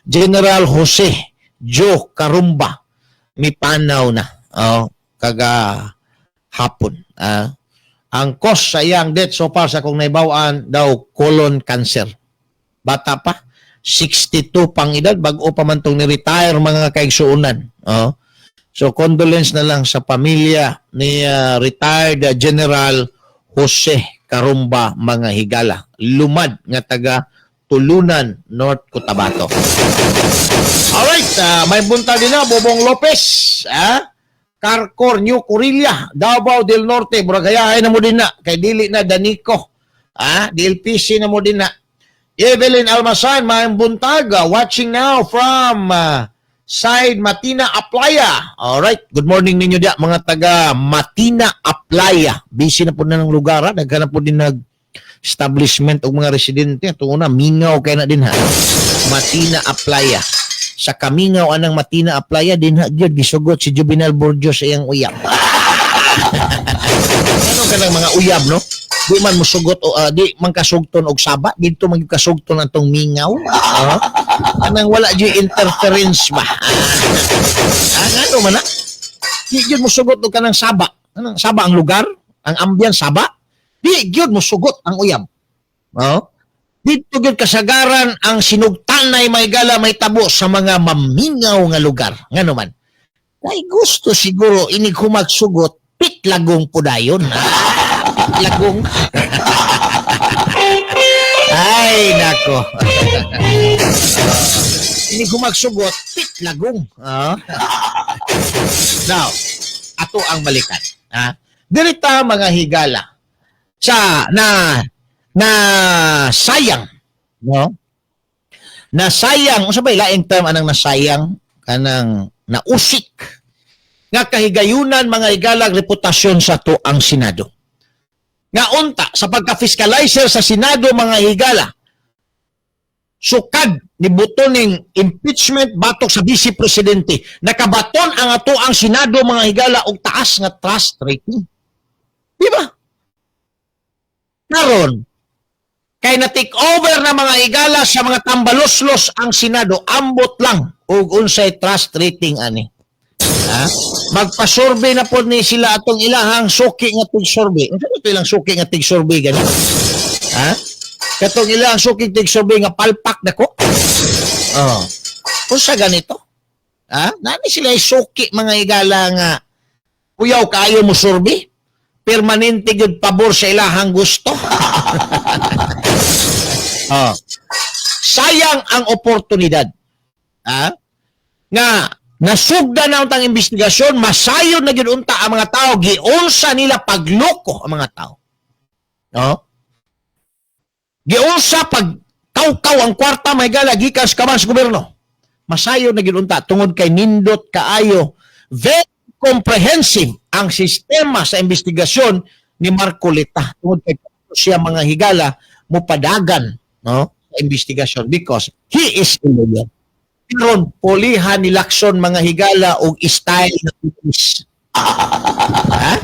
General Jose Joe Carumba mipanaw na. O, kaga hapon. Ang cause sa iyang death so far sa kung naibawan daw, colon cancer. Bata pa, 62 pang edad, bago pa man tong ni-retire, mga kaigsuonan. Oh. So condolence na lang sa pamilya ni retired General Jose Carumba, mga higala. Lumad nga taga Tulunan, North Cotabato. Alright, may buntag din na, Bobong Lopez, ah? Carcor, New Corilla, Davao del Norte, murag hayahay na mo din na, kay dili na Danico, ah, DLPC na mo din na. Evelyn Almasan, may buntag, watching now from side Matina Aplaya. Alright, good morning ninyo diya, mga taga Matina Aplaya. Busy na po na ng lugar, ha? Daghan na po din nag establishment og mga residente. Ato una, mingaw kay na din ha. Matina Aplaya. Sa kamingaw anang Matina Aplaya din ha gyud gisugot si Juvenal Borgio sa iyang uyab. Ano kanang mga uyab, no? Di man musugot o di man kasugton og saba didto man gyud kasugton atong mingaw. Kanang wala gyud interference ba? Ah, ngano man na? Di gyud musugot og kanang saba. Kanang saba ang lugar, ang ambience saba. Di gyud musugot ang uyab. Oh? Dito gyud kasagaran ang sinugtanay may gala may tabo sa mga mamingaw nga lugar. Ngano man? Kay gusto siguro inig humagsugot, pitlagong pudayon. Ah, pitlagong. Ay, nako. Inig humagsugot, pitlagong. Ah. Now, ato ang balikan. Ah, dirita mga higala sa na na sayang, no, nasayang, unsa ba laing term anang nasayang? Kanang nausik nga kahigayunan, mga higalag, reputasyon sa to ang Senado nga unta sa pagka-fiscalizer sa Senado, mga higala, sukad ni butoning impeachment batok sa vice presidente, nakabaton ang ato ang Senado, mga higala, og taas nga trust rating, di ba? Karon kay na take over na, mga higala, sa mga tambaloslos ang Senado, ambot lang og unsay trust rating ani. Ha? Magpa-survey na po ni sila atong ilahang suki nga tig-survey. Unsa ito ilang suki nga tig-survey gani? Ha? Katong ilang suki tig-survey nga palpak dako. Oh. Unsa ganito? Ha? Nani sila suki, mga higala, nga kuyaw kaayo mo survey? Permanente gyud pabor sa ilahang gusto. Oh. Sayang ang oportunidad. Ha? Nga nasugda na untang investigasyon, masayod na gyud unta ang mga tao, giunsa nila pagloko ang mga tao. No? Giunsa pag kawkaw ang kwarta may gala gikan sa kaban sa gobyerno. Masayod na gyud unta tungod kay nindot kaayo, very comprehensive ang sistema sa investigasyon ni Marcoleta tungod kay siya, mga higala, mupadagan, no, sa investigasyon because he is a lawyer. Karon pulihan ni Lacson, mga higala, og style na pulis. Ha?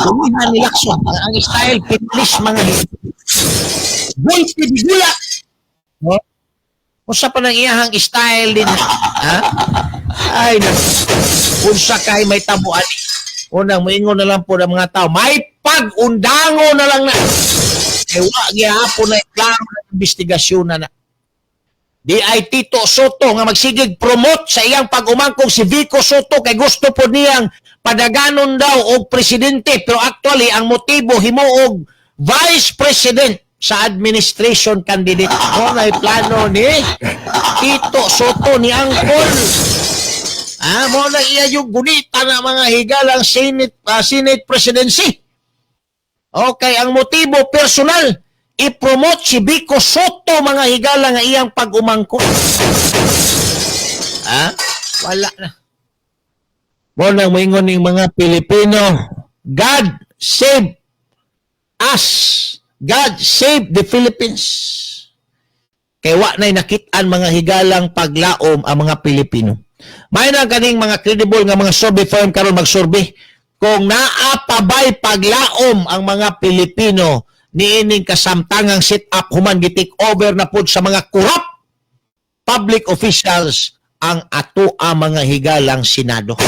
Pulihan ni Lacson ang style pulis, mga higala. Gulpi bigula. No? Unsa pa nang iyahang style din? Ha? Ay, naku. Unsa kay may tabuan. Unang moingon na lang po ng mga tao, may pag-undango na lang na. Eh, wa gihapon na klaro ng investigasyon na na. Di ay Tito Sotto nga magsigig promote sa iyang pag-umangkong si Vico Sotto kay gusto po niyang padaganon daw og presidente, pero actually ang motibo himuog vice president sa administration candidate. Mo na plano ni Tito Sotto ni Angkol. Ah, mo na iya yung gunita na, mga higalang, Senate presidency. Okay, ang motibo personal, i-promote si Vico Sotto, mga higala, nga iyang pag-umangkon. Ha? Wala na. Mo nang moingon ning mga Pilipino, "God save us. God save the Philippines." Kay wa na'y nakit-an, mga higalang, paglaom ang mga Pilipino. May na kaning mga credible nga mga survey firm karon magsurvey kung naa pa ba'y paglaom ang mga Pilipino niining kasamtangang sit up human gi-take over na pud sa mga corrupt public officials ang ato ang mga higalang Senado.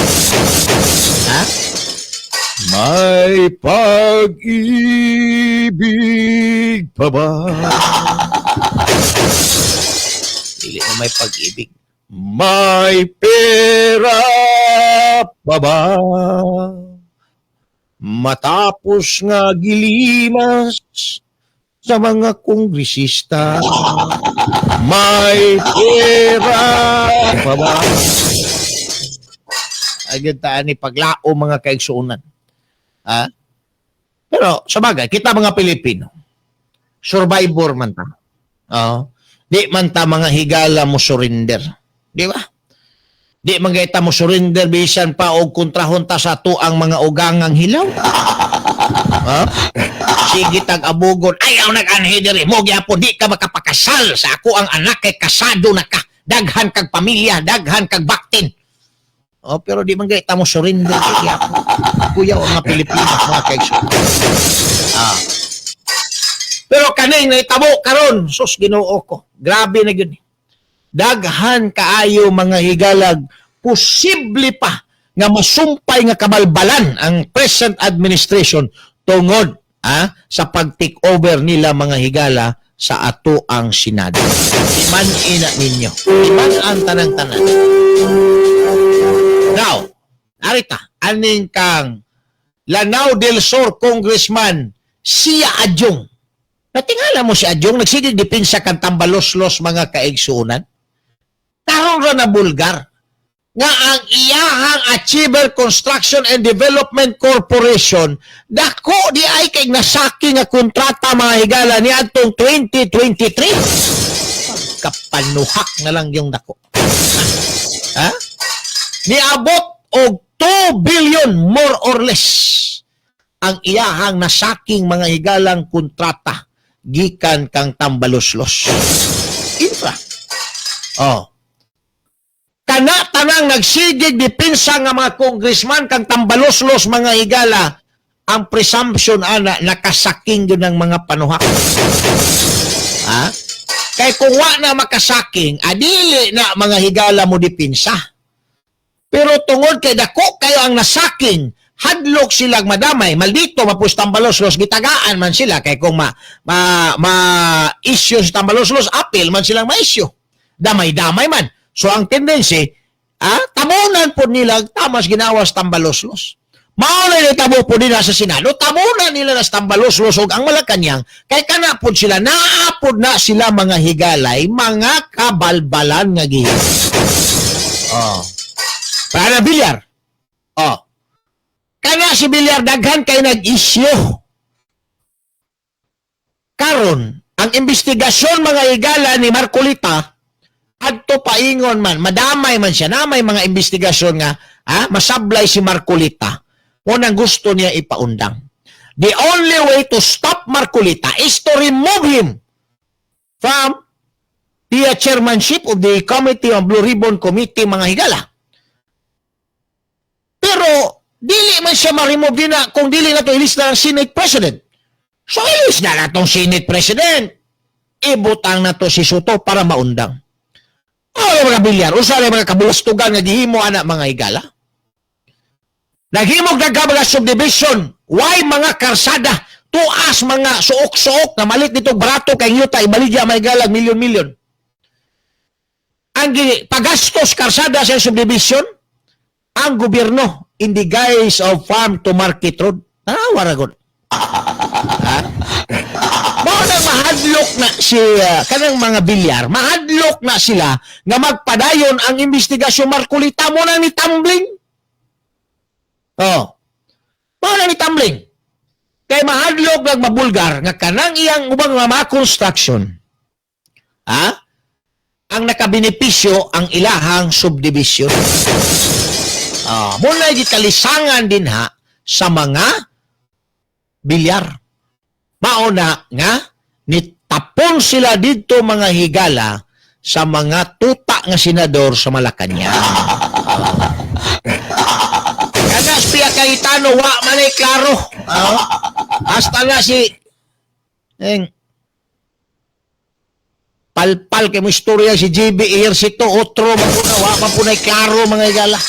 Ha? May pag-ibig pa ba? Dili na may pag-ibig. May pera pa ba? Matapos nga gilimas Sa mga kongresista. May pera pa ba? Agad taan ni paglao, mga kaigsuunan. Ha? Pero sa bagay, kita mga Pilipino, survivor man ta. Oo. Di man ta, mga higala, mo surrender. Di ba? Di man gayta mo surrender bisan pa og kontrahon ta sa tuang mga ugangang hilaw. Ha? Sige tag abugon. Ayaw nag-anhi diri. Mo gyapon di ka makapakasal sa ako ang anak kay kasado na ka. Daghan kag pamilya, daghan kag baktin. Oh, pero di man gayta mo surrender kay gyapon. Kuya ang mga Pilipino, mga kaigsoon. Ah. Pero kaning nahitabo karon, sus, Ginoo ko. Grabe na gyud. Daghan kaayo, mga higalag, posible pa nga masumpay nga kabalbalan ang present administration tungod sa pag-take over nila, mga higala, sa ato ang Senado. Iman ina ninyo. Iman ang tanang-tanan. Now, arita, aning kang Lanao del Sur Congressman Sia Adiong. Natingala mo si Adiong, nagsigig depensa kang Tambaloslos, mga kaigsuunan. Karon ra na bulgar nga ang iyahang Achiever Construction and Development Corporation dako di ay kay nasaki nga kontrata, mga higala, ni adtong 2023. Pagkapanuhak na lang yung dako. Ha? Niabot og 2 billion more or less ang iyahang nasaking, mga higalang, kontrata gikan kang Tambaloslos Infra. Oh. Kana tanang nagsigig depensa nga mga congressman kang Tambaloslos, mga higala, ang presumption ana, nakasaking yun ng mga panuhak. Ha? Kay kung wa na makasaking, adili na, mga higala, mo depensa. Pero tungod kay dako kayo ang nasaking, hadlok silang madamay, maldito mapus Tambaloslos, gitagaan man sila kay kung ma issue sa Tambaloslos, appeal man silang ma-issue. Damay-damay man. So ang tendency, tabunan po nila tamas ginawas Tambaloslos. Mao na tabo po nila sa Senado, tabunan nila na sa Tambaloslos ug ang Malacanang kay kana pod sila naapod na sila, mga higalay, mga kabalbalan nga gihi. Oh. Para Villar. Oh. Kana si Villar, daghan kay nag-issue. Karon, ang investigasyon, mga higala, ni Marcolita adto paingon man, madamay man siya, na may mga investigasyon nga masablay si Marcolita. Mo nang gusto niya ipaundang. The only way to stop Marcolita is to remove him from the chairmanship of the Committee on Blue Ribbon Committee, mga higala. Pero dili man siya ma-remove din na kung dili na to ilis na ang Senate President. So ilis na tong Senate President. Ibutang na to si Sotto para maundang. Oh, mga Villar, usa na mga kabulastugan nga gihimo ana, mga higala. Naghimog dagha mga subdivision, why mga karsada, tuas mga suok-suok na malit nito barato kay yuta ibaligya, mga higala, milyon-milyon. Ang pagastos karsada sa subdivision, ang gobyerno in the guise of farm to market road. Tanawa ra gud. Ha? Mao nang mahadlok na si kanang mga Villar, mahadlok na sila nga magpadayon ang investigasyon Marcolita, mo nang ni tumbling. Oh. Mao nang ni tumbling. Kay mahadlok nag mabulgar nga kanang iyang ubang mga construction. Ha? Ang nakabenepisyo ang ilahang subdivision. Ah, mo na gikalisangan din ha sa mga Villar. Mao na nga nitapon sila didto, mga higala, sa mga tuta nga senador sa Malacanang. Kada si Pia Cayetano, wa man ay klaro. Hasta na si eng palpal kay mo istorya si GB Ejercito, otro man po na, wa man po na'y klaro, mga higala.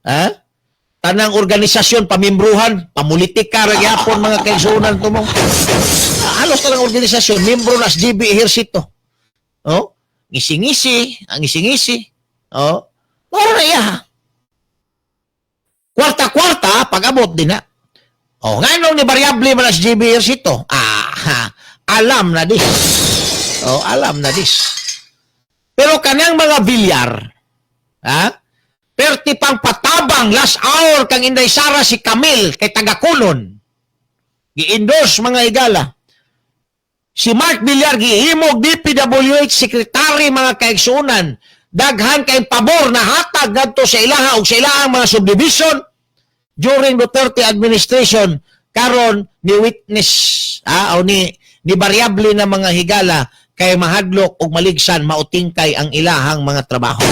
Ha? Tanang organisasyon, pamimbruhan, pamulitika, ra gyapon, mga kaigsuonan to mo. Ah, halos tanang organisasyon, membro na sa GB Ejercito. Oh, ngisi-ngisi, ang ngisi-ngisi. Oh, mao na iya. Kwarta-kwarta, pag-abot din na. Oh, nganong ni variable man sa GB Ejercito? Ah, ha. Alam na this. Oh, alam na this. Pero kanang mga Villar, ha? Perti pang patabang last hour kang Inday Sara si Camille kay taga-Kulon. Gi-endorse, mga higala. Si Mark Villar gihimog DPWH secretary, mga kaigsuonan. Daghan kay pabor na hatag ngadto sa ilaha ug sa ilahang mga subdivision during Duterte administration. Karon ni witness o ni variable na, mga higala, kay mahadlok ug maligsan mautingkay ang ilahang mga trabaho.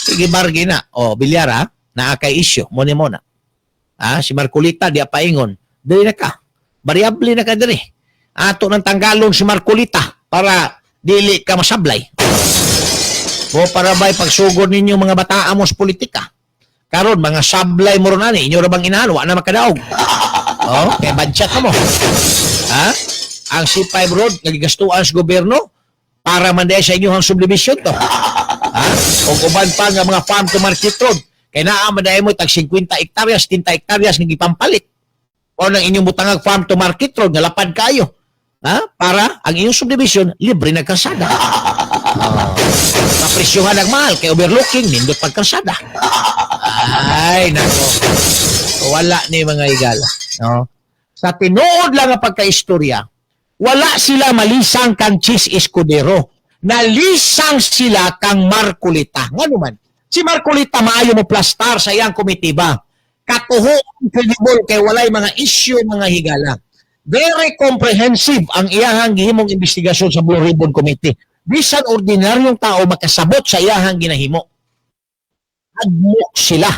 Sige, bargain na. O, Villar ha, naa kay issue, mo ni mo na. Si Marcolita di paingon. Dili na ka. Variable na ka diri. Ato ng tanggalon si Marcolita para dili ka masablay. Mo para bay pagsugod ninyo mga bataa mo sa politika. Karon mga sablay mo ron ani, inyo ra bang inahan, wa na makadaog. Oh, kay badchat na mo. Ha? Ang C5 road nga gigastuan sa gobyerno para man diay sa inyong subdivision to. Ha? O uban pa nga mga farm to market road. Kay naa man diay mo tag 50 hektaryas, 70 hektaryas nga gipampalit. O nang inyong butangag farm to market road nga lapad kayo. Ha? Para ang inyong subdivision libre na kalsada. Oh. Kapresyuhan ang mahal kay overlooking, nindot pagkalsada. Ay, nako. Wala ni, mga higala. No? Sa tinuod lang ang pagkaistorya, wala sila malisang kang Chiz Escudero. Nalisang sila kang Marcoleta. Ngano man? Si Marcoleta maayo mo plastar sa iyang komitiba. Katuho credible kay walay mga issue, mga higala. Very comprehensive ang iyahang gihimong investigasyon sa Blue Ribbon Committee. Bisan ordinaryong tao makasabot sa iyahang ginahimo. Hadlok sila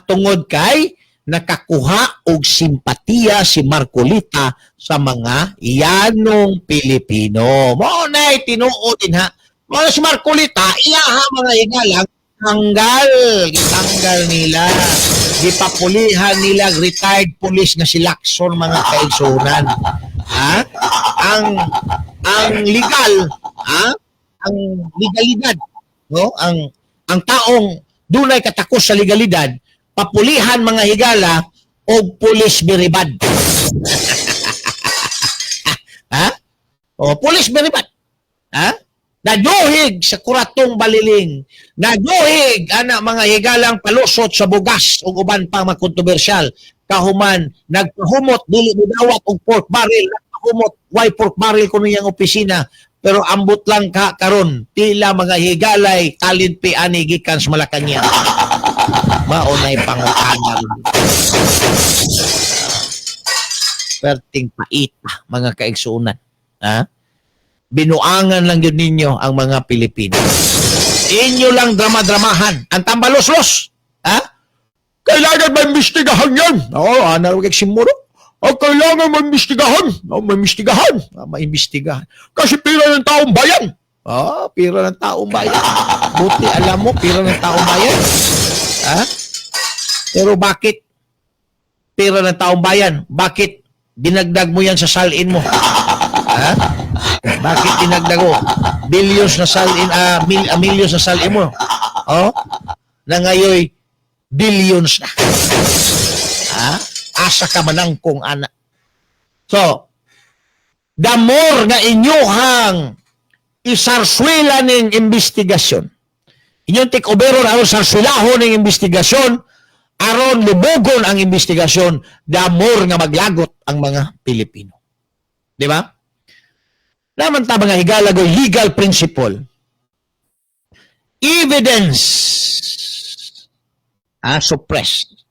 tungod kay nakakuha og simpatiya si Marcoleta sa mga yanong Pilipino. Mao na tinuod din ha. Mao na si Marcoleta, iyaha, mga higalang, tanggal, gitanggal nila. Gipapulihan nila retired police nga si Lacson, mga kaigsunan. Ha? Ang legal, ha? Ang legalidad, no? Ang taong dunay katakos sa legalidad, papulihan, mga higala, og pulis beribad. Ha? O pulis beribad. Ha? Naduhig sa kuratong Baliling. Naduhig ana, mga higalang, palusot sa bugas ug uban pang mga kontrobersyal. Kahuman nagpahumot dili midawat og pork barrel, nagpahumot why pork barrel kuno iyang opisina. Pero ambot lang ka karon pila, mga higalay, talent pi ani gikan sa Malacañang. Mao nay pangutana ron. Perting paita, mga kaigsuunan. Ha? Binuangan lang yun ninyo ang mga Pilipino. Inyo lang drama-dramahan. Ang tambaloslos. Ha? Kailangan maimbestigahan yan. Oo, ana rin simuro. Oh, kailangan maimbestigahan. Oh, maimbestigahan. Ah, maimbestigahan. Kasi pira ng taong bayan. Oh, pira ng taong bayan. Buti alam mo, pira ng taong bayan. Ha? Pero bakit pira ng taong bayan? Bakit dinagdag mo yan sa SALN mo? Ha? Bakit dinagdag mo? Billions na SALN, millions na SALN mo. Oh? Na ngayoy, billions na. Ha? Asa ka manangkong ana? So, the more nga inyuhang isarswela ning investigasyon, inyong take overon aron sarswelahon ning investigasyon, aron lubugon ang investigasyon, the more nga maglagot ang mga Pilipino. Di ba? Naman ta, mga higala, go legal principle. Evidence suppressed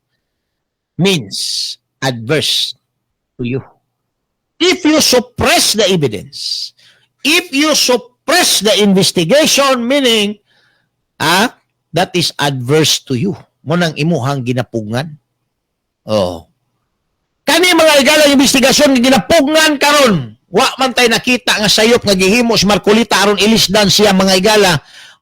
means adverse to you. If you suppress the evidence, if you suppress the investigation, meaning, that is adverse to you. Mao nang imuhang ginapugngan. Oh. Kani, mga higala, investigasyon nga ginapugngan karon. Wa man tay nakita nga sayop nga gihimo si Marcoleta aron ilisdan siya, mga higala,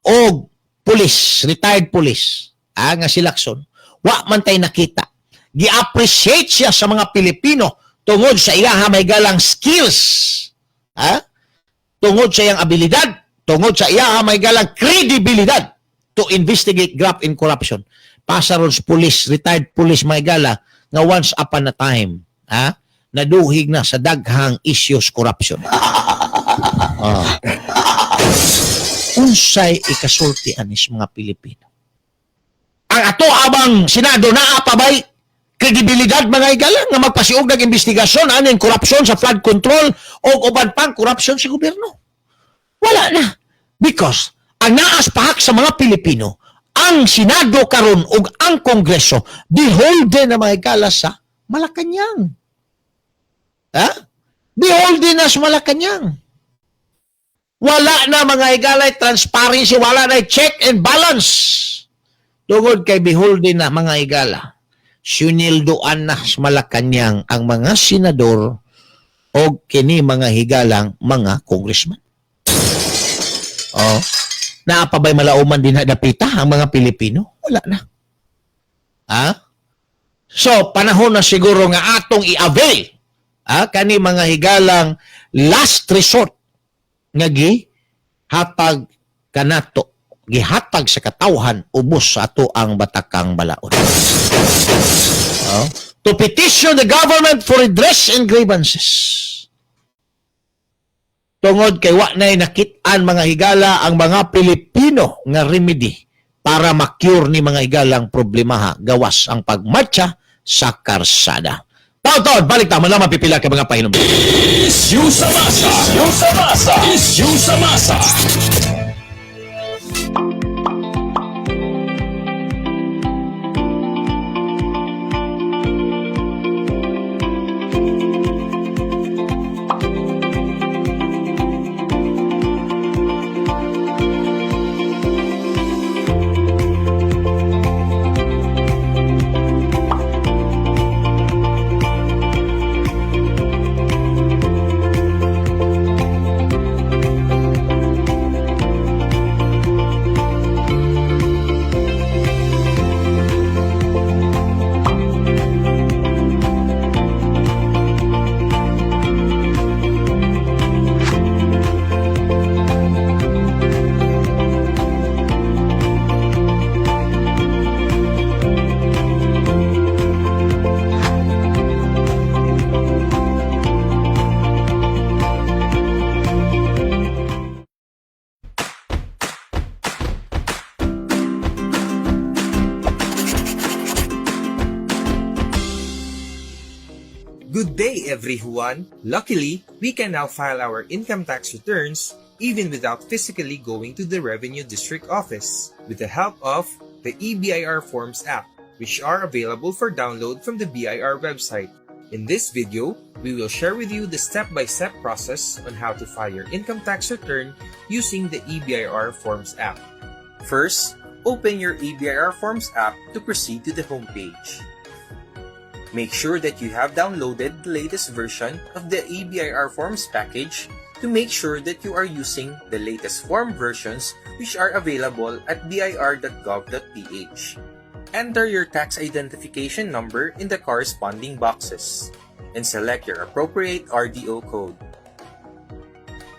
og pulis, retired police, nga si Lacson. Wa man tay nakita. Gi-appreciate siya sa mga Pilipino tungod sa iyaha may galang skills. Ha? Tungod sa iyang abilidad, tungod sa iyaha may galang kredibilidad to investigate graft and corruption. Pasa ron sa police, retired police, may gala, nga once upon a time, ha? Naduhig na sa daghang issues corruption. Ah. Unsay ikasulti anis mga Pilipino? Ang ato abang Senado, naa pa bay kredibilidad, mga higala, nga magpasiog ng investigasyon aning korupsyon sa flood control o uban pang korupsyon sa gobyerno? Wala na. Because ang naas pahak sa mga Pilipino, ang Senado karon ug ang Kongreso beholden na, mga higala, sa Malacanang. Ha? Beholden na sa Malacanang. Wala na, mga higala, transparency, wala na check and balance. Tungod kay beholden na, mga higala. Sinilduan na sa Malacanang ang mga senador o kini, mga higalang mga congressman. Oh. Naa pa ba'y malauman din na dapita ang mga Pilipino? Wala na. Ha? So, panahon na siguro nga atong i-avail, ah, kani, mga higalang, last resort nga gi hatag kanato, gihatag sa katawhan ubos sa ato ang batakang balaod. Oh. To petition the government for redress and grievances. Tungod kay wa na'y nakit-an, mga higala, ang mga Pilipino nga remedy para ma-cure ni mga higalang problemaha gawas ang pagmarcha sa karsada. Taon-taon, balik ta, man mapipila ka mga pahinumdum. Issue sa masa. Issue sa masa. Issue sa masa. Good day, everyone! Luckily, we can now file our income tax returns even without physically going to the Revenue District Office with the help of the eBIR Forms app, which are available for download from the BIR website. In this video, we will share with you the step-by-step process on how to file your income tax return using the eBIR Forms app. First, open your eBIR Forms app to proceed to the homepage. Make sure that you have downloaded the latest version of the eBIR Forms package to make sure that you are using the latest form versions, which are available at bir.gov.ph. Enter your tax identification number in the corresponding boxes and select your appropriate RDO code.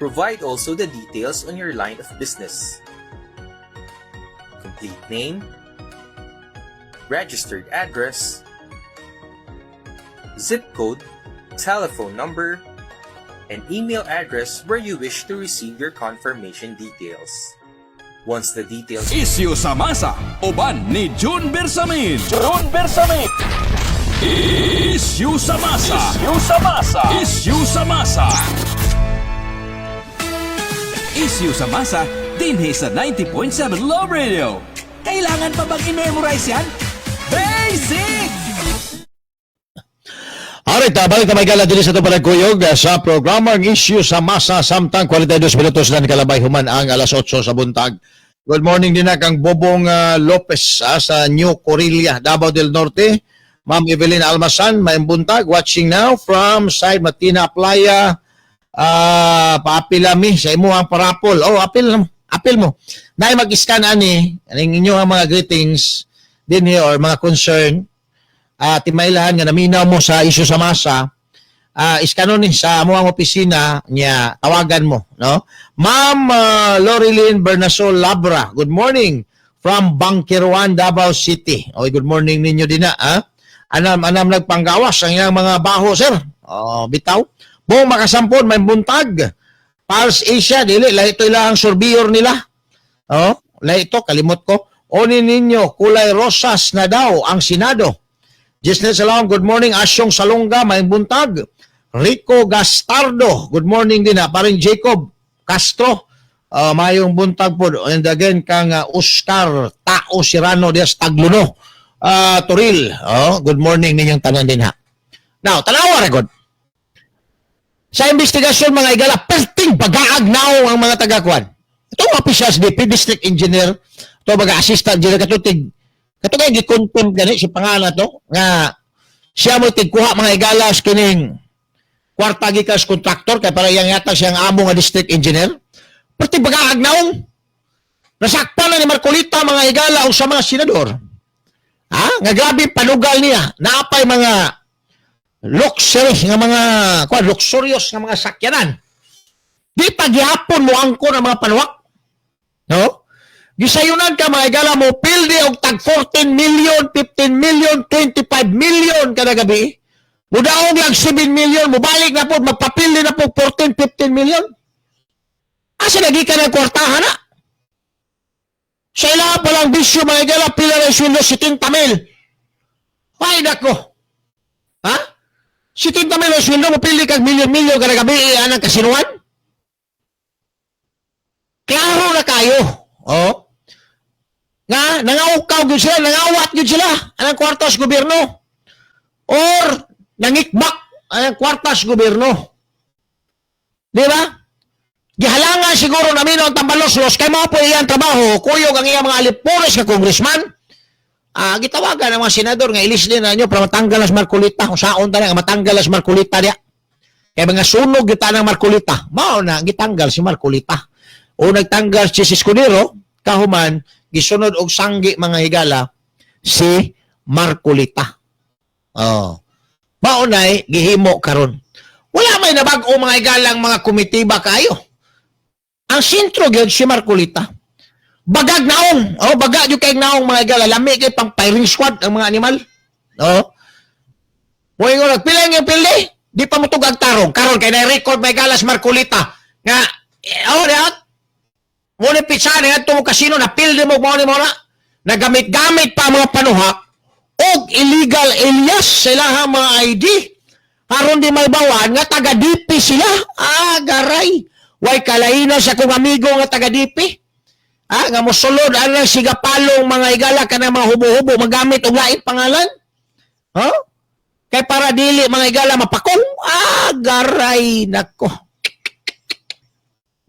Provide also the details on your line of business: complete name, registered address, zip code, telephone number, and email address where you wish to receive your confirmation details. Once the details Isyu sa masa, uban ni June Bersamin. June Bersamin. Issue sa masa. Issue sa masa. Issue sa masa. Issue sa masa, dinhi sa 90.7 Love Radio. Kailangan pa bang i-memorize yan? Basic! Alright, balik na, mga higala, diri sa ito panagkuyog sa programang Issue sa Masa samtang 42 minutos na kalabay human ang alas 8 sa buntag. Good morning din na kang Bobong Lopez sa New Corilla, Davao del Norte. Ma'am Evelyn Almasan, maayong buntag, watching now from side Matina Playa. Paapil mi sa imo ang parapol. Oh, apil apil mo. Nay mag-scan ani aning inyo ang mga greetings din here or mga concern, timailahan nga naminaw mo sa Issue sa Masa, iskanon ni sa amuang opisina niya, tawagan mo, no? Ma'am Lorilyn Bernasol Labra, good morning from Bangkeroan, Davao City. Okay, good morning ninyo din na, ha? Anam, anam nagpanggawas ang iyang mga baho, sir. Oh, bitaw. Buong makasampon may buntag. Pulse Asia dili lahi to ilang surveyor nila. Oh, lahi to kalimot ko. Oni ninyo kulay rosas na daw ang Senado. Gisnel Salam, good morning. Asyong Salonga, may buntag. Rico Gastardo, good morning din ha. Paring Jacob Castro, mayong buntag po. And again, kang Oscar Tao Serrano dias Tagluno. Toril, oh, good morning ninyong tanan din ha. Now, tanawa record. Sa investigasyon mga igala, perting bagaag naong ang mga tagakuan. Ito mga officials, DP, district engineer, ito mga assistant engineer, katutig, kato kay gi-contempt gani si pangalan to, nga siya mo tigkuha mga igala kining kwarta gikas contractor kay para iyang yata siyang amo nga district engineer. Perting bagaag naong. Nasakpan na ni Marcolita mga higala o sa mga senador. Ha? Nga grabe panugal niya. Naapay mga luxury nga mga kuan luxurious nga mga sakyanan. Di pa gihapon mo angkon ang mga panuwak. No? Gisayunan ka mga higala mo pildi og tag 14 million, 15 million, 25 million kada gabi. Mudaog lang 7 million, mubalik na po, magpapildi na po 14, 15 million. Asa lagi ka ng kwartahan na? Sa ila pa lang bisyo mga higala, pila na yung sweldo, 70 mil. Ay, nako. Ha? 70 mil ang sweldo, mapili kag milyon-milyon kada gabi, anang kasinuan? Klaro na kayo. Oh. Nga, nangaukaw gyud sila, nangawat gyud sila anang kwarta sa gobyerno. Or, nangikbak anang kwarta sa gobyerno. Di ba? Gihalangan siguro namin ang tambalos-los kay mao po iyang trabaho, kuyog ang iyang mga alipores nga congressman. Gitawagan ang mga senador nga ilis din na nyo para matanggal as Marcolita. Kung saon ta na, matanggal as Marcolita diya. Kaya mga sunog kita ng Marcolita. Mao na, gitanggal si Marcolita. O nagtanggal si Escudero, kahuman, gisunod og sanggi mga higala, si Marcolita. Oh. Mao na'y gihimo karon. Wala may nabag-o mga higalang mga komitiba kayo. Ang sentro gyud si Marcolita. Bagag naong. Oh, baga gyud kay naong mga higala. Lami kay pang firing squad ang mga animal. Oh. Moingon nagpila nga pili. Di pa mo tugag tarong. Karon kay na-record may galas Marcolita nga oh, di mo ni pitsa ni adto mo kasino na pildi mo mao ni mo na nagamit-gamit pa ang mga panuhak og illegal alias sa ilahang mga ID aron di may bawan nga taga DP sila. Ah, garay. Way kalaina sa kong amigo nga taga DP. Ah, nga mosulod anang sigapalong mga igala kanang mga hubo-hubo magamit og laing pangalan. Huh? Kay para dili mga igala mapakong. Ah, garay nako.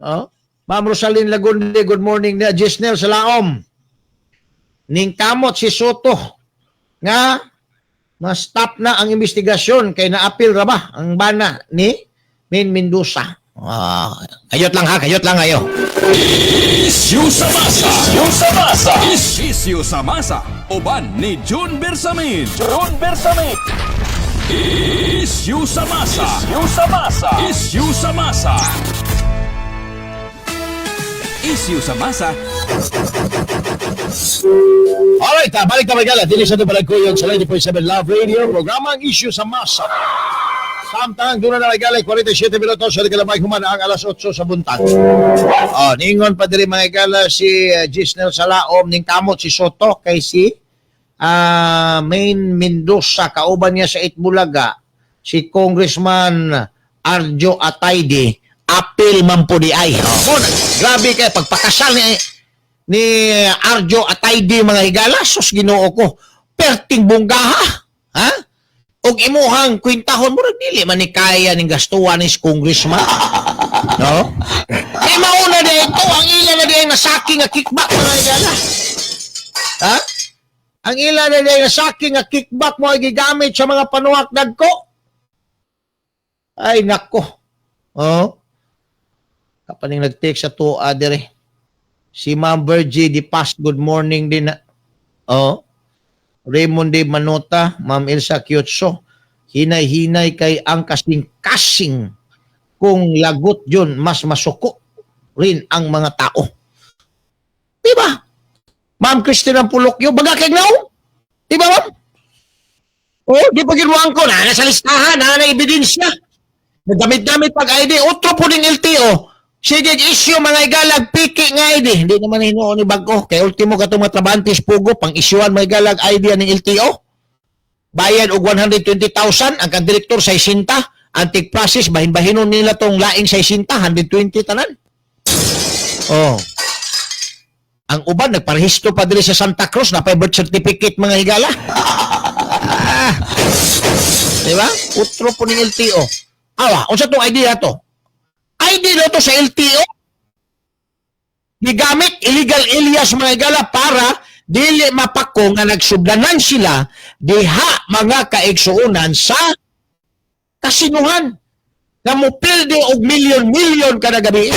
Oh? Ma'am Rosaline Lagunde, good morning niya. Gisnel Salaom. Ning kamot si Soto nga ma-stop na ang investigasyon kay naapil ra ba ang bana ni Min Mendoza. Ah, kayot lang ha, kayot lang ayo. Issue sa masa. Issue sa masa. Issue sa masa. Uban ni June Bersamin. June Bersamin. Issue sa masa. Issue sa masa. Issue sa masa. Issue sa masa. Alright, balik na magala. Dili sa Balagkuyog sa 90.7 Love Radio, programa ang Issue sa Masa. Samtang doon na nagala 47 minutos sa kalamay human ang alas 8 sa buntag. Oh, ningon pa diri mga igala si Gisnel Salaom ning kamot si Soto kay si Main Mendoza kauban niya sa Itbulaga si Congressman Arjo Atayde apil man po di ay. Oh, grabe kay pagpakasal ni Arjo Atayde mga higala, sus Ginoo ko. Perting bonggaha. Ha? Og imuhang kwintahon mo dili man ni kaya ning gastuhan ni congressman. No? Kay mauna di ito ang ila na di nasaki nga kickback mga higala. Ha? Ang ila na di nasaki nga kickback mo ay gigamit sa mga panuhak dagko. Ay nako. Oh. Kapaning nag-take sa tuwa dire. Si Ma'am Virgie Di Paz, good morning din. Oh. Raymond D. Manota, Ma'am Elsa Kyotso, hinay-hinay kay ang kasing-kasing kung lagot yun, mas masuko rin ang mga tao. Diba? Ma'am Christina Pulokyo, baga kay naong? Diba, ma'am? Oh, di pa gyud mo angkon, na sa listahan, na ebidensya. Nagamit-gamit pag ID, utro po ning LTO. Sige, issue mga igalag, piki nga ID. Hindi naman hinuon ni bago. Kay ultimo katong mga trabantes pugo, pang isyuan mga igalag ID ning LTO. Bayad og 120,000 ang kang direktor sa isinta. Antik process, bahin-bahinon nila tong laing sa isinta, 120 tanan. Oh. Ang uban, nagparehistro pa diri sa Santa Cruz, napay birth certificate mga higala. Ah. Di ba? Utro po ng LTO. Awa, unsa tong idea to? ID na to sa LTO. Gigamit illegal alias mga higala para dili mapako nga nagsublanan sila diha mga kaigsuonan sa kasinuhan nga mupildi og milyon-milyon kada gabi.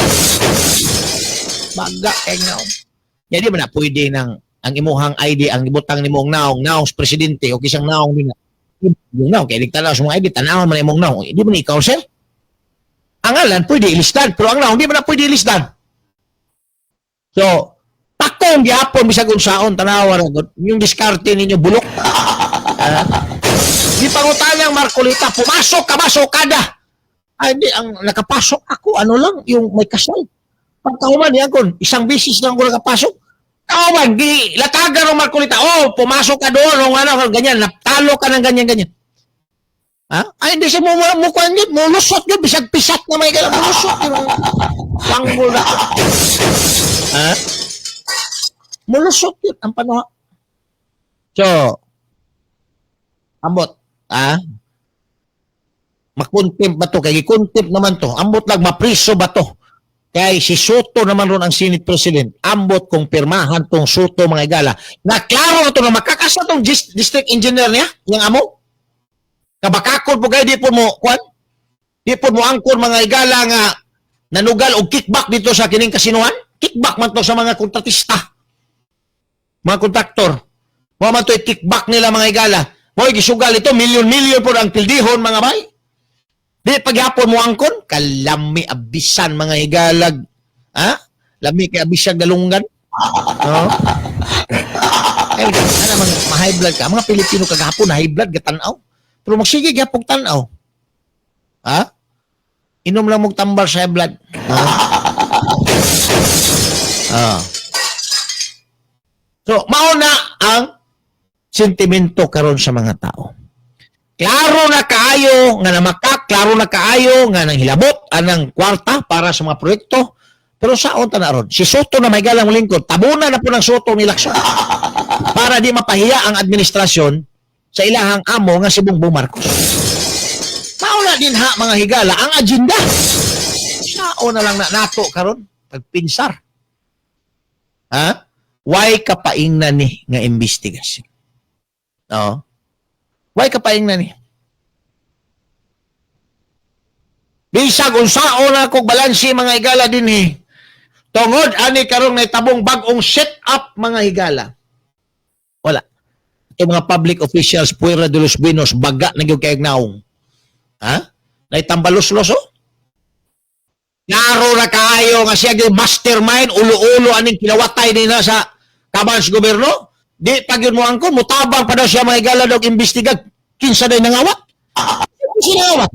Baga kay naong. Ya di ba na pwede nang ang imuhang ID ang ibutang nimong naong naong sa presidente o kisang naong dinga. Yung naong kay tanaw sa mga ID tanawon man imong naong. Di ba ni ikaw, sir? Ang ngalan pwede ilisdan pero ang naong di ba na pwede ilisdan. So, pakong gihapon bisag unsaon tanawa ra gud. Yung diskarte ninyo bulok. Ah. Di pangutanang Marcoleta, pumasok ka ba sa Okada? Ay, hindi, ang nakapasok ako, ano lang, yung may kasal. Pagkahuman, yan kon, isang bisis lang ako nakapasok. Kahuman, di, latagan ng Marcoleta, oh, pumasok ka doon, o ano, ganyan, natalo ka ng ganyan, ganyan. Ha? Ay, hindi siya mo mukuan yun, mulusot yun, bisag pisat na may gala, mulusot yun. Panggol na. Ha? Mulusot yun, ang panuha. So, ambot, ha? Makontempt ba to? Kay gikontempt naman to. Ambot lang, mapriso ba to? Kay si Sotto naman ron ang Senate President. Ambot kung pirmahan tong Sotto mga igala. Na klaro na to na makakasa tong district engineer niya, yung amo. Kabakakod po kayo, di po mo, kwan? Di po mo angkon mga igala nga nanugal og kickback dito sa kining kasinuhan. Kickback man to sa mga kontratista. Mga kontraktor. Mao man to kickback nila mga igala. Mo'y gisugal ito, milyon-milyon po ang pildihon mga bay. Di pagyapon mo angkon, kalami abisan mga higalag. Ha? Lami kay abisag galunggan. No? Eh, ana mga ma-high blood ka. Mga Pilipino kagahapon na high blood gatanaw. Pero magsige gyapon tan-aw. Ha? Inom lang mong tambal sa high blood. Ha? Ah. So, mao na ang sentimento karon sa mga tao. Klaro na kaayo nga namakak, klaro na kaayo nga nang hilabot anang kwarta para sa mga proyekto. Pero saon ta na ron? Si Sotto na may galang lingkod, tabuna na po ng Sotto ni Lacson. Para di mapahiya ang administrasyon sa ilahang amo nga si Bongbong Marcos. Mao na din ha mga higala ang agenda. Sao na lang na nato karon pagpinsar. Ha? Why kapaingnan ni nga investigasyon? No? Why kapaingnan ni? Bisag unsaon na kog balanse mga higala dinhi. Tungod ani karong naitabong bag-ong set up mga higala. Wala. Ito mga public officials puwera de los buenos baga na gyud kay naong. Ha? Naitambalos-los oh. Klaro na kaayo nga siya gyud mastermind ulo-ulo aning kinawatay nila sa kaban sa gobyerno. Di pa gyud mo angkon mutabang pa daw siya mga higala daw imbestigag kinsa day nangawat. Kinsa nangawat?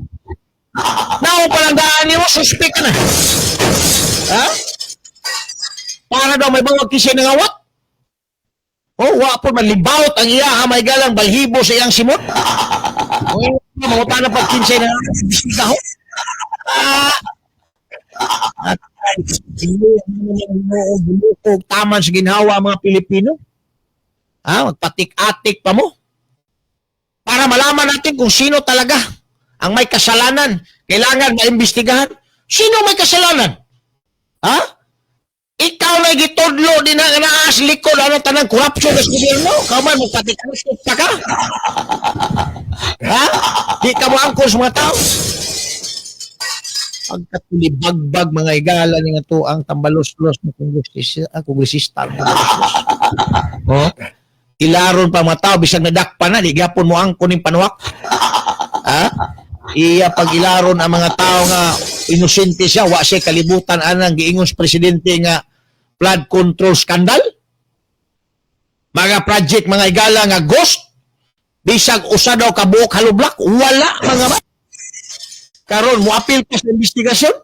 Nao pa lang daan nimo suspect ka na. Ha? Para daw may bawag kinsa nangawat. Oh, wa po man libawot ang iya ha, may galang balhibo sa iyang simot. Oh, mangutan na pag kinsay na imbestiga ho. Ah. At bulukog taman sa ginhawa mga Pilipino. Ha, magpatik-atik pa mo. Para malaman natin kung sino talaga ang may kasalanan. Kailangan maimbestigahan. Sino may kasalanan? Ha? Ikaw na gitudlo din na naas likod ano tanang corruption sa gobyerno. Kaman magpatik-atik pa ka. Ha? Di ka mo angkon sa mga tao. Pagkatulibagbag mga igala ni nga to ang tambalos-los na kongresista, kongresista. Oh? Ilaron pa mga tao bisag nadakpa na di gyapon mo angkon ning panuwak. Ha? Iya pag ilaron ang mga tao nga inosente siya, wa siya kalibutan anang giingon sa presidente nga flood control scandal. Mga project mga igala nga ghost. Bisag usa daw ka buok hollow block, wala, mga ba. Karon mo apil pa sa investigasyon.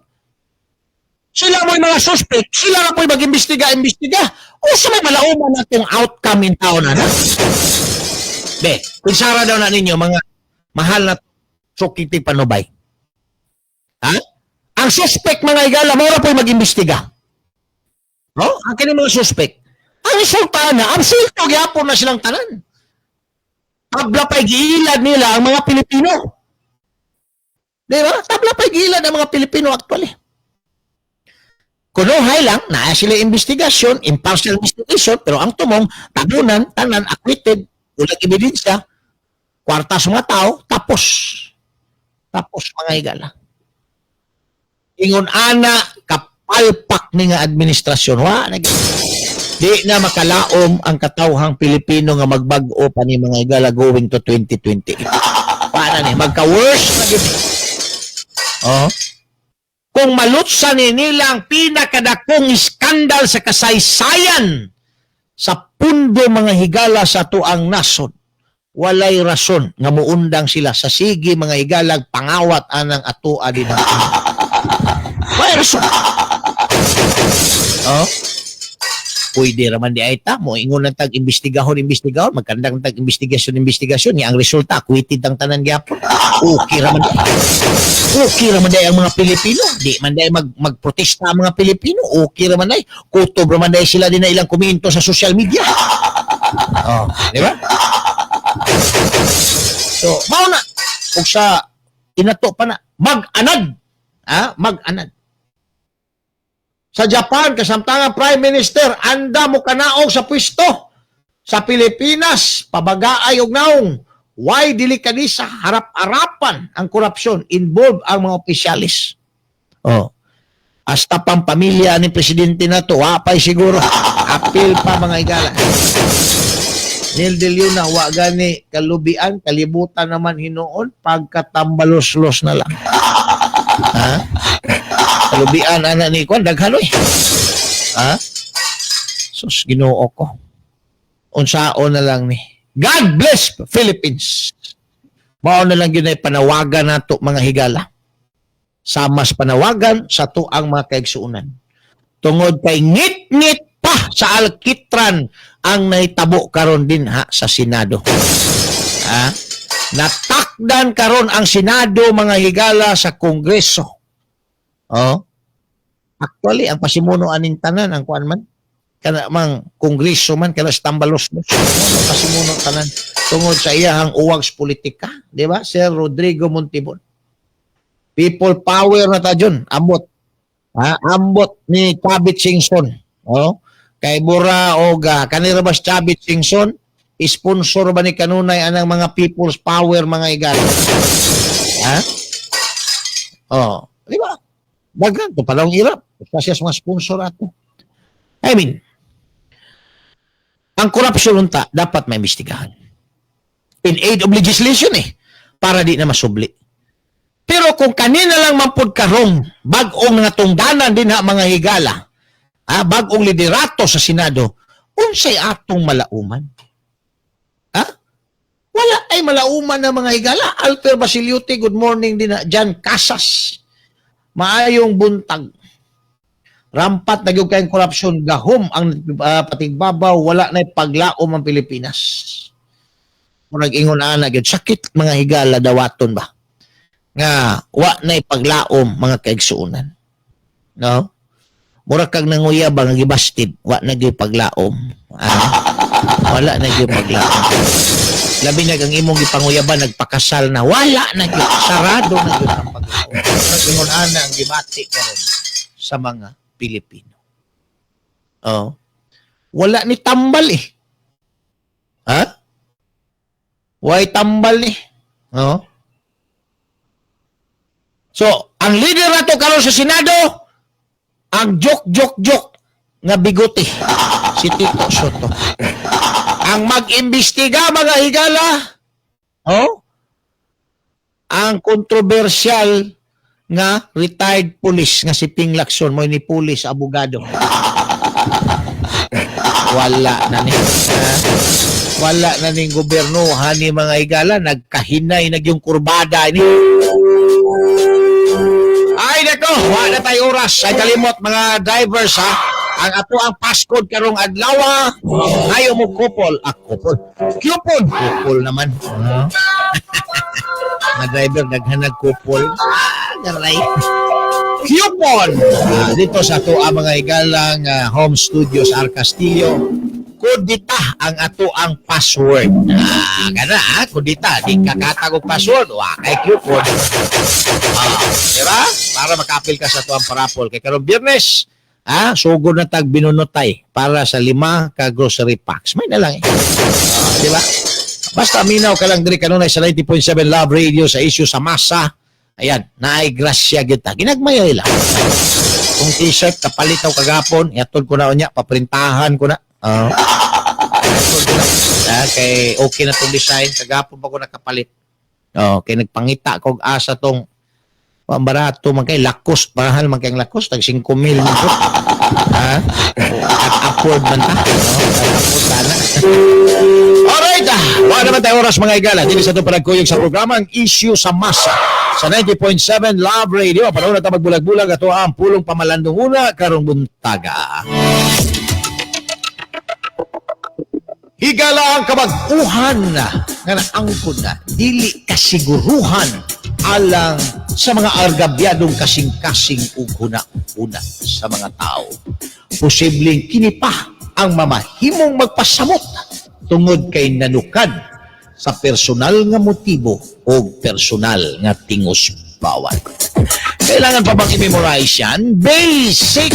Sila mo'y mga suspect, sila na po'y mag-imbestiga, imbestiga. Unsa may malauman natong outcome in town na? Be, kunsara daw na ninyo, mga mahal na sukiti panubay. Ha? Ang suspect, mga igala, mao ra po'y mag-imbestiga. No? Ang kini mga suspect. Ang resulta na, ang sulto gyapon na silang tanan. Tabla pa'y giilad nila ang mga Pilipino. Di ba? Tabla pa'y giilad ang mga Pilipino actually. Kunuhay lang, naa sila investigasyon, impartial investigation, pero ang tumong, tabunan, tanan, acquitted, walang ebidensya, kwarta sa mga tao, tapos. Tapos, mga higala. Ingon ana, kapalpak ni nga administrasyon. Wa, nag di na makalaom ang katawhang Pilipino nga magbag-o pa ni, mga higala, going to 2028. Paano ni? Magka-worse na gyud. Oh. Kung malutsa ni nila ang pinakadakong iskandal sa kasaysayan sa pundo, mga higala, sa tuang nasod, walay rason nga muundang sila sa sige, mga higalag, pangawat anang atoa din. Walay rason. Oh. Pwede raman di ay ta mo ingon lang tag imbestigahon imbestigahon, magkandang tag investigasyon investigasyon ni ang resulta acquitted ang tanan gyapon. Okay raman di. Okay raman di ang mga Pilipino, di man di magprotesta ang mga Pilipino. Okay raman di, kutob raman di sila din na ilang komento sa social media. Oh, di ba? So mao na ug sa inato pa na mag-anad, ha, mag-anad sa Japan, kasamtangan Prime Minister, anda mo kanaog sa pwesto. Sa Pilipinas, pabagaay og naong. Why dili kadisa harap-harapan ang korupsyon, involved ang mga opisyalis? Oh. Hasta pang pamilya ni presidente na to, wapay siguro. Apil pa, mga igala. Neil De Leon na wa gani kalubian, kalibutan naman hinuon, pagkatambalos-los na lang. Ha? Kalubian ana ni kwan daghan oy. Ha? Sus, Ginoo ko. Unsaon na lang ni. God bless Philippines. Mao na lang yun ay panawagan nato, mga higala. Sama sa panawagan sa tuang mga kaigsuonan. Tungod kay ngit-ngit pa sa alkitran ang nahitabo karon din ha sa Senado. Ha? Natakdan karon ang Senado, mga higala, sa Kongreso. Oh. Actually, ang pasimuno aning tanan ang kuan man kana mang kongreso man kana sa Tambalos mo. Ang pasimuno tanan tungod sa iyahang uwag sa politika, di ba? Sir Rodrigo Montibon. People power na ta dyan, ambot. Ha? Ambot ni Chavit Singson. Oh. Kay Bura og kanira ba si Chavit Singson? Sponsor ba ni kanunay anang mga people's power, mga igala? Ha? Oh, di ba? Daghan to palong irap. Basta siya sa mga sponsor ato. I mean, ang corruption unta dapat maimbestigahan. In aid of legislation eh, para di na masubli. Pero kung kanina lang mampud karong bag-ong natungdanan din ha, mga higala, ha, bag-ong liderato sa Senado, unsay atong malauman? Ha? Wala ay malauman na, mga higala. Alper Basiliuti, good morning din na. Jan Casas, maayong buntag. Rampat na gyud kayong korupsyon, gahom ang patigbabaw, wala na paglaom ang Pilipinas. Murag ingon ana gyud, sakit, mga higala, dawaton ba? Nga wa na paglaom, mga kaigsuonan. No? Mura kag nanguya ba nga gibastid, wa na gyud paglaom. Ah, wala na gyud paglaom. Labi na ang imong gipanguyaban nagpakasal na, wala na gyud, sarado na gyud ang paglaom. Murag ingon ana ang gibati karon sa mga Pilipino. Oh. Wala ni tambal eh. Ha? Way tambal ni. Oh. So, ang leader nato karon sa Senado, ang joke, joke, joke nga bigote, si Tito Sotto. Ang mag-imbestiga, mga higala, oh, ang kontrobersyal nga retired police nga si Ping Lacson, mo ni police abogado. Wala na ni. Ha? Wala na ning gobyerno hani, mga higala, nagkahinay na yung kurbada ni. Ay nako, wala na tayo oras. Ay kalimot, mga drivers, ha. Ang ato ang passcode karong adlaw, ayo mo kupol. Ah, kupol. Coupon. Kupol naman. Ah. Mga driver daghan kupol. Ah, garay. Coupon! Ah, dito sa ato ang mga higalang home studio sa R. Castillo. Kudita ang ato ang password. Ah, gana ah, kudita. Di kakatag og password. Wa kay coupon. Ah, di ba? Para makapil ka sa ato ang pa-raffle. Kay karong Biyernes, sugod na tag binunotay para sa 5 ka grocery packs. May na lang eh. Ah, di ba? Basta minaw ka lang diri kanunay sa 90.7 Love Radio sa Issue sa Masa. Ayan, naay grasya kita. Ginagmay lang. Kung t-shirt, kapalitaw kagapon, iatod ko na unya, paprintahan ko na. Iatod ko na. Ah, kay okay na tong design, kagapon pa ko nakapalit. Oh, kay nagpangita ko og asa tong ang barato man kay Lacoste, mahal man kay ang Lacoste, tag 5,000 man ko. Ha? At afford man ta. No? At afford ta na. Alright, wala naman tayo oras, mga igala. Dili sa ito palagkuyog sa programa ang Issue sa Masa sa 90.7 Love Radio. Panahon na ta magbulag-bulag ato ang pulong pamalandong una karong buntaga. Higala, ang kabag-uhan nga naangkon na dili kasiguruhan alang sa mga argabyadong kasing-kasing ug huna-huna sa mga tao. Posibleng kini pa ang mamahimong magpasamot tungod kay nanukad sa personal nga motibo o personal nga tingos bawal. Kailangan pa bang i-memorize yan? Basic!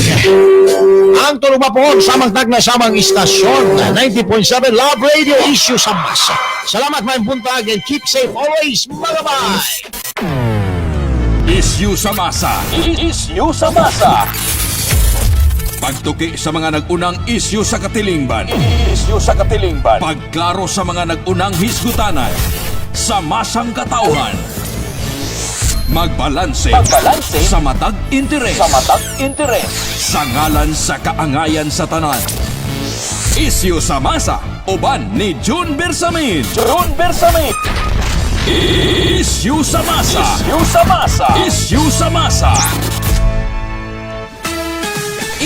Ang tulong pohon, samang tagna, samang istasyon, 90.7 Love Radio, Issue sa Masa. Salamat, maayong buntag, and keep safe always, mga bye! Issue sa Masa. Issue sa Masa. Pagtuki sa mga nag-unang issue sa katilingban. Issue sa katilingban. Pagklaro sa mga nag-unang hisgutanan. Sa masang katauhan. Magbalanse. Magbalanse. Sa matag interes. Sa matag interes. Sa ngalan sa kaangayan sa tanan. Issue sa Masa. Uban ni June Bersamin. June Bersamin. Issue sa Masa. Issue sa Masa. Issue sa Masa.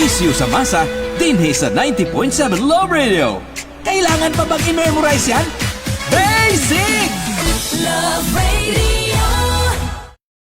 Issue sa Masa, dinhi sa 90.7 Love Radio. Kailangan pa bang i-memorize yan? Basic!